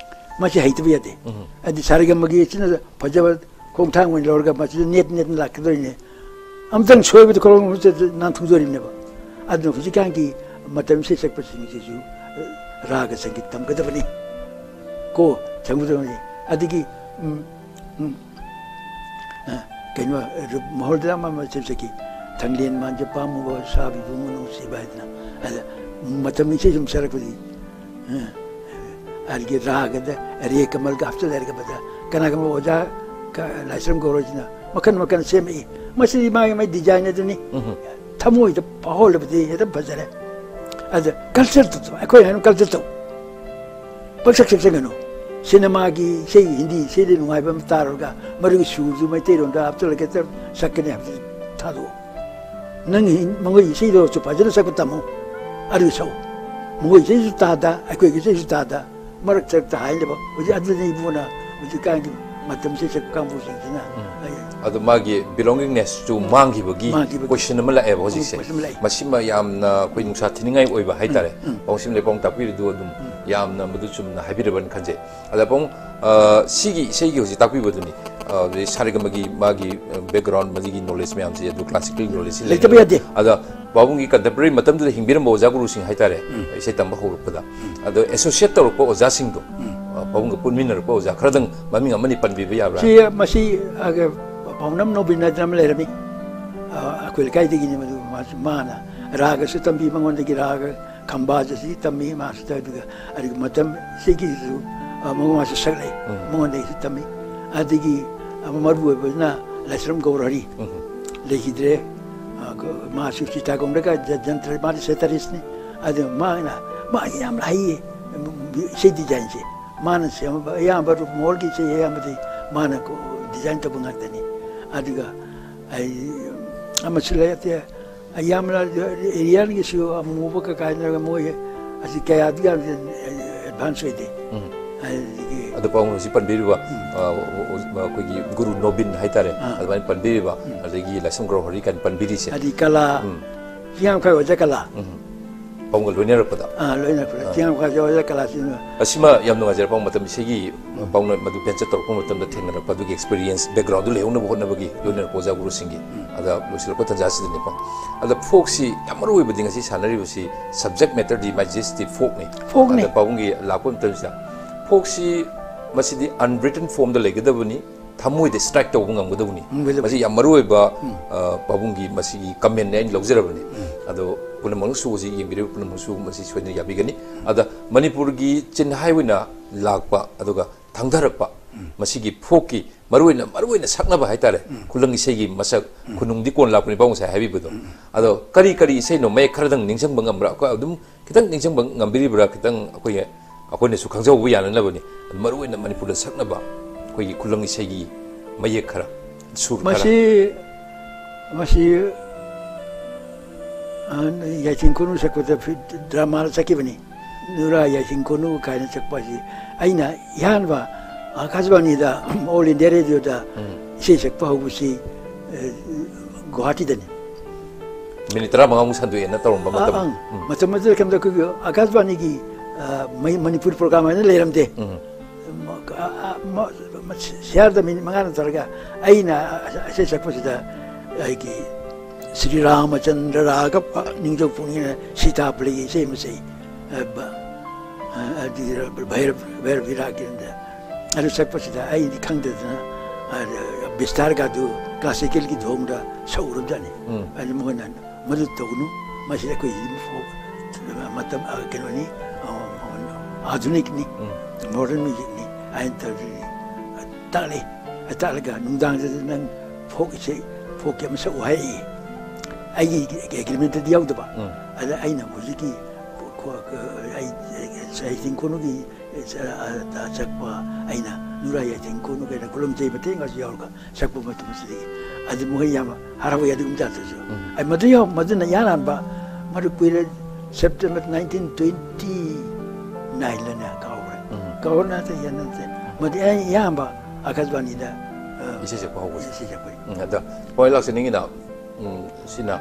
ꯃꯁꯤ ꯍꯩꯇꯕ ꯌꯥꯗꯦ꯫ ꯎꯝ꯫ ꯑꯗꯨ ꯁꯥꯔꯦꯒꯃꯒꯤ ꯑꯁꯤꯅ ꯐꯖꯕ ꯈꯣꯡꯊꯥꯡ ꯑꯣꯏꯅ ꯂꯧꯔꯒ ꯃꯁꯤꯗ ꯅꯦꯠ ꯅꯦꯠꯅ ꯂꯥꯛꯀꯗꯣꯏꯅꯦ꯫ ꯑꯝꯇꯪ ꯁꯣꯏꯕꯗ ꯈꯣꯂꯣꯡ ꯅꯥꯟꯊꯨꯗꯣꯔꯤꯕꯅꯦꯕ꯫ ꯑꯗꯨꯅ ꯍꯧꯖꯤꯛꯀꯥꯟꯒꯤ ꯃꯇꯝ ꯏꯁꯩ ꯁꯛꯄꯁꯤꯡꯁꯤꯁꯨ ꯔꯥꯒ ꯁꯪꯒꯤꯠ ꯇꯝꯒꯗꯕꯅꯤ ꯀꯣ, ꯇꯝꯒꯗꯕꯅꯤ꯫ ꯑꯗꯒꯤ ꯎꯝ, ꯎꯝ, ꯑ, ꯀꯩꯅꯣ, ꯃꯍꯣꯜꯗ ꯑꯃ ꯑꯃ ꯆꯠꯆꯈꯤ, ꯊꯪꯂꯦꯟ ꯃꯥꯟꯖ ꯄꯥꯝꯃꯨꯕ ꯁꯥꯕꯤꯕꯨꯡ ꯅꯨꯡꯁꯤꯕ ꯍꯥꯏꯗꯅ꯫ ꯑꯗ ꯃꯇꯝ ꯏꯁꯩ ꯁꯨꯝ ꯁꯛꯂꯛꯄꯗꯤ ꯑ, ꯑꯗꯒꯤ ꯔꯥꯒꯗ ꯔꯦ ꯀꯃꯜꯒ ꯍꯥꯞꯆꯤꯜꯂꯦ꯫ ꯍꯥꯏꯔꯒ ꯃꯗ ꯀꯅꯥꯒꯨꯝꯕ ꯑꯣꯖꯥ ꯀ-, ꯂꯥꯏꯁ꯭ꯔꯝ ꯒꯧꯔꯖꯤꯅ ꯃꯈꯟ ꯃꯈꯟ ꯁꯦꯝꯃꯛꯏ꯫ ꯃꯁꯤꯗꯤ ꯃꯥꯒꯤ ꯃꯥꯒꯤ ꯗꯤꯖꯥꯏꯟ ꯑꯗꯨꯅꯤ꯫ ꯎꯝ꯫ ꯊꯃꯣꯏꯗ ꯐꯥꯎꯍꯜꯂꯕꯗꯤ ꯍꯦꯛꯇ ꯐꯖꯔꯦ꯫ ꯑꯗ ꯀꯜꯆꯔꯗꯨ ꯑꯩꯈꯣꯏ ꯍꯥꯏꯅ ꯀꯜꯆꯔ ꯇꯧ꯫ ꯄꯪꯁꯛ ꯁꯛꯆꯒꯅꯨ꯫ ꯁꯤꯅꯦꯃꯥꯒꯤ ꯏꯁꯩ, ꯍꯤꯟꯗꯤ ꯏꯁꯩꯗ ꯅꯨꯡꯉꯥꯏꯕ ꯑꯃ ꯇꯥꯔꯒ ꯃꯗꯨꯒꯤ ꯁꯨꯔꯗꯨ ꯃꯩꯇꯩꯂꯣꯟꯗ ꯍꯥꯞꯆꯤꯜꯂꯒ ꯍꯦꯛꯇ ꯁꯛꯀꯅꯤ ꯍꯥꯏꯕꯗꯨ ꯊꯥꯗꯣꯛꯑꯣ꯫ ꯅꯪ ꯍꯤ-, ꯃꯈꯣꯏ ꯏꯁꯩꯗꯣ ꯐꯖꯅ ꯁꯛꯄ ꯇꯝꯃꯨ꯫ ꯑꯗꯨꯒ ꯁꯛꯎ꯫ ꯃꯈꯣꯏ ꯏꯁꯩꯁꯨ ꯇꯥꯗ, ꯑꯩꯈꯣꯏꯒꯤ ꯏꯁꯩꯁꯨ ꯇꯥꯗ, ꯃꯔꯛ ꯆꯔꯛꯇ ꯍꯥꯏꯅꯕ꯫ ꯍꯧꯖꯤꯛ ꯑꯗꯨꯅꯤ ꯏꯕꯨꯡꯅ ꯍꯧꯖꯤꯛꯀꯥꯟꯒꯤ ꯃꯇꯝꯁꯤ ꯁꯛꯄ ꯀꯥꯡꯕꯨꯁꯤꯡꯁꯤꯅ꯫ ꯎꯝ꯫ ꯑꯩ ꯑꯗꯣ ꯃꯥꯒꯤ ꯕꯤꯂꯣꯡꯒꯤꯡꯅꯦꯁꯁꯨ ꯃꯥꯡꯈꯤꯕꯒꯤ ꯃꯥꯡꯈꯤꯕꯒꯤ ꯀꯣꯏꯁꯟ ꯑꯃ ꯂꯥꯛꯑꯦꯕ ꯍꯧꯖꯤꯛꯁꯦ꯫ ꯀꯣꯏꯁꯟ ꯑꯃ ꯂꯥꯛꯑꯦ꯫ ꯃꯁꯤꯃ ꯌꯥꯝꯅ ꯑꯩꯈꯣꯏ ꯅꯨꯡꯁꯥ ꯊꯤꯅꯤꯡꯉꯥꯏ ꯑꯣꯏꯕ ꯍꯥꯏꯇꯥꯔꯦ꯫ ꯎꯝ, ꯎꯝ꯫ ꯄꯥꯎꯁꯤꯝ ꯂꯩꯄꯥꯎ ꯇꯥꯛꯄꯤꯔꯤꯗꯨ ꯑꯗꯨꯝ ꯎꯝ꯫ ꯌꯥꯝꯅ ꯃꯗꯨ ꯆꯨꯝꯅ ꯍꯥꯏꯕꯤꯔꯕꯅ ꯈꯟꯖꯩ꯫ ꯑꯗ ꯄꯥꯎ, ꯑ, ꯁꯤꯒꯤ ꯏꯁꯩꯒꯤ ꯍꯧꯖꯤꯛ ꯇꯥꯛꯄꯤꯕꯗꯨꯅꯤ, ꯑ, ꯍꯧꯖꯤꯛ ꯁꯥꯔꯦꯒꯃꯒꯤ ꯃꯥꯒꯤ, ꯑ, ꯕꯦꯛꯒ꯭ꯔꯥꯎꯟ, ꯃꯗꯨꯒꯤ ꯅꯣꯂꯦꯖ ꯃꯌꯥꯝꯁꯦ, ꯑꯗꯨ ꯀ꯭ꯂꯥꯁꯤꯀꯦꯜ ꯅꯣꯂꯦꯖꯁꯤ ꯂꯩꯇꯕ ꯂꯩꯅꯕ ꯌꯥꯗꯦ꯫ ꯑꯗ ꯄꯥꯕꯨꯡꯒꯤ ꯀꯟꯇꯦꯝꯄꯔꯔꯤ ꯃꯇꯝꯗꯨꯗ ꯍꯤꯡꯕꯤꯔꯝꯕ ꯑꯣꯖꯥ ꯒꯨꯔꯨꯁꯤꯡ ꯍꯥꯏꯇꯥꯔꯦ, ꯎꯝ꯫ ꯏꯁꯩ ꯇꯝꯕ ꯍꯧꯔꯛꯄꯗ꯫ ꯎꯝ꯫ ꯑꯗꯣ ꯑꯦꯁꯣꯁꯤꯌꯦꯠ ꯇꯧꯔꯛꯄ ꯑꯣꯖꯥꯁꯤꯡꯗꯣ, ꯎꯝ꯫ ꯑ, ꯄꯥꯕꯨꯡꯒ ꯄꯨꯟꯃꯤꯟꯅꯔꯛꯄ ꯑꯣꯖꯥ ꯈꯔꯗꯪ ꯃꯃꯤꯡ ꯑꯃꯅꯤ ꯄꯟꯕꯤꯕ ꯌꯥꯕ꯭ꯔꯥ? ꯁꯤ, ꯃꯁꯤ, ꯑ, ꯄꯥꯎꯅꯝ ꯅꯣꯕꯤꯟ ꯍꯥꯏꯗꯅ ꯑꯃ ꯂꯩꯔꯝꯃꯤ꯫ ꯑ, ꯑꯩꯈꯣꯏ ꯂꯩꯀꯥꯏꯗꯒꯤꯅꯤ ꯃꯗꯨ꯫ ꯃꯥꯁꯨ, ꯃꯥꯅ ꯔꯥꯒꯁꯨ ꯇꯝꯕꯤ, ꯃꯉꯣꯟꯗꯒꯤ ꯔꯥꯒ ꯈꯝꯕꯥꯖꯁꯤ ꯇꯝꯃꯤ ꯃꯥꯁꯇꯔꯗꯨꯒ꯫ ꯑꯗꯨꯒ ꯃꯇꯝ ꯁꯤꯒꯤꯁꯨ, ꯑ, ꯃꯉꯣꯟꯁꯨ ꯁꯛꯂꯛꯏ꯫ ꯎꯝ꯫ ꯃꯉꯣꯟꯗꯒꯤꯁꯨ ꯇꯝꯃꯤ꯫ ꯑꯗꯒꯤ, ꯑ, ꯃꯔꯨ ꯑꯣꯏꯕꯁꯤꯅ ꯂꯥꯏꯁ꯭ꯔꯝ ꯒꯧꯔꯍꯔꯤ ꯎꯝ꯫ ꯂꯩꯈꯤꯗ꯭ꯔꯦ꯫ ꯑ, ꯒ-, ꯃꯥꯁꯨ ꯆꯤꯇꯥꯒꯣꯡꯗꯒ ꯖ-, ꯖꯟꯇ꯭ꯔ, ꯃꯥꯗꯤ ꯁꯦꯇꯔꯤꯁꯅꯤ꯫ ꯑꯗꯨ ꯃꯥꯅ, ꯃꯥ ꯌꯥꯝ ꯍꯩꯌꯦ, ꯏꯁꯩ ꯗꯤꯖꯥꯏꯟꯁꯦ꯫ ꯃꯥꯅ ꯁꯦꯝꯃꯕ ꯑꯌꯥꯝꯕ ꯔꯨꯞꯃꯣꯍꯣꯔꯒꯤ ꯏꯁꯩ ꯑꯌꯥꯝꯕꯗꯤ ꯃꯥꯅ ꯀꯣ-, ꯗꯤꯖꯥꯏꯟ ꯇꯧꯕ ꯉꯥꯛꯇꯅꯤ꯫ ꯑꯗꯨꯒ ꯑꯩ ꯑꯃꯁꯨ ꯂꯩ, ꯑꯇꯩ ꯌꯥꯝꯅ ꯑꯦꯔꯤꯌꯥꯟꯒꯤꯁꯨ ꯑꯃꯨꯕ ꯀꯩꯀꯥ ꯍꯥꯏꯅꯔꯒ ꯃꯣꯏ ꯑꯁꯤ ꯀꯌꯥꯗꯤ ꯌꯥꯝ ꯑꯦꯗꯚꯥꯟꯁ ꯑꯣꯏꯗꯦ꯫ ꯎꯝ꯫ ꯑꯗꯒꯤ ꯑꯗꯣ ꯄꯥꯕꯨꯡ ꯍꯧꯖꯤꯛ ꯄꯟꯕꯤꯔꯤꯕ, ꯎꯝ꯫ ꯑ, ꯑꯩꯈꯣꯏꯒꯤ ꯒꯨꯔꯨ ꯅꯣꯕꯤꯟ ꯍꯥꯏꯇꯥꯔꯦ, ꯑꯥ꯫ ꯑꯗꯨꯃꯥꯏꯅ ꯄꯟꯕꯤꯔꯤꯕ, ꯎꯝ꯫ ꯑꯗꯒꯤ ꯂꯥꯏꯁ꯭ꯔꯝ ꯒꯧꯔꯍꯔꯤ ꯀꯥꯏꯅ ꯄꯟꯕꯤꯔꯤꯁꯦ꯫ ꯑꯗꯒꯤ ꯀꯂꯥ, ꯎꯝ꯫ ꯍꯤꯌꯥꯡꯈꯩ ꯑꯣꯖꯥ ꯀꯂꯥ꯫ ꯎꯝ꯫ ꯄꯥꯕꯨꯡꯒ ꯂꯣꯏꯅꯔꯛꯄꯗ꯫ ꯑꯥ, ꯂꯣꯏꯅꯔꯛꯄꯗ꯫ ꯆꯤꯡꯉꯝꯀꯥꯁꯦ ꯑꯣꯖꯥ ꯀꯂꯥꯁꯤꯅ꯫ ꯑꯁꯤꯃ ꯌꯥꯝ ꯅꯨꯡꯉꯥꯏꯖꯔꯦ, ꯄꯥꯕꯨꯡ꯫ ꯃꯇꯝ ꯏꯁꯩꯒꯤ ꯄꯥꯕꯨꯡꯅ ꯃꯗꯨ venture ꯇꯧꯔꯛꯄ ꯃꯇꯝꯗ ꯊꯦꯡꯅꯔꯛꯄ ꯑꯗꯨꯒꯤ experience, background ꯗꯨ ꯂꯩꯍꯧꯅꯕ ꯍꯣꯠꯅꯕꯒꯤ ꯂꯣꯏꯅꯔꯛꯄ ꯑꯣꯖꯥ ꯒꯨꯔꯨꯁꯤꯡꯒꯤ꯫ ꯑꯗ ꯂꯣꯏꯁꯤꯜꯂꯛꯄ ꯇꯥꯟꯖꯥꯁꯤꯗꯅꯤꯀꯣ꯫ ꯑꯗ folkꯁꯤ ꯌꯥꯝ ꯃꯔꯨ ꯑꯣꯏꯕꯗꯤ ꯉꯁꯤ ꯁꯥꯟꯅꯔꯤꯕꯁꯤ subject matterꯗꯤ ꯃꯥꯏ ꯖꯤꯁꯇꯤ folkꯅꯤ꯫ Folkꯅꯤ꯫ ꯑꯗ ꯄꯥꯕꯨꯡꯒꯤ ꯂꯥꯛꯄ ꯃꯇꯝꯁꯤꯗ folkꯁꯤ ꯃꯁꯤꯗꯤ unwritten formꯗ ꯂꯩꯒꯗꯕꯅꯤ, ꯊꯃꯣꯏꯗ strike ꯇꯧꯕ ꯉꯝꯒꯗꯕꯅꯤ꯫ ꯉꯝꯒꯗꯕꯅꯤ꯫ ꯃꯁꯤ ꯌꯥꯝ ꯃꯔꯨ ꯑꯣꯏꯕ, ꯑ, ꯄꯥꯕꯨꯡꯒꯤ ꯃꯁꯤꯒꯤ commentꯅꯦ ꯑꯩꯅ ꯂꯧꯖꯔꯕꯅꯤ꯫ ꯑꯗꯣ ꯄꯨꯝꯅꯃꯛꯅꯁꯨ ꯍꯧꯖꯤꯛ ꯌꯦꯡꯕꯤꯔꯤꯕ ꯄꯨꯝꯅꯃꯛꯁꯨ ꯃꯁꯤ ꯁꯣꯏꯗꯅ ꯌꯥꯕꯤꯒꯅꯤ꯫ ꯑꯗ ꯃꯅꯤꯄꯨꯔꯒꯤ ꯆꯤꯟꯍꯥꯏ ꯑꯣꯏꯅ ꯂꯥꯛꯄ ꯑꯗꯨꯒ ꯊꯥꯡꯊꯔꯛꯄ ꯃꯁꯤꯒꯤ folkꯀꯤ ꯃꯔꯨꯑꯣꯏꯅ, ꯃꯔꯨꯑꯣꯏꯅ ꯁꯛꯅꯕ ꯍꯥꯏꯇꯥꯔꯦ, ꯈꯨꯂꯪ ꯏꯁꯩꯒꯤ ꯃꯁꯛ, ꯈꯨꯅꯨꯡꯗꯤ ꯀꯣꯟ ꯂꯥꯛꯄꯅꯤ ꯄꯥꯕꯨꯡ ꯉꯁꯥꯏ ꯍꯥꯏꯕꯤꯕꯗꯣ꯫ ꯑꯗꯣ ꯀꯔꯤ ꯀꯔꯤ ꯏꯁꯩꯅꯣ ꯃꯌꯦꯛ ꯈꯔꯗꯪ ꯅꯤꯡꯁꯤꯡꯕ ꯉꯝꯕ꯭ꯔꯥ? ꯑꯩꯈꯣꯏ ꯑꯗꯨꯝ ꯈꯤꯇꯪ ꯅꯤꯡꯁꯤꯡꯕ ꯉꯝꯕꯤꯔꯤꯕ꯭ꯔꯥ? ꯈꯤꯇꯪ ꯑꯩꯈꯣꯏ, ꯑꯩꯈꯣꯏꯅꯁꯨ ꯈꯪꯖꯍꯧꯕ ꯌꯥꯅꯅꯕꯅꯤ꯫ ꯃꯔꯨꯑꯣꯏꯅ ꯃꯅꯤꯄꯨꯔꯗ ꯁꯛꯅꯕ ꯑꯩꯈꯣꯏꯒꯤ ꯈꯨꯂꯪ ꯏꯁꯩꯒꯤ ꯃꯌꯦꯛ ꯈꯔ, ꯁꯨꯔ ꯈꯔ꯫ ꯃꯁꯤ, ꯃꯁꯤ, ꯑ, ꯌꯥꯏꯊꯤꯡ ꯈꯨꯅꯨ ꯁꯛꯄꯗ ꯐꯤ-, dramaꯗ ꯆꯠꯈꯤꯕꯅꯤ꯫ ꯅꯨꯔꯥ ꯌꯥꯏꯊꯤꯡ ꯈꯨꯅꯨ ꯀꯥꯏꯅ ꯁꯛꯄ ꯑꯁꯤ ꯑꯩꯅ ꯏꯍꯥꯟꯕ ꯑꯀꯥꯁꯕꯥꯅꯤꯗ, All India Radioꯗ ꯏꯁꯩ ꯁꯛꯄ ꯍꯧꯕꯁꯤ, ꯑ, ꯒꯨꯋꯥꯍꯥꯇꯤꯗꯅꯤ꯫ ꯃꯤꯅꯤꯠ ꯇꯔꯥꯃꯉꯥꯃꯨꯛ ꯁꯟꯗꯣꯛꯑꯦꯅ ꯇꯧꯔꯝꯕ ꯑ, ꯃꯇꯝ꯫ ꯑꯪ꯫ ꯃꯇꯝ ꯑꯗꯨꯗ ꯀꯩꯝꯇ ꯑꯩꯈꯣꯏꯒꯤ ꯑꯀꯥꯁꯕꯥꯅꯤꯒꯤ, ꯑ, ꯃꯩ-, ꯃꯅꯤꯄꯨꯔ program ꯍꯥꯏꯅ ꯂꯩꯔꯝꯗꯦ꯫ ꯃ-, ꯑ, ꯑ, ꯃ-, ꯃ-, ꯁꯤꯌꯥꯔꯗ ꯃꯤꯅꯤꯠ ꯃꯉꯥ ꯅꯠꯇ꯭ꯔꯒ ꯑꯩꯅ, ꯑ, ꯏꯁꯩ ꯁꯛꯄꯁꯤꯗ ꯑꯩꯒꯤ ꯁ꯭ꯔꯤ ꯔꯥꯃꯆꯟꯗ꯭ꯔ ꯔꯥꯘꯕ ꯅꯤꯡꯊꯧ ꯄꯨꯛꯅꯤꯡꯅ ꯁꯤꯇꯥ ꯄꯂꯤꯒꯤ ꯏꯁꯩ ꯑꯃ ꯁꯛꯏ꯫ ꯑ, ꯕ-, ꯑ, ꯑꯗꯨꯗ ꯚꯩꯔꯕ, ꯚꯩꯔꯕ ꯕꯤꯔꯥꯒꯤꯗ꯫ ꯑꯗꯨ ꯁꯛꯄꯁꯤꯗ ꯑꯩꯗꯤ ꯈꯪꯗꯗꯅ, ꯑ, ꯕꯤꯁꯇꯥꯔꯒꯗꯨ classicalꯒꯤ ꯊꯣꯡꯗ ꯁꯛꯎꯔꯕꯖꯥꯠꯅꯤ꯫ ꯑꯗꯨ ꯃꯣꯏꯅ ꯃꯗꯨ ꯇꯧꯒꯅꯨ, ꯃꯁꯤ ꯑꯩꯈꯣꯏ ꯃꯇꯝ, ꯑ, ꯀꯩꯅꯣꯅꯤ, ꯑ, ꯑꯥꯙꯨꯅꯤꯛꯅꯤ, modern musicꯅꯤ ꯍꯥꯏꯅ ꯇꯧꯔꯤ꯫ ꯇꯥꯛꯂꯦ꯫ ꯇꯥꯛꯂꯒ ꯅꯨꯡꯗꯥꯡꯗꯨꯗ ꯅꯪ folk ꯏꯁꯩ, folkꯀꯤ ꯑꯃ ꯁꯛꯎ ꯍꯥꯏꯔꯛꯏ꯫ ꯑꯩꯒꯤ agreementꯇꯗꯤ ꯌꯥꯎꯗꯕ꯫ ꯑꯗ ꯑꯩꯅ ꯍꯧꯖꯤꯛꯀꯤ ꯈꯣ-, ꯈꯣ-, ꯑꯩ ꯌꯥꯏꯊꯤꯡ ꯈꯨꯅꯨꯒꯤ ꯆ-, ꯑ, ꯆꯛꯄ ꯑꯩꯅ ꯅꯨꯔꯥ ꯌꯥꯏꯊꯤꯡ ꯈꯨꯅꯨ ꯀꯩꯅ ꯈꯨꯂꯨꯝ ꯏꯁꯩ ꯃꯇꯦꯛ ꯑꯃꯁꯨ ꯌꯥꯎꯔꯒ ꯁꯛꯄ ꯃꯇꯝ ꯑꯁꯤꯗꯒꯤ ꯑꯗꯨ ꯃꯈꯣꯏ ꯌꯥꯝ ꯍꯔꯥꯎꯏ꯫ ꯑꯗꯨꯒꯨꯝꯕ ꯖꯥꯠꯇꯨꯁꯨ꯫ ꯑꯩ ꯃꯗꯨ ꯌꯥꯎ-, ꯃꯗꯨꯅ ꯏꯍꯥꯟ ꯍꯥꯟꯕ, ꯃꯗꯨ ꯀꯨꯏꯔꯦ, September nineteen twenty nineꯂꯅꯦ, ꯀꯥꯎꯈ꯭ꯔꯦ꯫ ꯀꯥꯎꯈ꯭ꯔ ꯅꯠꯇꯦ, ꯌꯥ ꯅꯠꯇꯦ꯫ ꯃꯗꯨ ꯑꯩ ꯑꯌꯥꯝꯕ ꯑꯀꯥꯁꯕꯥꯅꯤꯗ, ꯑ, ꯏꯁꯩ ꯁꯛꯄ ꯍꯧꯕꯁꯦ꯫ ꯏꯁꯩ ꯁꯛꯄꯅꯤ꯫ ꯎꯝ, ꯑꯗ ꯍꯣꯏ, ꯂꯥꯛꯆꯅꯤꯡꯉꯤꯅ, ꯎꯝ, ꯁꯤꯅ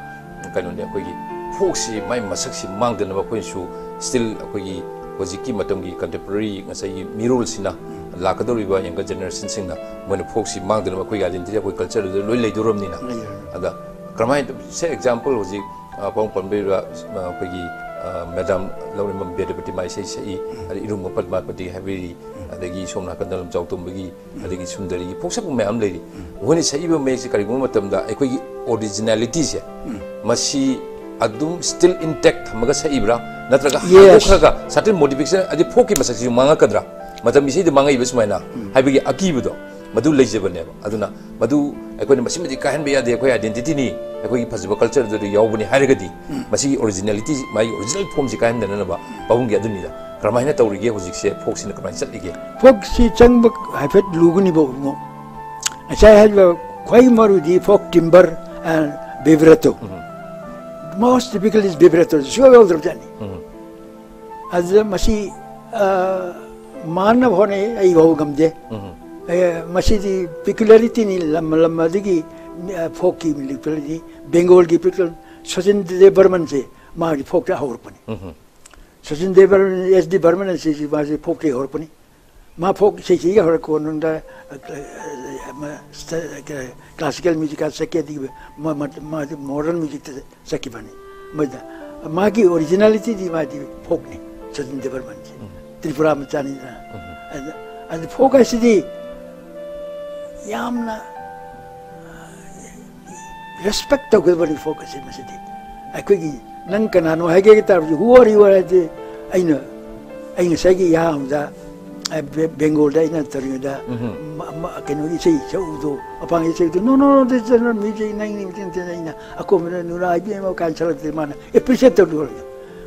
ꯀꯩꯅꯣꯅꯦ, ꯑꯩꯈꯣꯏꯒꯤ ꯐꯣꯛꯁꯤ ꯃꯥꯏ ꯃꯁꯛꯁꯤ ꯃꯥꯡꯗꯅꯕ ꯑꯩꯈꯣꯏꯅꯁꯨ still ꯑꯩꯈꯣꯏꯒꯤ ꯍꯧꯖꯤꯛꯀꯤ ꯃꯇꯝꯒꯤ contemporary ꯉꯁꯥꯏꯒꯤ ꯃꯤꯔꯣꯜꯁꯤꯅ, ꯂꯥꯛꯀꯗꯧꯔꯤꯕ younger generationꯁꯤꯡꯅ ꯃꯣꯏꯅ ꯐꯣꯛꯁꯤ ꯃꯥꯡꯗꯅꯕ ꯑꯩꯈꯣꯏꯒꯤ identity, ꯑꯩꯈꯣꯏ cultureꯗꯨꯗ ꯂꯣꯏ ꯂꯩꯗꯧꯔꯕꯅꯤꯅ꯫ ꯂꯩꯔꯕꯅꯤ꯫ ꯑꯗ ꯀꯔꯝꯍꯥꯏꯅ ꯇꯧ-, say example ꯍꯧꯖꯤꯛ, ꯑ, ꯄꯥꯕꯨꯡ ꯄꯟꯕꯤꯔꯤꯕ, ꯑ, ꯑꯩꯈꯣꯏꯒꯤ, ꯑ, madam ꯂꯧꯔꯦꯝꯕꯝ ꯕꯦꯗꯄꯇꯤ ꯃꯥ ꯏꯁꯩ ꯁꯛꯏ, ꯑꯗꯩ ꯏꯔꯨꯝꯕ ꯄꯗꯃꯥꯄꯇꯤ ꯍꯥꯏꯕꯤꯔꯤ, ꯑꯗꯒꯤ ꯁꯣꯝ ꯅꯥꯀꯟꯗ ꯂꯝꯖꯥꯎꯇꯣꯝꯕꯒꯤ, ꯑꯗꯒꯤ ꯁꯨꯟꯗꯔꯤꯒꯤ ꯐꯣꯛ ꯁꯛꯄ ꯃꯌꯥꯝ ꯂꯩꯔꯤ꯫ ꯃꯈꯣꯏꯅ ꯁꯛꯏꯕ ꯃꯌꯦꯛꯁꯦ ꯀꯔꯤꯒꯨꯝꯕ ꯃꯇꯝꯗ ꯑꯩꯈꯣꯏꯒꯤ originalityꯁꯦ ꯃꯁꯤ ꯑꯗꯨꯝ still intact ꯊꯝꯃꯒ ꯁꯛꯏꯕ꯭ꯔꯥ, ꯅꯠꯇ꯭ꯔꯒ Yes. ꯍꯥꯡꯗꯣꯛꯈ꯭ꯔꯒ certain modification, ꯑꯗꯩ ꯐꯣꯛꯀꯤ ꯃꯁꯛꯁꯤꯁꯨ ꯃꯥꯡꯉꯛꯀꯗ꯭ꯔꯥ, ꯃꯇꯝ ꯏꯁꯩꯗ ꯃꯥꯡꯉꯛꯏꯕ ꯁꯨꯃꯥꯏꯅ ꯍꯥꯏꯕꯒꯤ ꯑꯀꯤꯕꯗꯣ ꯃꯗꯨ ꯂꯩꯖꯕꯅꯦꯕ꯫ ꯑꯗꯨꯅ ꯃꯗꯨ ꯑꯩꯈꯣꯏꯅ ꯃꯁꯤꯃꯗꯤ ꯀꯥꯏꯍꯟꯕ ꯌꯥꯗꯦ, ꯑꯩꯈꯣꯏ identityꯅꯤ, ꯑꯩꯈꯣꯏꯒꯤ ꯐꯖꯕ cultureꯗꯨꯗ ꯌꯥꯎꯕꯅꯤ ꯍꯥꯏꯔꯒꯗꯤ ꯃꯁꯤꯒꯤ originality, ꯃꯥꯒꯤ original formꯁꯤ ꯀꯥꯏꯍꯟꯗꯅꯅꯕ ꯄꯥꯕꯨꯡꯒꯤ ꯑꯗꯨꯅꯤꯗ꯫ ꯀꯔꯝꯍꯥꯏꯅ ꯇꯧꯔꯤꯒꯦ ꯍꯧꯖꯤꯛꯁꯦ, ꯐꯣꯛꯁꯤꯅ ꯀꯃꯥꯏꯅ ꯆꯠꯂꯤꯒꯦ? ꯐꯣꯛꯁꯤ ꯆꯪꯕ ꯍꯥꯏꯐꯦꯠ ꯂꯨꯒꯅꯤꯕ ꯑꯃꯨꯛ꯫ ꯉꯁꯥꯏ ꯍꯥꯏꯔꯤꯕ ꯈ꯭ꯋꯥꯏ ꯃꯔꯨꯗꯤ folk timbre and vibrato. Most typical is vibrato ꯁꯨꯡꯌꯥꯎ ꯌꯥꯎꯗ꯭ꯔꯕꯖꯥꯠꯅꯤ꯫ ꯑꯗꯨꯗ ꯃꯁꯤ, ꯑ, ꯃꯥꯟꯅꯕ ꯍꯣꯠꯅꯩ, ꯑꯩ ꯐꯥꯎꯕ ꯉꯝꯗꯦ꯫ ꯑꯦ, ꯃꯁꯤꯗꯤ peculiarityꯅꯤ, ꯂꯝ ꯂꯝ ꯑꯗꯨꯒꯤ, ꯑ, ꯐꯣꯛꯀꯤ peculiarity꯫ ꯕꯦꯡꯒꯣꯜꯒꯤ peculiar, ꯁꯆꯤꯟ ꯗꯦꯕ ꯕꯔꯃꯟꯁꯦ ꯃꯥꯒꯤ ꯐꯣꯛꯇ ꯍꯧꯔꯛꯄꯅꯤ꯫ ꯁꯆꯤꯟ ꯗꯦꯕ ꯕꯔꯃꯟ, ꯑꯦꯁ ꯗꯤ ꯕꯔꯃꯟ ꯑꯁꯤꯁꯤ ꯃꯥꯁꯦ ꯐꯣꯛꯇꯒꯤ ꯍꯧꯔꯛꯄꯅꯤ꯫ ꯃꯥ ꯐꯣꯛ ꯏꯁꯩꯁꯤꯒ ꯍꯧꯔꯛꯄ ꯃꯅꯨꯡꯗ, ꯑ, ꯑ, ꯑ, ꯃ-, ꯁ-, ꯑ, classical musicꯇ ꯆꯠꯀꯦ, ꯑꯗꯒꯤ ꯃ-, ꯃ-, ꯃꯥꯗꯤ modern musicꯇ ꯆꯠꯈꯤꯕꯅꯤ꯫ ꯃꯗ ꯃꯥꯒꯤ originalityꯗꯤ ꯃꯥꯗꯤ ꯐꯣꯛꯅꯤ, ꯁꯆꯤꯟ ꯗꯦꯕ ꯕꯔꯃꯟꯁꯤ꯫ ꯇ꯭ꯔꯤꯄꯨꯔꯥ ꯃꯆꯥꯅꯤꯗꯅ꯫ ꯑꯗ, ꯑꯗ ꯐꯣꯛ ꯍꯥꯏꯁꯤꯗꯤ ꯌꯥꯝꯅ respect ꯇꯧꯒꯗꯕꯅꯤ ꯐꯣꯛ ꯑꯁꯤ꯫ ꯃꯁꯤꯗꯤ ꯑꯩꯈꯣꯏꯒꯤ, ꯅꯪ ꯀꯅꯥꯅꯣ ꯍꯥꯏꯒꯦ ꯇꯥꯔꯕꯁꯨ, "Who are you?" ꯍꯥꯏꯔꯗꯤ ꯑꯩꯅ, ꯑꯩ ꯉꯁꯥꯏꯒꯤ ꯏꯌꯥꯝꯕꯗ, ꯑ, ꯕꯦ-, ꯕꯦꯡꯒꯣꯜꯗ ꯑꯩꯅ ꯇꯧꯔꯤꯉꯩꯗ, ꯃ-, ꯃ-, ꯀꯩꯅꯣꯒꯤ ꯏꯁꯩ ꯁꯛꯎꯗꯣ, ꯃꯄꯥꯡꯒꯤ ꯏꯁꯩꯗꯣ, "No, no, no, this is not music, ꯅꯪ ꯅꯤꯡꯊꯤꯅ ꯑꯩꯅ ꯑꯀꯣꯟꯕꯗ ꯅꯨꯔꯥ ꯏꯕꯦꯝꯃ" ꯀꯥꯏꯅ ꯁꯛꯂꯛꯇꯦ, ꯃꯥꯅ appreciate ꯇꯧꯗꯣ꯫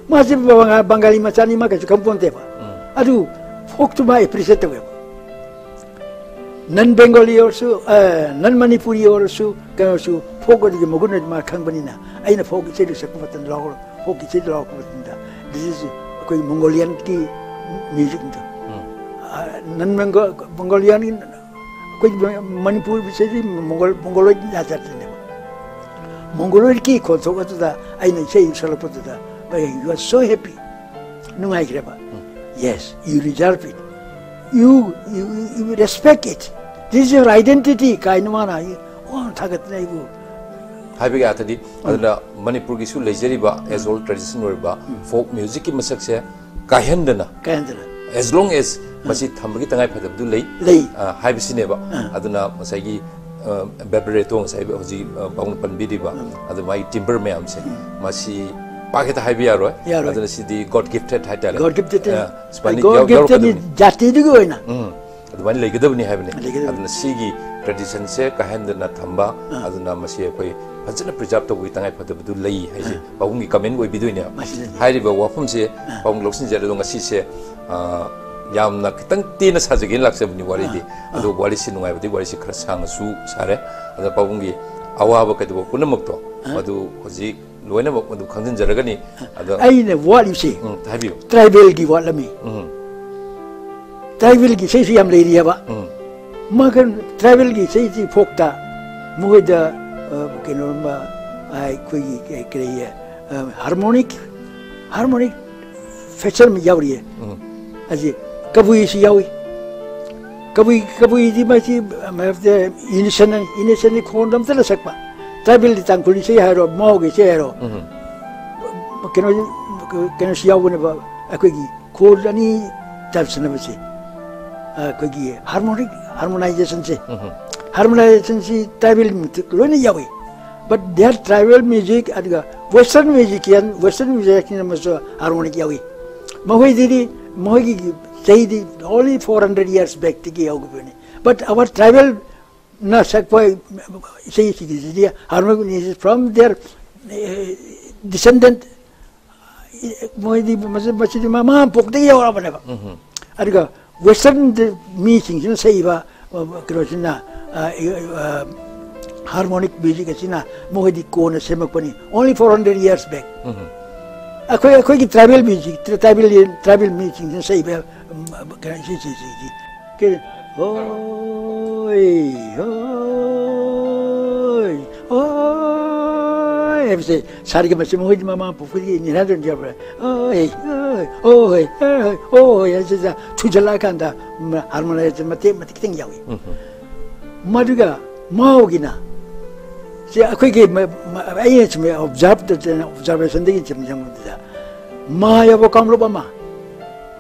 ꯃꯥꯁꯦ ꯕꯪꯒꯥ-, ꯕꯪꯒꯥꯂꯤ ꯃꯆꯥꯅꯤ, ꯃꯥ ꯀꯩꯁꯨ ꯈꯪꯄꯣꯟꯇꯦꯕ꯫ ꯑꯗꯨ ꯐꯣꯛꯇꯨ ꯃꯥ appreciate ꯇꯧꯋꯦꯕ꯫ Non Bengali ꯑꯣꯏꯔꯁꯨ, ꯑ, non Manipuri ꯑꯣꯏꯔꯁꯨ, ꯀꯩꯅꯣꯁꯨ, ꯐꯣꯛ ꯑꯗꯨꯒꯤ ꯃꯒꯨꯟ ꯑꯗꯨ ꯃꯥ ꯈꯪꯕꯅꯤꯅ, ꯑꯩꯅ ꯐꯣꯛ ꯏꯁꯩꯗꯨ ꯁꯛꯄ ꯃꯇꯝꯗ ꯂꯥꯎ-, ꯐꯣꯛ ꯏꯁꯩꯗꯨ ꯂꯥꯎꯔꯛꯄ ꯃꯇꯝꯗ, this is ꯑꯩꯈꯣꯏ Mongolianꯒꯤ musicꯗꯣ꯫ ꯑ, non Bengal-, Mongolianꯒꯤ, ꯑꯩꯈꯣꯏ ꯃꯅꯤꯄꯨꯔ ꯏꯁꯩꯗꯤ Mongol-, Mongoloid ꯖꯥꯇꯤꯅꯦꯕ꯫ ꯃꯣꯡꯒꯣꯂꯣꯏꯗꯀꯤ ꯈꯣꯟꯊꯣꯛ ꯑꯗꯨꯗ ꯑꯩꯅ ꯏꯁꯩ ꯁꯛꯂꯛꯄꯗꯨꯗ, "You are so happy." ꯅꯨꯡꯉꯥꯏꯈ꯭ꯔꯦꯕ꯫ "Yes, you deserve it. You, you, you respect it. This is your identity," ꯀꯥꯏꯅ ꯃꯥꯅ ꯑꯩ ꯋꯥꯅ ꯊꯥꯒꯠꯇꯅ ꯑꯩꯕꯨ꯫ ꯍꯥꯏꯕꯒꯤ ꯑꯥꯔꯊꯗꯤ ꯑꯗꯨꯅ ꯃꯅꯤꯄꯨꯔꯒꯤꯁꯨ ꯂꯩꯖꯔꯤꯕ age old tradition ꯑꯣꯏꯔꯤꯕ folk musicꯀꯤ ꯃꯁꯛꯁꯦ ꯀꯥꯏꯍꯟꯗꯅ, ꯀꯥꯏꯍꯟꯗꯅ꯫ As long as ꯃꯁꯤ ꯊꯝꯕꯒꯤ ꯇꯉꯥꯏ ꯐꯗꯕꯗꯨ ꯂꯩ, ꯂꯩ꯫ ꯑ, ꯍꯥꯏꯕꯁꯤꯅꯦꯕ꯫ ꯑꯗꯨꯅ ꯉꯁꯥꯏꯒꯤ, ꯑ, ꯕꯦꯕꯔꯦꯇꯣ ꯉꯁꯥꯏ ꯍꯧꯖꯤꯛ, ꯑ, ꯄꯥꯕꯨꯡ ꯄꯟꯕꯤꯔꯤꯕ, ꯑꯗꯨ ꯃꯥꯒꯤ timbre ꯃꯌꯥꯝꯁꯦ, ꯃꯁꯤ ꯄꯥꯛ ꯍꯦꯛꯇ ꯍꯥꯏꯕ ꯌꯥꯔꯣꯏ꯫ ꯌꯥꯔꯣꯏ꯫ ꯑꯗꯨꯅ ꯁꯤꯗꯤ God gifted ꯍꯥꯏꯇꯥꯔꯦ꯫ God gifted꯫ ꯑ, ꯁꯨꯃꯥꯏꯅ God ꯌꯥꯎ-, giftedꯅꯤ ꯌꯥꯎꯔꯛꯀꯗꯕꯅꯤ꯫ ꯖꯥꯇꯤꯗꯨꯒꯤ ꯑꯣꯏꯅ꯫ ꯎꯝ, ꯑꯗꯨꯃꯥꯏꯅ ꯂꯩꯒꯗꯕꯅꯤ ꯍꯥꯏꯕꯅꯤ꯫ ꯂꯩꯒꯗꯕꯅꯤ꯫ ꯑꯗꯨꯅ ꯁꯤꯒꯤ traditionꯁꯦ ꯀꯥꯏꯍꯟꯗꯅ ꯊꯝꯕ, ꯑꯗꯨꯅ ꯃꯁꯤ ꯑꯩꯈꯣꯏ ꯐꯖꯅ preserve ꯇꯧꯕꯒꯤ ꯇꯉꯥꯏ ꯐꯗꯕꯗꯨ ꯂꯩ ꯍꯥꯏꯁꯦ ꯄꯥꯕꯨꯡꯒꯤ comment ꯑꯣꯏꯕꯤꯗꯣꯏꯅꯦꯕ꯫ ꯃꯁꯤꯗꯅꯤ꯫ ꯍꯥꯏꯔꯤꯕ ꯋꯥꯐꯝꯁꯦ ꯄꯥꯕꯨꯡ ꯂꯧꯁꯤꯟꯖꯔꯦ꯫ ꯑꯗꯣ ꯉꯁꯤꯁꯦ, ꯑ, ꯌꯥꯝꯅ ꯈꯤꯇꯪ ꯇꯦꯟꯅ ꯁꯥꯖꯒꯦꯅ ꯂꯥꯛꯆꯕꯅꯤ ꯋꯥꯔꯤꯗꯤ꯫ ꯑꯗꯣ ꯋꯥꯔꯤꯁꯤ ꯅꯨꯡꯉꯥꯏꯕꯗꯤ ꯋꯥꯔꯤꯁꯤ ꯈꯔ ꯁꯥꯡꯅꯁꯨ ꯁꯥꯔꯦ꯫ ꯑꯗ ꯄꯥꯕꯨꯡꯒꯤ ꯑꯋꯥꯕ ꯀꯩꯗꯧꯕ ꯄꯨꯝꯅꯃꯛꯇꯣ ꯃꯗꯨ ꯍꯧꯖꯤꯛ ꯂꯣꯏꯅꯃꯛ ꯃꯗꯨ ꯈꯪꯖꯤꯟꯖꯔꯒꯅꯤ꯫ ꯑꯗ ꯑꯩꯅ ꯋꯥꯠꯂꯤꯁꯦ ꯎꯝ, ꯍꯥꯏꯕꯤꯌꯨ꯫ tribalꯒꯤ ꯋꯥꯠꯂꯝꯃꯤ꯫ ꯎꯝ, tribalꯒꯤ ꯏꯁꯩꯁꯨ ꯌꯥꯝ ꯂꯩꯔꯤꯑꯕ꯫ ꯎꯝ, ꯃꯈꯜ tribalꯒꯤ ꯏꯁꯩꯁꯤ folkꯇ ꯃꯈꯣꯏꯗ, ꯑ, ꯀꯩꯅꯣꯝꯃ, ꯑ, ꯑꯩꯈꯣꯏꯒꯤ ꯀꯩ-, ꯀꯔꯤ, ꯑ, harmonic, harmonic fraction ꯑꯃ ꯌꯥꯎꯔꯤꯌꯦ꯫ ꯎꯝ, ꯑꯁꯤ ꯀꯕꯨꯏꯁꯨ ꯌꯥꯎꯏ꯫ ꯀꯕꯨꯏ, ꯀꯕꯨꯏꯗꯤ ꯃꯁꯤ ꯃꯔꯛꯇ unison, unisonꯒꯤ ꯈꯣꯟꯗ ꯑꯝꯇꯅ ꯁꯛꯄ꯫ tribalꯗꯤ ꯇꯥꯡꯈꯨꯜ ꯏꯁꯩ ꯍꯥꯏꯔꯣ, ꯃꯥꯎꯒꯤ ꯏꯁꯩ ꯍꯥꯏꯔꯣ, ꯎꯝ, ꯀꯩꯅꯣ, ꯀꯩꯅꯣꯁꯨ ꯌꯥꯎꯕꯅꯦꯕ, ꯑꯩꯈꯣꯏꯒꯤ ꯈꯣꯜ ꯑꯅꯤ ꯇꯥꯁꯤꯟꯅꯕꯁꯦ, ꯑꯩꯈꯣꯏꯒꯤ harmonic, harmonizationꯁꯦ, ꯎꯝ, harmonizationꯁꯤ tribal ꯂꯣꯏꯅ ꯌꯥꯎꯏ꯫ But their tribal music ꯑꯗꯨꯒ western musician, western musician ꯑꯃꯁꯨ harmonic ꯌꯥꯎꯏ꯫ ꯃꯈꯣꯏꯗꯗꯤ, ꯃꯈꯣꯏꯒꯤ ꯆꯍꯤꯗꯤ only four hundred years backꯇꯒꯤ ꯌꯥꯎꯈꯤꯕꯅꯤ꯫ But our tribalꯅ ꯁꯛꯄ ꯏꯁꯩꯁꯤꯡꯁꯤꯗꯤ harmonic is from their, eh, descendant, ꯃꯣꯏꯗꯤ ꯃꯁꯤ-, ꯃꯁꯤꯗꯤ ꯃꯃꯥ ꯃꯄꯣꯛꯇꯒꯤ ꯌꯧꯔꯛꯑꯕꯅꯦꯕ꯫ ꯑꯗꯨꯒ western ꯃꯤꯁꯤꯡꯁꯤꯅ ꯁꯛꯏꯕ, ꯑ, ꯀꯩꯅꯣꯁꯤꯅ, ꯑ, ꯑ, harmonic music ꯑꯁꯤꯅ ꯃꯈꯣꯏꯗꯤ ꯀꯣꯟꯅ ꯁꯦꯝꯃꯛꯄꯅꯤ, only four hundred years back꯫ ꯑꯩꯈꯣꯏ, ꯑꯩꯈꯣꯏꯒꯤ tribal music, tribal, tribal ꯃꯤꯁꯤꯡꯁꯤꯅ ꯁꯛꯏꯕ, ꯎꯝ, ꯀꯩꯅꯣ, ꯁꯤ, ꯁꯤ, ꯁꯤ, ꯁꯤ, ꯀꯩ-, ꯍꯣꯏ, ꯍꯣꯏ, ꯍꯣꯏ꯫ ꯍꯥꯏꯕꯁꯦ ꯁꯥꯔꯒꯤ ꯃꯆꯤꯟ ꯃꯈꯣꯏꯗꯤ ꯃꯃꯥ ꯄꯨꯈ꯭ꯔꯤꯒꯤ ꯅꯤꯔꯥꯗꯣꯟ ꯌꯥꯎꯕ꯭ꯔꯥ? ꯑꯣꯏ, ꯑꯣꯏ, ꯑꯣꯏ, ꯑꯣꯏ, ꯑꯣꯏ ꯍꯥꯏꯁꯤꯗ ꯊꯨꯖꯜꯂꯛꯑꯀꯥꯟꯗ ꯍꯥꯔꯃꯣꯅꯥꯏꯖꯦꯁꯟ ꯃꯇꯦꯛ ꯃꯇꯦꯛ ꯈꯤꯇꯪ ꯌꯥꯎꯏ꯫ ꯃꯗꯨꯒ ꯃꯥꯎꯒꯤꯅ ꯁꯤ ꯑꯩꯈꯣꯏꯒꯤ ꯃ-, ꯃ-, ꯑꯩꯅ ꯁꯨꯝ ꯑꯣꯕꯖꯥꯔꯕ ꯇꯧꯖꯅ ꯑꯣꯕꯖꯥꯔꯕꯦꯁꯟꯗꯒꯤ ꯁꯨꯝ ꯌꯦꯡꯕꯗ ꯃꯥ ꯌꯥꯎꯕ ꯀꯥꯡꯂꯨꯞ ꯑꯃ,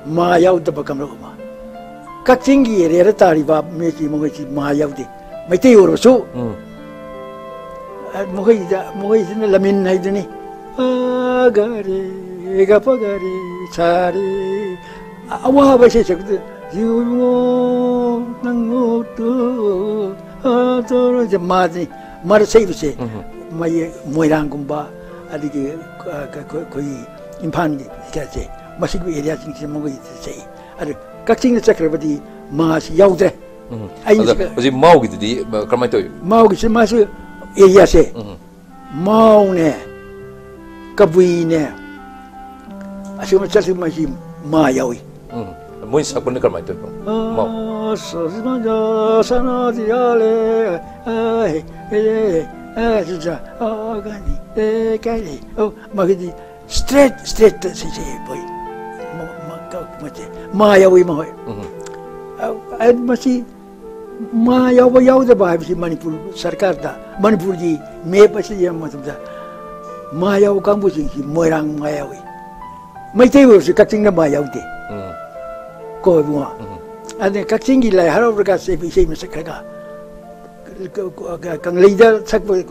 ꯃꯥ ꯌꯥꯎꯗꯕ ꯀꯥꯡꯂꯨꯞ ꯑꯃ꯫ ꯀꯛꯆꯤꯡꯒꯤ ꯑꯦꯔꯤꯌꯥꯗ ꯇꯥꯔꯤꯕ ꯃꯤꯁꯤ ꯃꯈꯣꯏꯁꯤ ꯃꯥ ꯌꯥꯎꯗꯦ꯫ ꯃꯩꯇꯩ ꯑꯣꯏꯔꯁꯨ ꯎꯝ꯫ ꯑ, ꯃꯈꯣꯏꯗ, ꯃꯈꯣꯏꯁꯤꯅ ꯂꯃꯤꯟ ꯍꯥꯏꯗꯨꯅꯤ꯫ ꯑꯒꯔꯦ, ꯒꯄꯒꯔꯦ, ꯁꯥꯔꯦ꯫ ꯑ-, ꯑꯋꯥꯕ ꯏꯁꯩ ꯁꯛꯄꯗ, "ꯏꯕꯨꯡꯉꯣ, ꯅꯪ ꯉꯣꯛꯇꯣ, ꯑ, ꯇꯧꯔꯣ", ꯁꯦ ꯃꯥꯁꯤ, ꯃꯥꯅ ꯁꯛꯏꯕꯁꯦ, ꯎꯝ꯫ ꯃꯣꯏ-, ꯃꯣꯏꯔꯥꯡꯒꯨꯝꯕ, ꯑꯗꯒꯤ, ꯑ, ꯑꯩꯈꯣꯏ, ꯑꯩꯈꯣꯏꯒꯤ ꯏꯝꯐꯥꯜꯒꯤ ꯀꯩꯁꯦ, ꯃꯁꯤꯒꯨꯝꯕ ꯑꯦꯔꯤꯌꯥꯁꯤꯡꯁꯤꯗ ꯃꯈꯣꯏ ꯁꯛꯏ꯫ ꯑꯗꯨ ꯀꯛꯆꯤꯡꯗ ꯆꯠꯈ꯭ꯔꯕꯗꯤ ꯃꯥꯁꯤ ꯌꯥꯎꯗ꯭ꯔꯦ꯫ ꯎꯝ꯫ ꯑꯩꯅ ꯑꯗ ꯁꯤꯗ ꯍꯧꯖꯤꯛ ꯃꯥꯎꯒꯤꯗꯨꯗꯤ, ꯑ, ꯀꯔꯝꯍꯥꯏꯅ ꯇꯧꯋꯤ? ꯃꯥꯎꯒꯤꯁꯦ ꯃꯥꯁꯨ ꯑꯦꯔꯤꯌꯥꯁꯦ ꯎꯝ꯫ ꯃꯥꯎꯅꯦ, ꯀꯕꯨꯏꯅꯦ, ꯑꯁꯤꯒꯨꯝꯕ ꯆꯠꯂꯤꯕ ꯃꯁꯤ ꯃꯥ ꯌꯥꯎꯏ꯫ ꯎꯝ꯫ ꯃꯣꯏ ꯁꯛꯄꯅ ꯀꯔꯝꯍꯥꯏꯅ ꯇꯧꯋꯤ? ꯃꯥꯎ꯫ ꯑ, ꯁ-, ꯁ-, ꯁ-, ꯁꯅꯥꯗꯤ ꯌꯥꯜꯂꯦ, ꯑ, ꯍꯦ, ꯍꯦ, ꯍꯦ, ꯑ, ꯁꯤ, ꯁ-, ꯑ, ꯀꯥꯏꯅꯤ, ꯑꯦ, ꯀꯥꯏꯅꯤ꯫ ꯑꯣ, ꯃꯈꯣꯏꯗꯤ ꯏꯁꯇ꯭ꯔꯦꯠ, ꯏꯁꯇ꯭ꯔꯦꯠꯇ ꯁꯤ, ꯁꯤ, ꯃꯣꯏ, ꯃ-, ꯃ-, ꯀ-, ꯃꯣꯏꯁꯦ, ꯃꯥ ꯌꯥꯎꯏ ꯃꯈꯣꯏ꯫ ꯎꯝ꯫ ꯑ, ꯑ, ꯃꯁꯤ ꯃꯥ ꯌꯥꯎꯕ ꯌꯥꯎꯗꯕ ꯍꯥꯏꯕꯁꯤ ꯃꯅꯤꯄꯨꯔ ꯁꯔꯀꯥꯔꯗ, ꯃꯅꯤꯄꯨꯔꯒꯤ ꯃꯦꯞ ꯑꯁꯤ ꯌꯦꯡꯕ ꯃꯇꯝꯗ ꯃꯥ ꯌꯥꯎꯕ ꯀꯥꯡꯕꯨꯁꯤꯡꯁꯤ ꯃꯣꯏꯔꯥꯡ ꯃꯥ ꯌꯥꯎꯏ꯫ ꯃꯩꯇꯩ ꯑꯣꯏꯔꯁꯨ ꯀꯛꯆꯤꯡꯗ ꯃꯥ ꯌꯥꯎꯗꯦ꯫ ꯎꯝ꯫ ꯀꯣ ꯏꯕꯨꯡꯉꯣ꯫ ꯎꯝ꯫ ꯑꯗꯨꯅ ꯀꯛꯆꯤꯡꯒꯤ ꯂꯥꯏ ꯍꯔꯥꯎꯔꯒ ꯁꯤ ꯏꯁꯩ ꯑꯃ ꯁꯛꯈ꯭ꯔꯒ ꯀ-, ꯀ-, ꯀ-, ꯀꯪꯂꯩꯗ ꯁꯛꯄ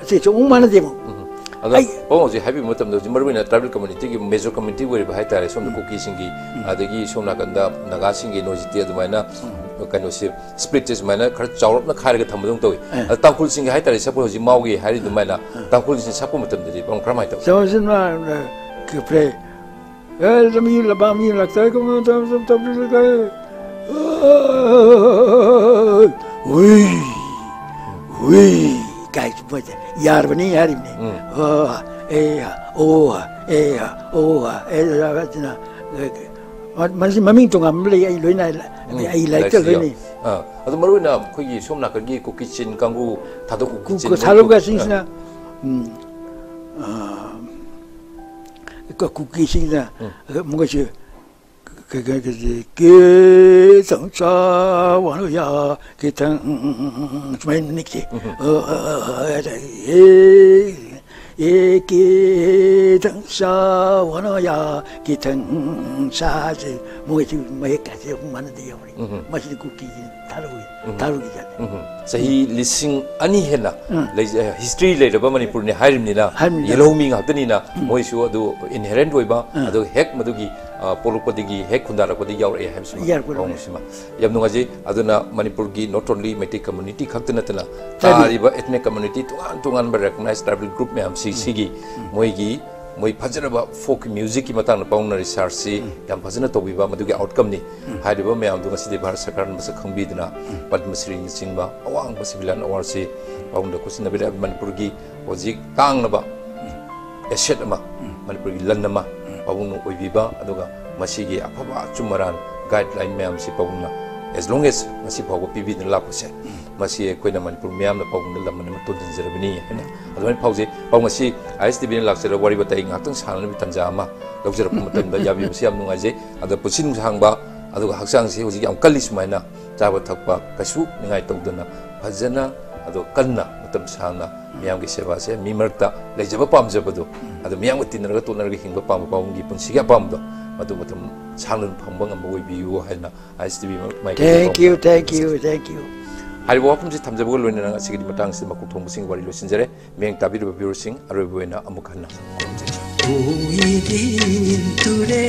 ꯑꯁꯤ ꯁꯨꯝ ꯃꯥꯟꯅꯗꯦꯕ꯫ ꯎꯝ꯫ ꯑꯗꯣ ꯑꯩ ꯄꯥꯕꯨꯡ ꯍꯧꯖꯤꯛ ꯍꯥꯏꯕꯤꯕ ꯃꯇꯝꯗ ꯍꯧꯖꯤꯛ ꯃꯔꯨꯑꯣꯏꯅ ꯇ꯭ꯔꯥꯏꯕꯦꯜ ꯀꯝꯃ꯭ꯌꯨꯅꯤꯇꯤꯒꯤ ꯃꯦꯖꯔ ꯀꯝꯃ꯭ꯌꯨꯅꯤꯇꯤ ꯑꯣꯏꯔꯤꯕ ꯍꯥꯏꯇꯥꯔꯦ, ꯁꯣꯝꯗ ꯎꯝ꯫ ꯀꯨꯀꯤꯁꯤꯡꯒꯤ, ꯎꯝ꯫ ꯑꯗꯒꯤ ꯁꯣꯝ ꯅꯥꯀꯟꯗ ꯅꯥꯒꯥꯁꯤꯡꯒꯤ ꯅꯣꯏꯖꯤꯇꯤ ꯑꯗꯨꯃꯥꯏꯅ ꯎꯝ꯫ ꯀꯩꯅꯣꯁꯦ ꯁ꯭ꯄ꯭ꯂꯤꯠꯁꯦ ꯁꯨꯃꯥꯏꯅ ꯈꯔ ꯆꯥꯎꯔꯞꯅ ꯈꯥꯏꯔꯒ ꯊꯝꯕꯗꯧꯅ ꯇꯧꯏ꯫ ꯑꯦ꯫ ꯑꯗ ꯇꯥꯡꯈꯨꯜꯁꯤꯡꯒꯤ ꯍꯥꯏꯇꯥꯔꯦ, ꯁꯛꯄ ꯍꯧꯖꯤꯛ ꯃꯥꯎꯒꯤ ꯍꯥꯏꯔꯤ ꯑꯗꯨꯃꯥꯏꯅ ꯑꯥ꯫ ꯇꯥꯡꯈꯨꯜꯁꯤꯡ ꯁꯛꯄ ꯃꯇꯝꯗꯗꯤ ꯄꯥꯕꯨꯡ ꯀꯔꯝꯍꯥꯏꯅ ꯇꯧꯏ? ꯆꯥꯎꯁꯤꯟꯕ, ꯑ, ꯀ-, ꯄ꯭ꯔꯦ-, ꯑꯦ, ꯂꯝꯕꯤ ꯂꯝꯕꯥ ꯃꯤ ꯂꯥꯛꯇꯥꯏ ꯀꯃꯥꯏꯅ ꯇꯧ-, ꯇꯧ-, ꯇꯧ-, ꯇꯧ-, ꯍꯨꯏ, ꯍꯨꯏ ꯀꯥꯏ ꯃꯣꯏꯁꯦ ꯌꯥꯔꯕꯅꯤ ꯍꯥꯏꯔꯤꯕꯅꯤ꯫ ꯎꯝ꯫ ꯑꯣ, ꯑꯦ, ꯑꯣ, ꯑꯦ, ꯑꯣ, ꯑꯦ, ꯑꯗꯨꯅ, ꯑꯦ, ꯃ-, ꯃꯁꯤ ꯃꯃꯤꯡ ꯇꯣꯉꯥꯟꯕ ꯂꯩ, ꯑꯩ ꯂꯣꯏꯅ, ꯎꯝ, ꯑꯩ ꯂꯥꯏꯔꯤꯛꯇ ꯂꯥꯏꯔꯤꯛꯁꯤ ꯂꯣꯏꯅ ꯌꯥꯎ-, ꯑꯥ, ꯑꯗꯣ ꯃꯔꯨꯑꯣꯏꯅ ꯑꯩꯈꯣꯏꯒꯤ ꯁꯣꯝ ꯅꯥꯀꯟꯒꯤ ꯀꯨꯀꯤ ꯆꯤꯟ ꯀꯥꯡꯕꯨ, ꯊꯥꯗꯣꯛ ꯀꯨꯀꯤ ꯀꯨ-, ꯆꯤꯟ ꯀꯨ-, ꯊꯥꯗꯣꯛ ꯃꯣꯏ ꯀꯨ-, ꯀꯥꯁꯤꯡꯁꯤꯅ ꯑꯥ꯫ ꯎꯝ, ꯑ, ꯀ-, ꯀꯨꯀꯤꯁꯤꯡꯅ, ꯎꯝ꯫ ꯃꯣꯏꯁꯦ ꯀ-, ꯀ-, ꯀ-, ꯀ-, ꯀꯦ ꯇꯪ ꯆꯥ ꯋꯥꯅꯣ ꯌꯥ, ꯀꯦ ꯇꯪ, ꯎꯝ, ꯎꯝ, ꯎꯝ, ꯎꯝ, ꯁꯨꯃꯥꯏꯅ ꯅꯤꯛꯁꯦ꯫ ꯎꯝ꯫ ꯑ, ꯑ, ꯑ, ꯑ, ꯑꯦ, ꯑꯦ, ꯀꯦ ꯇꯪ ꯆꯥ ꯋꯥꯅꯣ ꯌꯥ, ꯀꯦ ꯇꯪ ꯆꯥꯁꯦ꯫ ꯃꯣꯏꯁꯤ ꯃꯌꯦꯛ ꯀꯥꯁꯦ ꯃꯥꯟꯅꯗꯦ ꯌꯥꯎꯔꯤ꯫ ꯎꯝ꯫ ꯃꯁꯤꯗꯤ ꯀꯨꯀꯤꯒꯤ ꯊꯥꯔꯨꯒꯤ, ꯎꯝ꯫ ꯊꯥꯔꯨꯒꯤ ꯖꯥꯠꯅꯤ꯫ ꯎꯝ꯫ ꯆꯍꯤ ꯂꯤꯁꯤꯡ ꯑꯅꯤ ꯍꯦꯟꯅ ꯎꯝ꯫ ꯂꯩꯖ-, history ꯂꯩꯔꯕ ꯃꯅꯤꯄꯨꯔꯅꯤ ꯍꯥꯏꯔꯤꯕꯅꯤꯅ, ꯍꯥꯏꯔꯤꯕꯅꯤꯅ꯫ ꯌꯦꯜꯍꯧꯃꯤ ꯉꯥꯛꯇꯅꯤꯅ, ꯎꯝ꯫ ꯃꯣꯏꯁꯨ ꯑꯗꯨ inherent ꯑꯣꯏꯕ, ꯎꯝ꯫ ꯑꯗꯨꯒ ꯍꯦꯛ ꯃꯗꯨꯒꯤ, ꯑ, ꯄꯣꯛꯂꯛꯄꯗꯒꯤ, ꯍꯦꯛ ꯈꯨꯟꯗꯥꯔꯛꯄꯗꯒꯤ ꯌꯥꯎꯔꯛꯑꯦ ꯍꯥꯏꯕꯁꯤꯃ ꯌꯥꯎꯔꯛꯄ ꯄꯥꯎꯁꯤꯃ ꯌꯥꯝ ꯅꯨꯡꯉꯥꯏꯖꯩ꯫ ꯑꯗꯨꯅ ꯃꯅꯤꯄꯨꯔꯒꯤ not only ꯃꯩꯇꯩ community ꯈꯛꯇ ꯅꯠꯇꯅ ꯇꯥꯔꯤꯕ ꯇꯥꯔꯤꯕ ethnic community ꯇꯣꯉꯥꯟ ꯇꯣꯉꯥꯟꯕ recognized tribal group ꯃꯌꯥꯝꯁꯤ, ꯎꯝ꯫ ꯁꯤꯒꯤ ꯎꯝ꯫ ꯃꯣꯏꯒꯤ ꯃꯣꯏ ꯐꯖꯔꯕ folk musicꯀꯤ ꯃꯇꯥꯡꯗ ꯄꯥꯎꯅ researchꯁꯤ ꯎꯝ꯫ ꯌꯥꯝ ꯐꯖꯅ ꯇꯧꯕꯤꯕ, ꯃꯗꯨꯒꯤ outcomeꯅꯤ꯫ ꯎꯝ꯫ ꯍꯥꯏꯔꯤꯕ ꯃꯌꯥꯝꯗꯨ ꯉꯁꯤꯗꯤ ꯚꯥꯔꯠ ꯁꯔꯀꯥꯔꯅ ꯃꯁꯛ ꯈꯪꯕꯤꯗꯨꯅ ꯎꯝ꯫ ꯄꯗꯃ ꯁ꯭ꯔꯤꯅꯆꯤꯡꯕ ꯑꯋꯥꯡꯕ civilian awardꯁꯤ ꯄꯥꯎꯅ ꯈꯨꯠꯁꯤꯟꯅꯕꯤꯔꯦ꯫ ꯃꯅꯤꯄꯨꯔꯒꯤ ꯍꯧꯖꯤꯛ ꯇꯥꯡꯂꯕ ꯎꯝ꯫ Asset ꯑꯃ, ꯎꯝ꯫ ꯃꯅꯤꯄꯨꯔꯒꯤ ꯂꯟ ꯑꯃ ꯎꯝ꯫ ꯄꯥꯕꯨꯡꯅ ꯑꯣꯏꯕꯤꯕ, ꯑꯗꯨꯒ ꯃꯁꯤꯒꯤ ꯑꯐꯕ ꯑꯆꯨꯝ ꯑꯔꯥꯟ guideline ꯃꯌꯥꯝꯁꯤ ꯄꯥꯕꯨꯡꯅ as long as ꯉꯁꯤ ꯐꯥꯎꯕ ꯄꯤꯕꯤꯗꯨꯅ ꯂꯥꯛꯄꯁꯦ, ꯎꯝ꯫ ꯃꯁꯤ ꯑꯩꯈꯣꯏꯅ ꯃꯅꯤꯄꯨꯔ ꯃꯤꯌꯥꯝꯅ ꯄꯥꯕꯨꯡꯗ ꯂꯃꯟ ꯑꯃ ꯇꯣꯟꯁꯤꯟꯖꯔꯕꯅꯤ ꯍꯥꯏꯅ ꯑꯗꯨꯃꯥꯏꯅ ꯐꯥꯎꯖꯩ꯫ ꯄꯥꯎ ꯉꯁꯤ ISTVꯅ ꯂꯥꯛꯆꯔꯒ ꯋꯥꯔꯤ ꯋꯥꯇꯥꯏ ꯉꯥꯏꯍꯥꯛꯇꯪ ꯁꯥꯟꯅꯅꯕꯒꯤ ꯇꯥꯟꯖꯥ ꯑꯃ ꯂꯧꯖꯔꯛꯄ ꯃꯇꯝꯗ ꯌꯥꯕꯤꯕꯁꯤ ꯌꯥꯝ ꯅꯨꯡꯉꯥꯏꯖꯩ꯫ ꯑꯗ ꯄꯨꯟꯁꯤ ꯅꯨꯡꯁꯥꯡꯕ, ꯑꯗꯨꯒ ꯍꯛꯆꯥꯡꯁꯤ ꯍꯧꯖꯤꯛ ꯌꯥꯝ ꯀꯜꯂꯤ, ꯁꯨꯃꯥꯏꯅ ꯆꯥꯕ ꯊꯛꯄ ꯀꯩꯁꯨ ꯅꯤꯡꯉꯥꯏ ꯇꯧꯗꯅ ꯐꯖꯅ ꯑꯗꯣ ꯀꯟꯅ ꯃꯇꯝ ꯁꯥꯡꯅ ꯃꯤꯌꯥꯝꯒꯤ ꯁꯦꯕꯥꯁꯦ, ꯃꯤ ꯃꯔꯛꯇ ꯂꯩꯖꯕ ꯄꯥꯝꯖꯕꯗꯣ, ꯑꯗꯣ ꯃꯤꯌꯥꯝꯒ ꯇꯤꯟꯅꯔꯒ ꯇꯣꯠꯅꯔꯒ ꯍꯤꯡꯕ ꯄꯥꯝꯕ ꯄꯥꯕꯨꯡꯒꯤ ꯄꯨꯟꯁꯤꯒꯤ ꯑꯄꯥꯝꯕꯗꯣ ꯃꯗꯨ ꯃꯇꯝ ꯁꯥꯡꯅ ꯑꯗꯨꯝ ꯐꯪꯕ ꯉꯝꯕ ꯑꯣꯏꯕꯤꯌꯨ ꯍꯥꯏꯅ ISTV ꯃꯥꯏꯀꯩꯗꯒꯤ Thank you, ꯄꯥꯕꯨꯡꯗ thank you, ꯊꯥꯖꯔꯤ꯫ Thank you꯫ ꯍꯥꯏꯔꯤꯕ ꯋꯥꯐꯝꯁꯤ ꯊꯝꯖꯕꯒ ꯂꯣꯏꯅꯅ ꯉꯁꯤꯒꯤꯗꯤ ꯃꯇꯥꯡꯁꯤꯗ ꯃꯀꯣꯛ ꯊꯣꯡꯕꯁꯤꯡꯒꯤ ꯋꯥꯔꯤ ꯂꯣꯏꯁꯤꯟꯖꯔꯦ꯫ ꯃꯤꯠꯌꯦꯡ ꯇꯥꯕꯤꯔꯤꯕ viewerꯁꯤꯡ, ꯑꯔꯣꯏꯕ ꯑꯣꯏꯅ ꯑꯃꯨꯛ ꯍꯟꯅ ꯈꯨꯔꯨꯝꯖꯔꯤ꯫ ꯎꯏꯗꯤꯟꯗꯨꯔꯦ,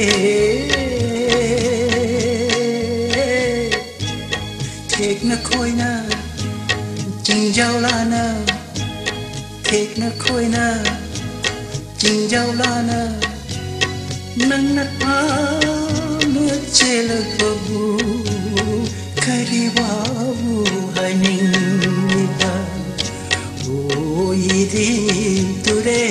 ꯊꯦꯛꯅ ꯈꯣꯏꯅ ꯆꯤꯡꯖꯥꯎ ꯂꯥꯅ, ꯊꯦꯛꯅ ꯈꯣꯏꯅ ꯆꯤꯡꯖꯥꯎ ꯂꯥꯅ, ꯅꯪꯅ ꯄꯥꯝꯅ ꯆꯦꯜꯂꯛꯄꯕꯨ ꯀꯔꯤ ꯋꯥꯕꯨ ꯍꯥꯏꯅꯤꯡꯂꯤꯕ? ꯎꯏꯗꯤꯟꯗꯨꯔꯦ꯫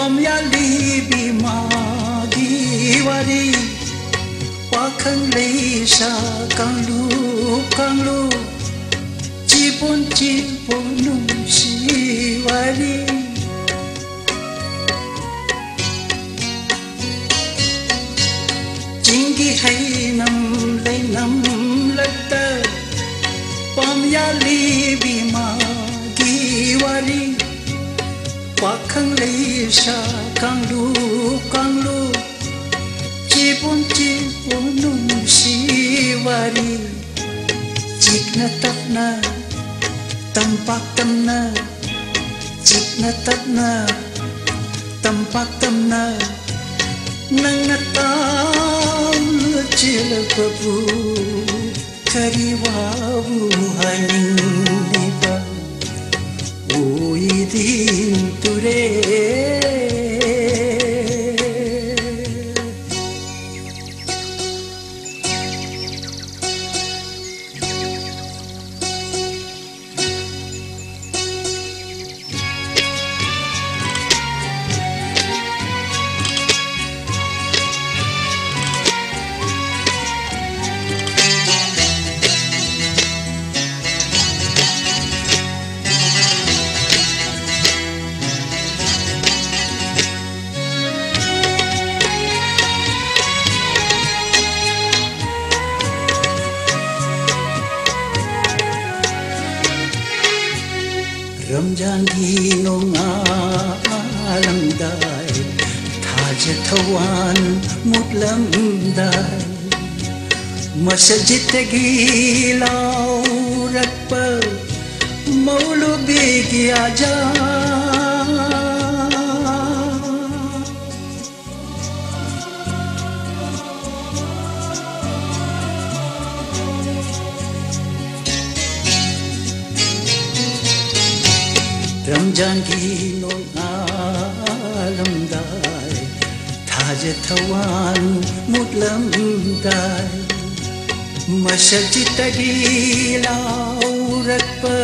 ꯄꯥꯝꯌꯥꯜꯂꯤꯕꯤ ꯃꯥꯒꯤ ꯋꯥꯔꯤ, ꯄꯥꯈꯪ ꯂꯩꯁꯥ ꯀꯥꯡꯂꯨꯞ ꯀꯥꯡꯂꯨꯞ, ꯆꯤꯕꯣꯟ ꯆꯤꯕꯣꯟ ꯅꯨꯡꯁꯤ ꯋꯥꯔꯤ꯫ ꯆꯤꯡꯒꯤ ꯍꯩꯅꯝ ꯂꯩꯅꯝ ꯂꯛꯇ, ꯄꯥꯝꯌꯥꯜꯂꯤꯕꯤ ꯃꯥꯒꯤ ꯋꯥꯔꯤ, ꯄꯥꯈꯪ ꯂꯩꯁꯥ ꯀꯥꯡꯂꯨꯞ ꯀꯥꯡꯂꯨꯞ, ꯆꯤꯕꯣꯟ ꯆꯤꯕꯣꯟ ꯅꯨꯡꯁꯤ ꯋꯥꯔꯤ꯫ ꯆꯤꯛꯅ ꯇꯞꯅ ꯇꯝꯄꯥꯛ ꯇꯝꯅ, ꯆꯤꯛꯅ ꯇꯞꯅ ꯇꯝꯄꯥꯛ ꯇꯝꯅ, ꯅꯪꯅ ꯇꯥꯎꯅ ꯆꯦꯜꯂꯛꯄꯕꯨ ꯀꯔꯤ ꯋꯥꯕꯨ ꯍꯥꯏꯅꯤꯡꯂꯤꯕ? ꯑꯣꯏꯗꯤꯟ ꯇꯨꯔꯦ꯫ ꯔꯝꯖꯥꯟꯒꯤ ꯅꯣꯡꯉꯥꯜꯂꯝꯗꯥꯏ, ꯊꯥꯖ ꯊꯧꯋꯥꯟ ꯃꯨꯠꯂꯝꯗꯥꯏ, ꯃꯁꯖꯤꯠꯇꯒꯤ ꯂꯥꯎꯔꯛꯄ ꯃꯧꯂꯨꯕꯤꯒꯤ ꯑꯖꯥꯟ꯫ ꯔꯝꯖꯥꯟꯒꯤ ꯅꯣꯡꯉꯥꯜꯂꯝꯗꯥꯏ, ꯊꯥꯖ ꯊꯧꯋꯥꯟ ꯃꯨꯠꯂꯝꯗꯥꯏ, ꯃꯁꯖꯤꯠꯇꯒꯤ ꯂꯥꯎꯔꯛꯄ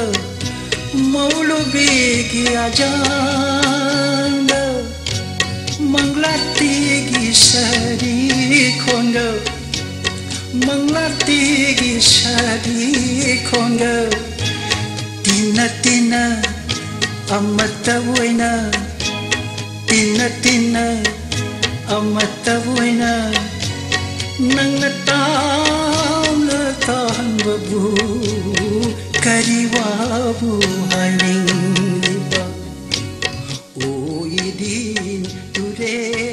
ꯃꯧꯂꯨꯕꯤꯒꯤ ꯑꯖꯥꯟꯗ ꯈꯣꯟꯒ ꯇꯤꯟꯅ ꯇꯤꯟꯅ ꯑꯃꯠꯇ ꯑꯣꯏꯅ, ꯇꯤꯟꯅ ꯇꯤꯟꯅ ꯑꯃꯠꯇ ꯑꯣꯏꯅ, ꯅꯪꯅ ꯇꯥꯝꯅ ꯇꯥꯍꯟꯕꯕꯨ ꯀꯔꯤ ꯋꯥꯕꯨ ꯍꯥꯏꯅꯤꯡꯂꯤꯕ? ꯑꯣ ꯏꯗꯤꯟ ꯇꯨꯔꯦꯜ